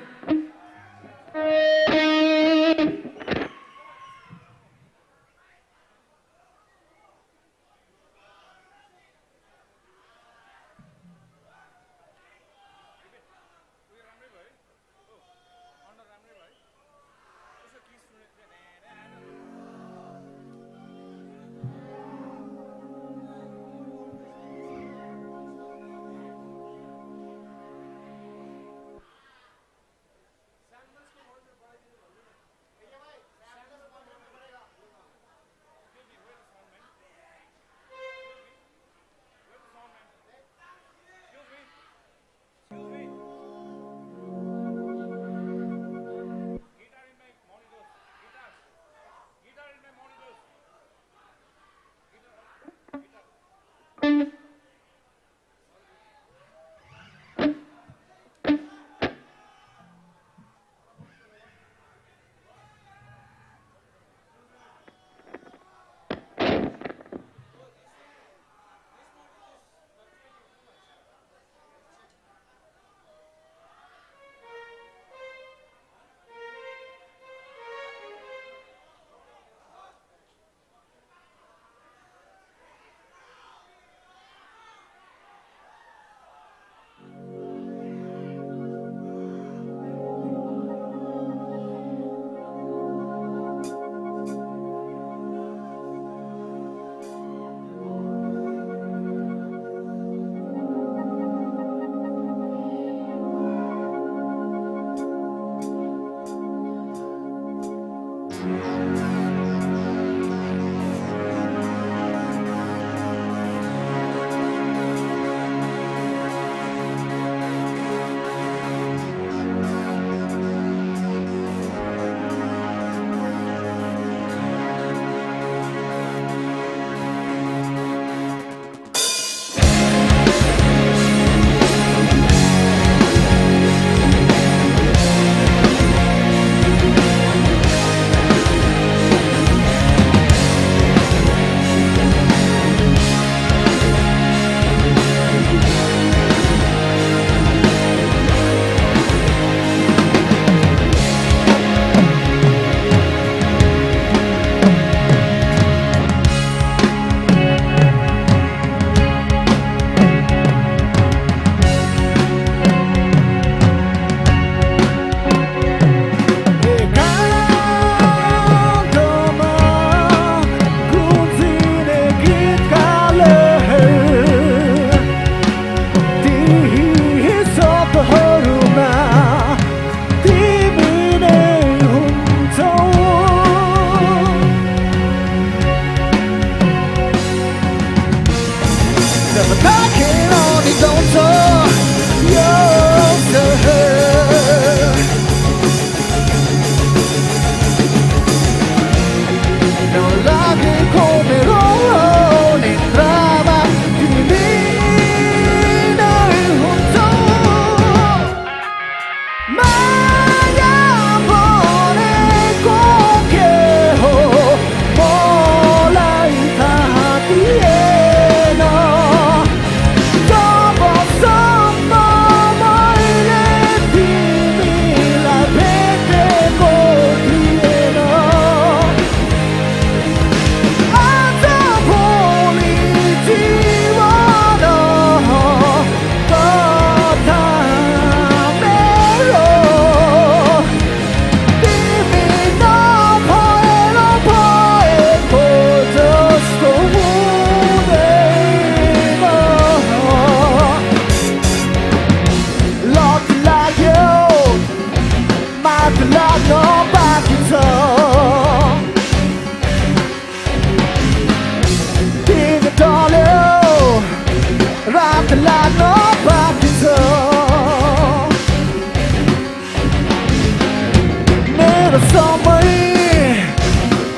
समय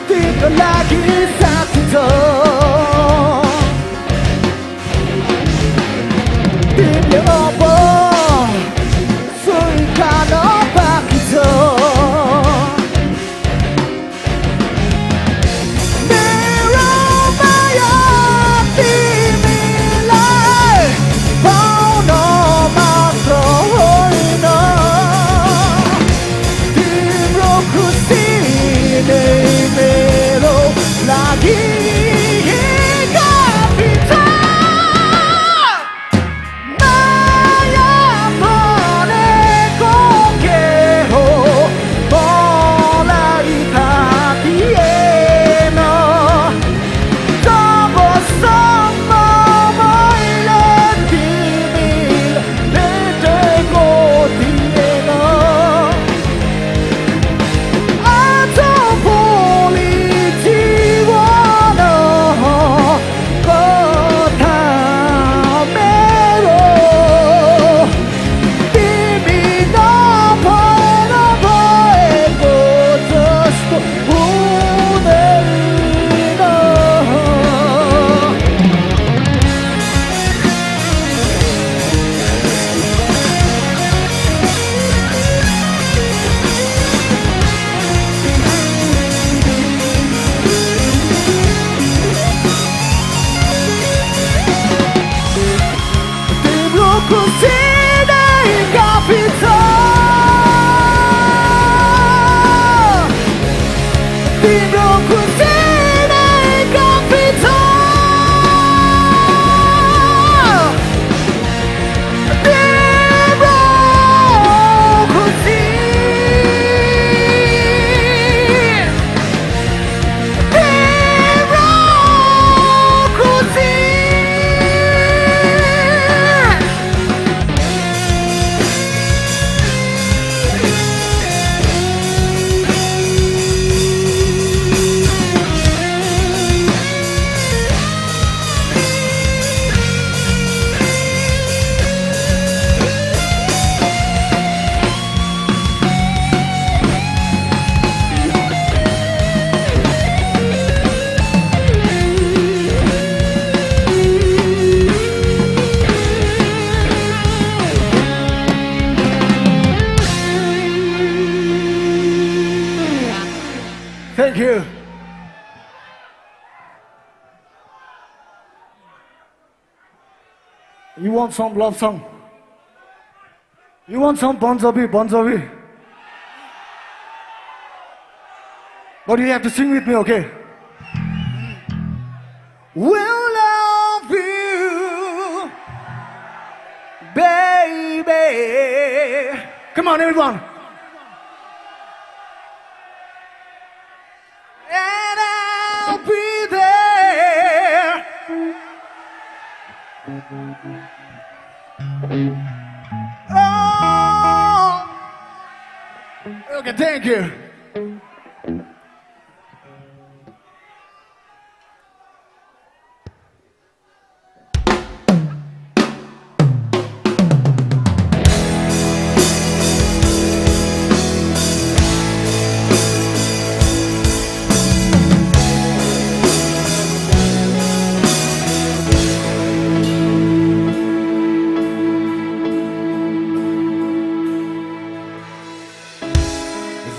तिम्रो लागि साथी छ। तिमीले अब स्वीकार्न बाँकी छ। मेरो माया तिमीलाई पाउन मात्र होइन, तिम्रो खुसी नै मेरो लागि काफी छ। माया भनेको के हो मलाई थाहा थिएन। जबसम्म मैले तिमीलाई भेटेको थिएन। आज भोलि जीवन कथा मेरो। तिमी नभएर भएको जस्तो हुँदैन। तिम्रो खुसी नै काफी छ। तिम्रो खुसी नै काफी छ। तिम्रो खुसी, तिम्रो खुसी। Thank you. You want some love song? You want some Bon Jovi? Bon Jovi. But you have to sing with me, okay? We'll love you, baby. Come on, everyone. And I'll be there. Oh. Okay, thank you.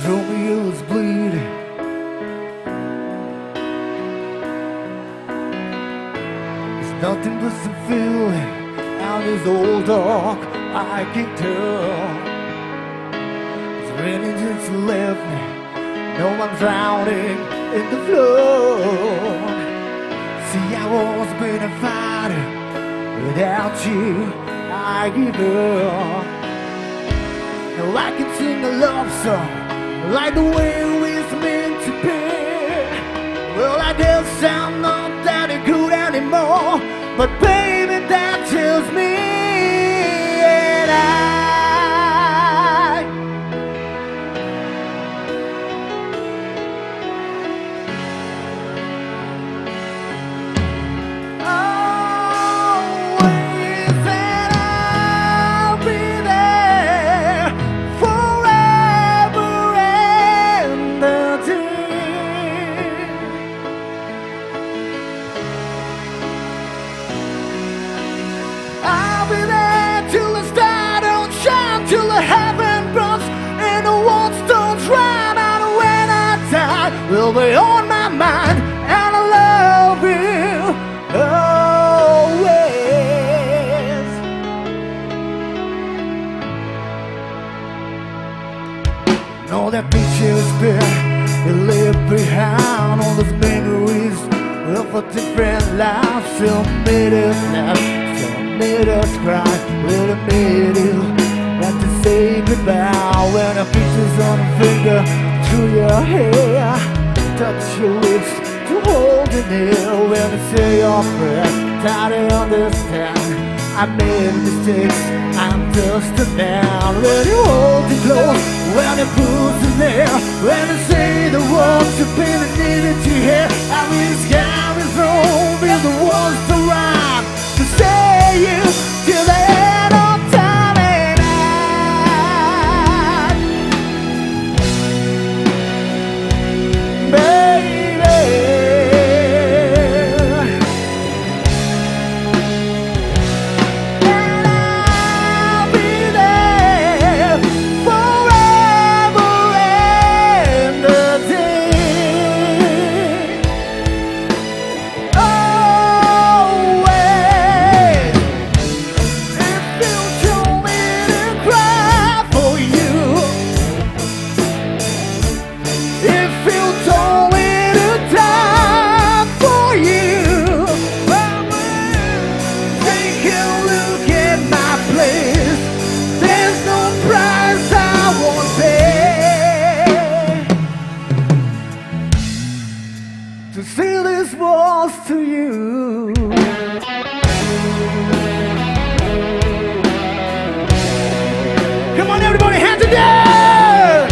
Romeo's bleeding. It's nothing but some feeling. And this old dog I can tell. It's raining since you left me. No, I'm drowning in the flood. See, I was been a fighter. Without you, I give up. Now I can sing a love song like the way it's meant to be. Well, I guess I'm not that good anymore, but baby, that's just me. And I always said I'll be there forever and a day. Will be on my mind, and I love you always. All that pictures been, you leave behind all those memories of a different life. Some made us laugh, some made us cry. Little made you have to say goodbye when a picture's on a finger through your hair. Touch your lips to hold it near when I say your prayer. Try to understand. I made mistakes, I'm just a man. When you hold it close, when you put it there, when I say the words you've been needed to hear, I will carry through with the words to rhyme to say you till the end of time and night. Baby, and I'll be there forever and a day. Always. If you told me to cry for you, if you told me to die for you, I will take a look at my place. There's no price I won't pay to see this walls to you. Come on, everybody, hands together!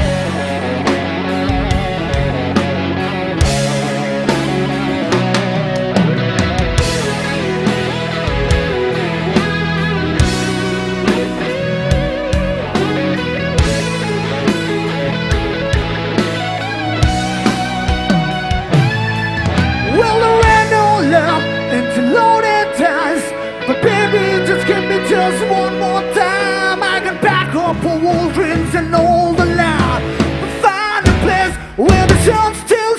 Well, there ain't no love into loaded dice. But baby, just give me just one more time. I can pack up all dreams and all the lie. Find a place where the sun still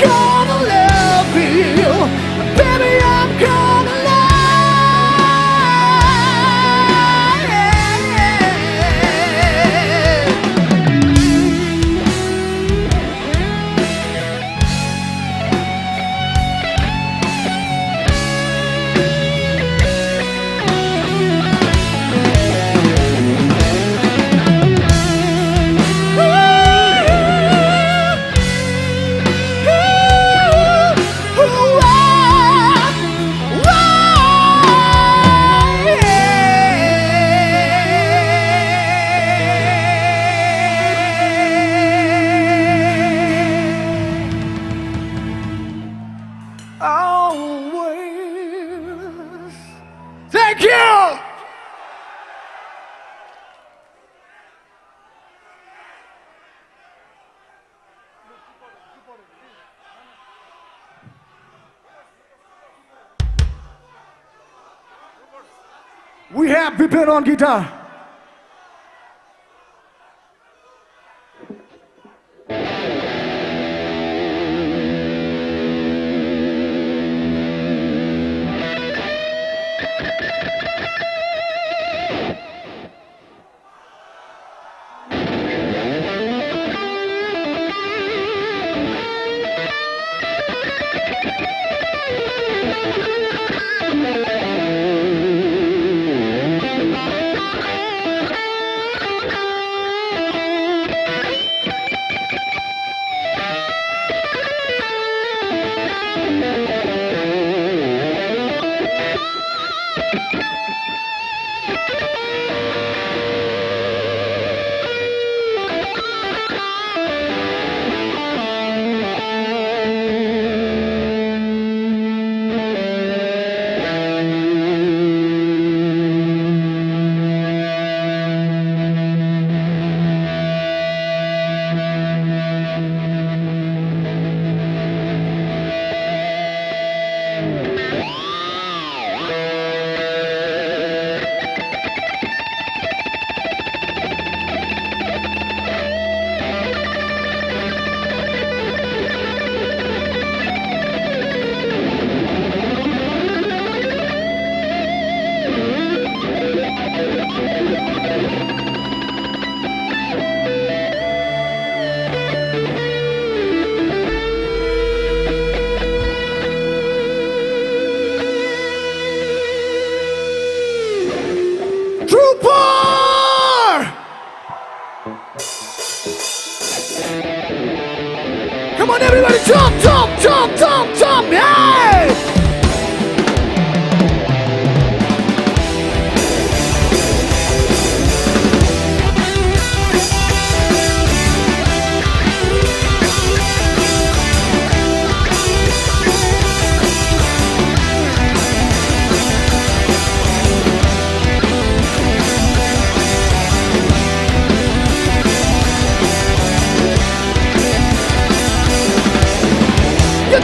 Gonna love you, baby, I'm gonna lie. Always. Thank you. We have Vipin on guitar.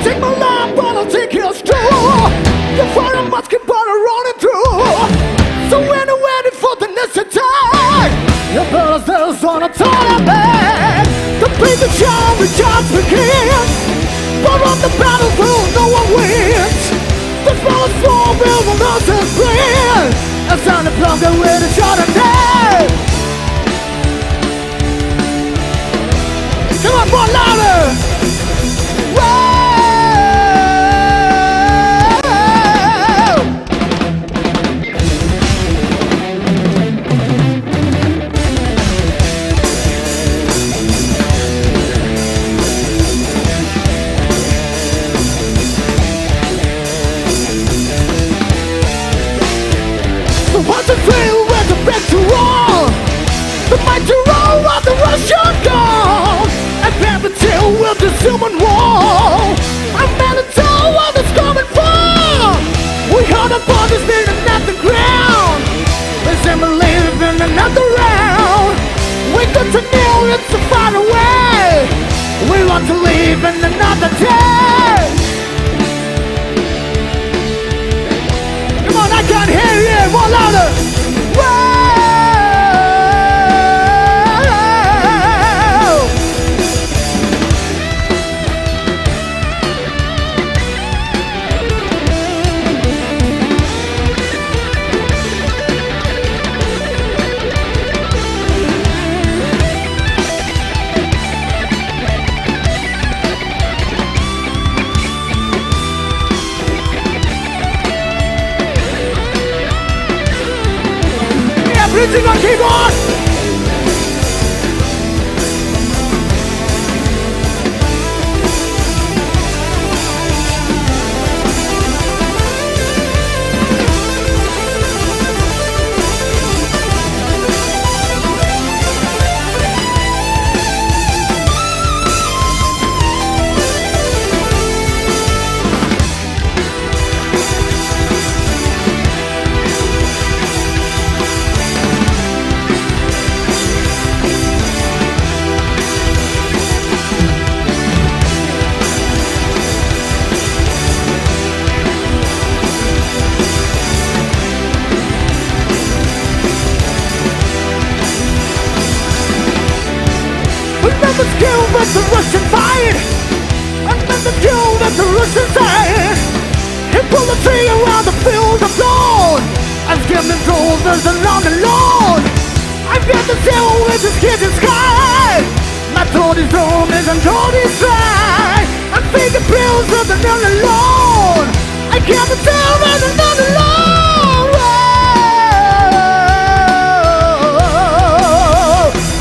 Take my life, but I'll take yours too. The fire must keep on running through. So when I'm ready for the next attack, the battle's on a tournament. The bigger challenge just begins. But on the battlefield, no one wins. The smallest war will not win. As on the block with a shot and dead. Come on, more louder! Whoa! The ones that fail were the back to wall. The mighty roll of the Russian gun. And then the tail will the human wall. And then the tail what is coming from. We heard about this near the nothing ground. Let's live in another round. We got to know it's so far away. We want to live in another day. Come on, I can't hear you. More louder. Whoa! Yeah, Bridging on keyboard! The Russian fight, and then the kill that the Russian side. He pulled the trigger on the field of blood, and screaming through the alarm alone. I feel the devil with his kids in sky. My throat is home is and throat is dry. I feel the pills of the none alone. I can't tell there's another alone.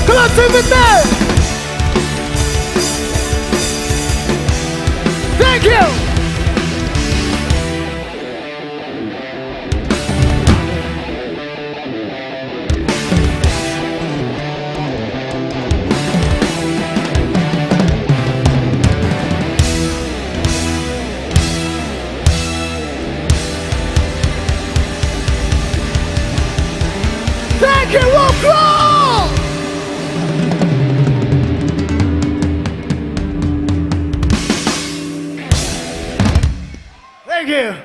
Come on, sing with me. Thank you. Thank you, Rock Roll! Thank you.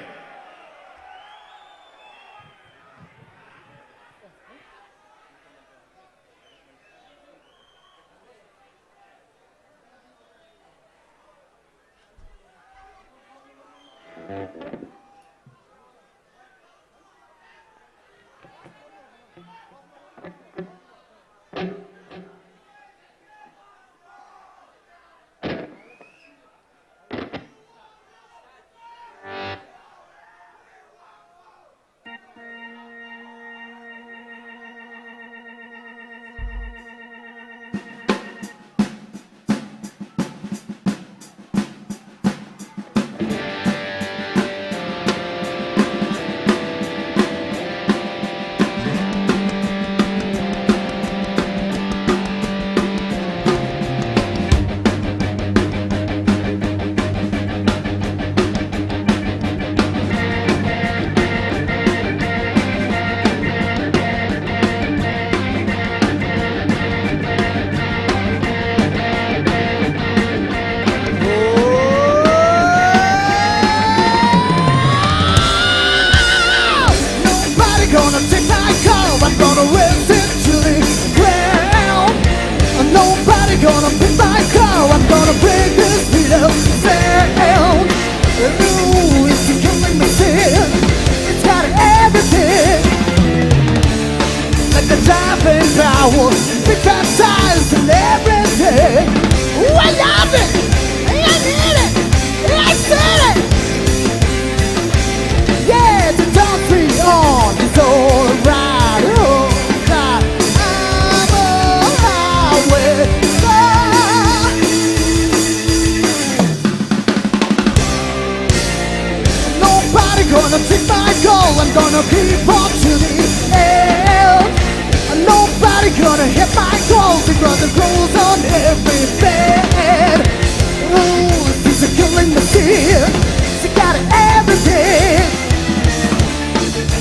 Gonna take my goal, I'm gonna keep on to the end. Nobody gonna hit my goal, the brother goes on everything. Ooh, she's a killing machine. She got everything.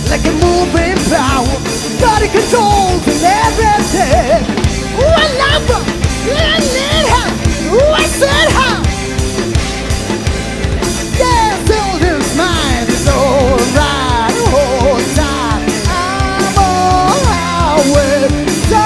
Like a moving power, body controls and everything. Ooh, I love her. Yeah, I need her. Ooh, I said her. Yeah, till this mind is alright. Oh, time. I'm always done.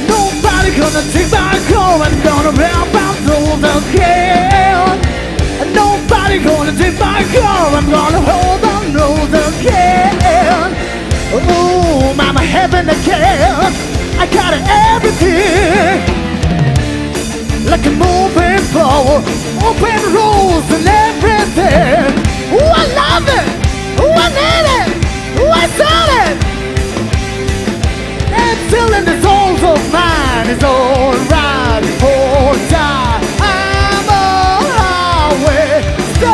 Nobody gonna take my call, I'm gonna rap and roll again. Nobody gonna take my call, I'm gonna hold on, roll again. Oh, mama, heaven again. I got everything. Like a moving flower, open rules and everything. Ooh, I love it. Ooh, I need it. Ooh, I saw it. It's still in the souls of mine. It's alright for time. I'm always done.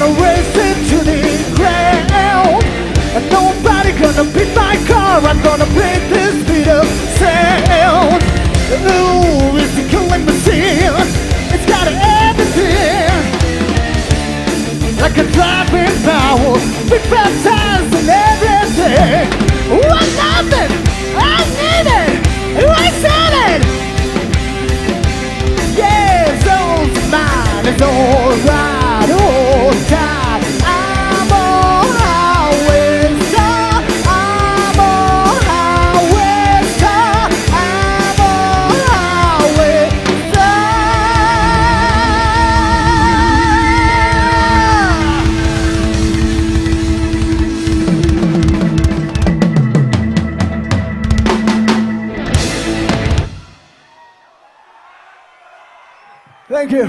Racing to the ground. Nobody gonna beat my car. I'm gonna beat this beat up sound. Ooh, it's a killing machine. It's got everything. Like a driving power. Big fat tires and everything. What nothing? I need it. I said it. Yes, oh, smile is alright. Oh, God, I'm on highway star. I'm on highway star. I'm on highway star. Thank you.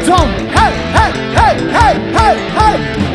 Jump! Hey, hey, hey, hey, hey, hey!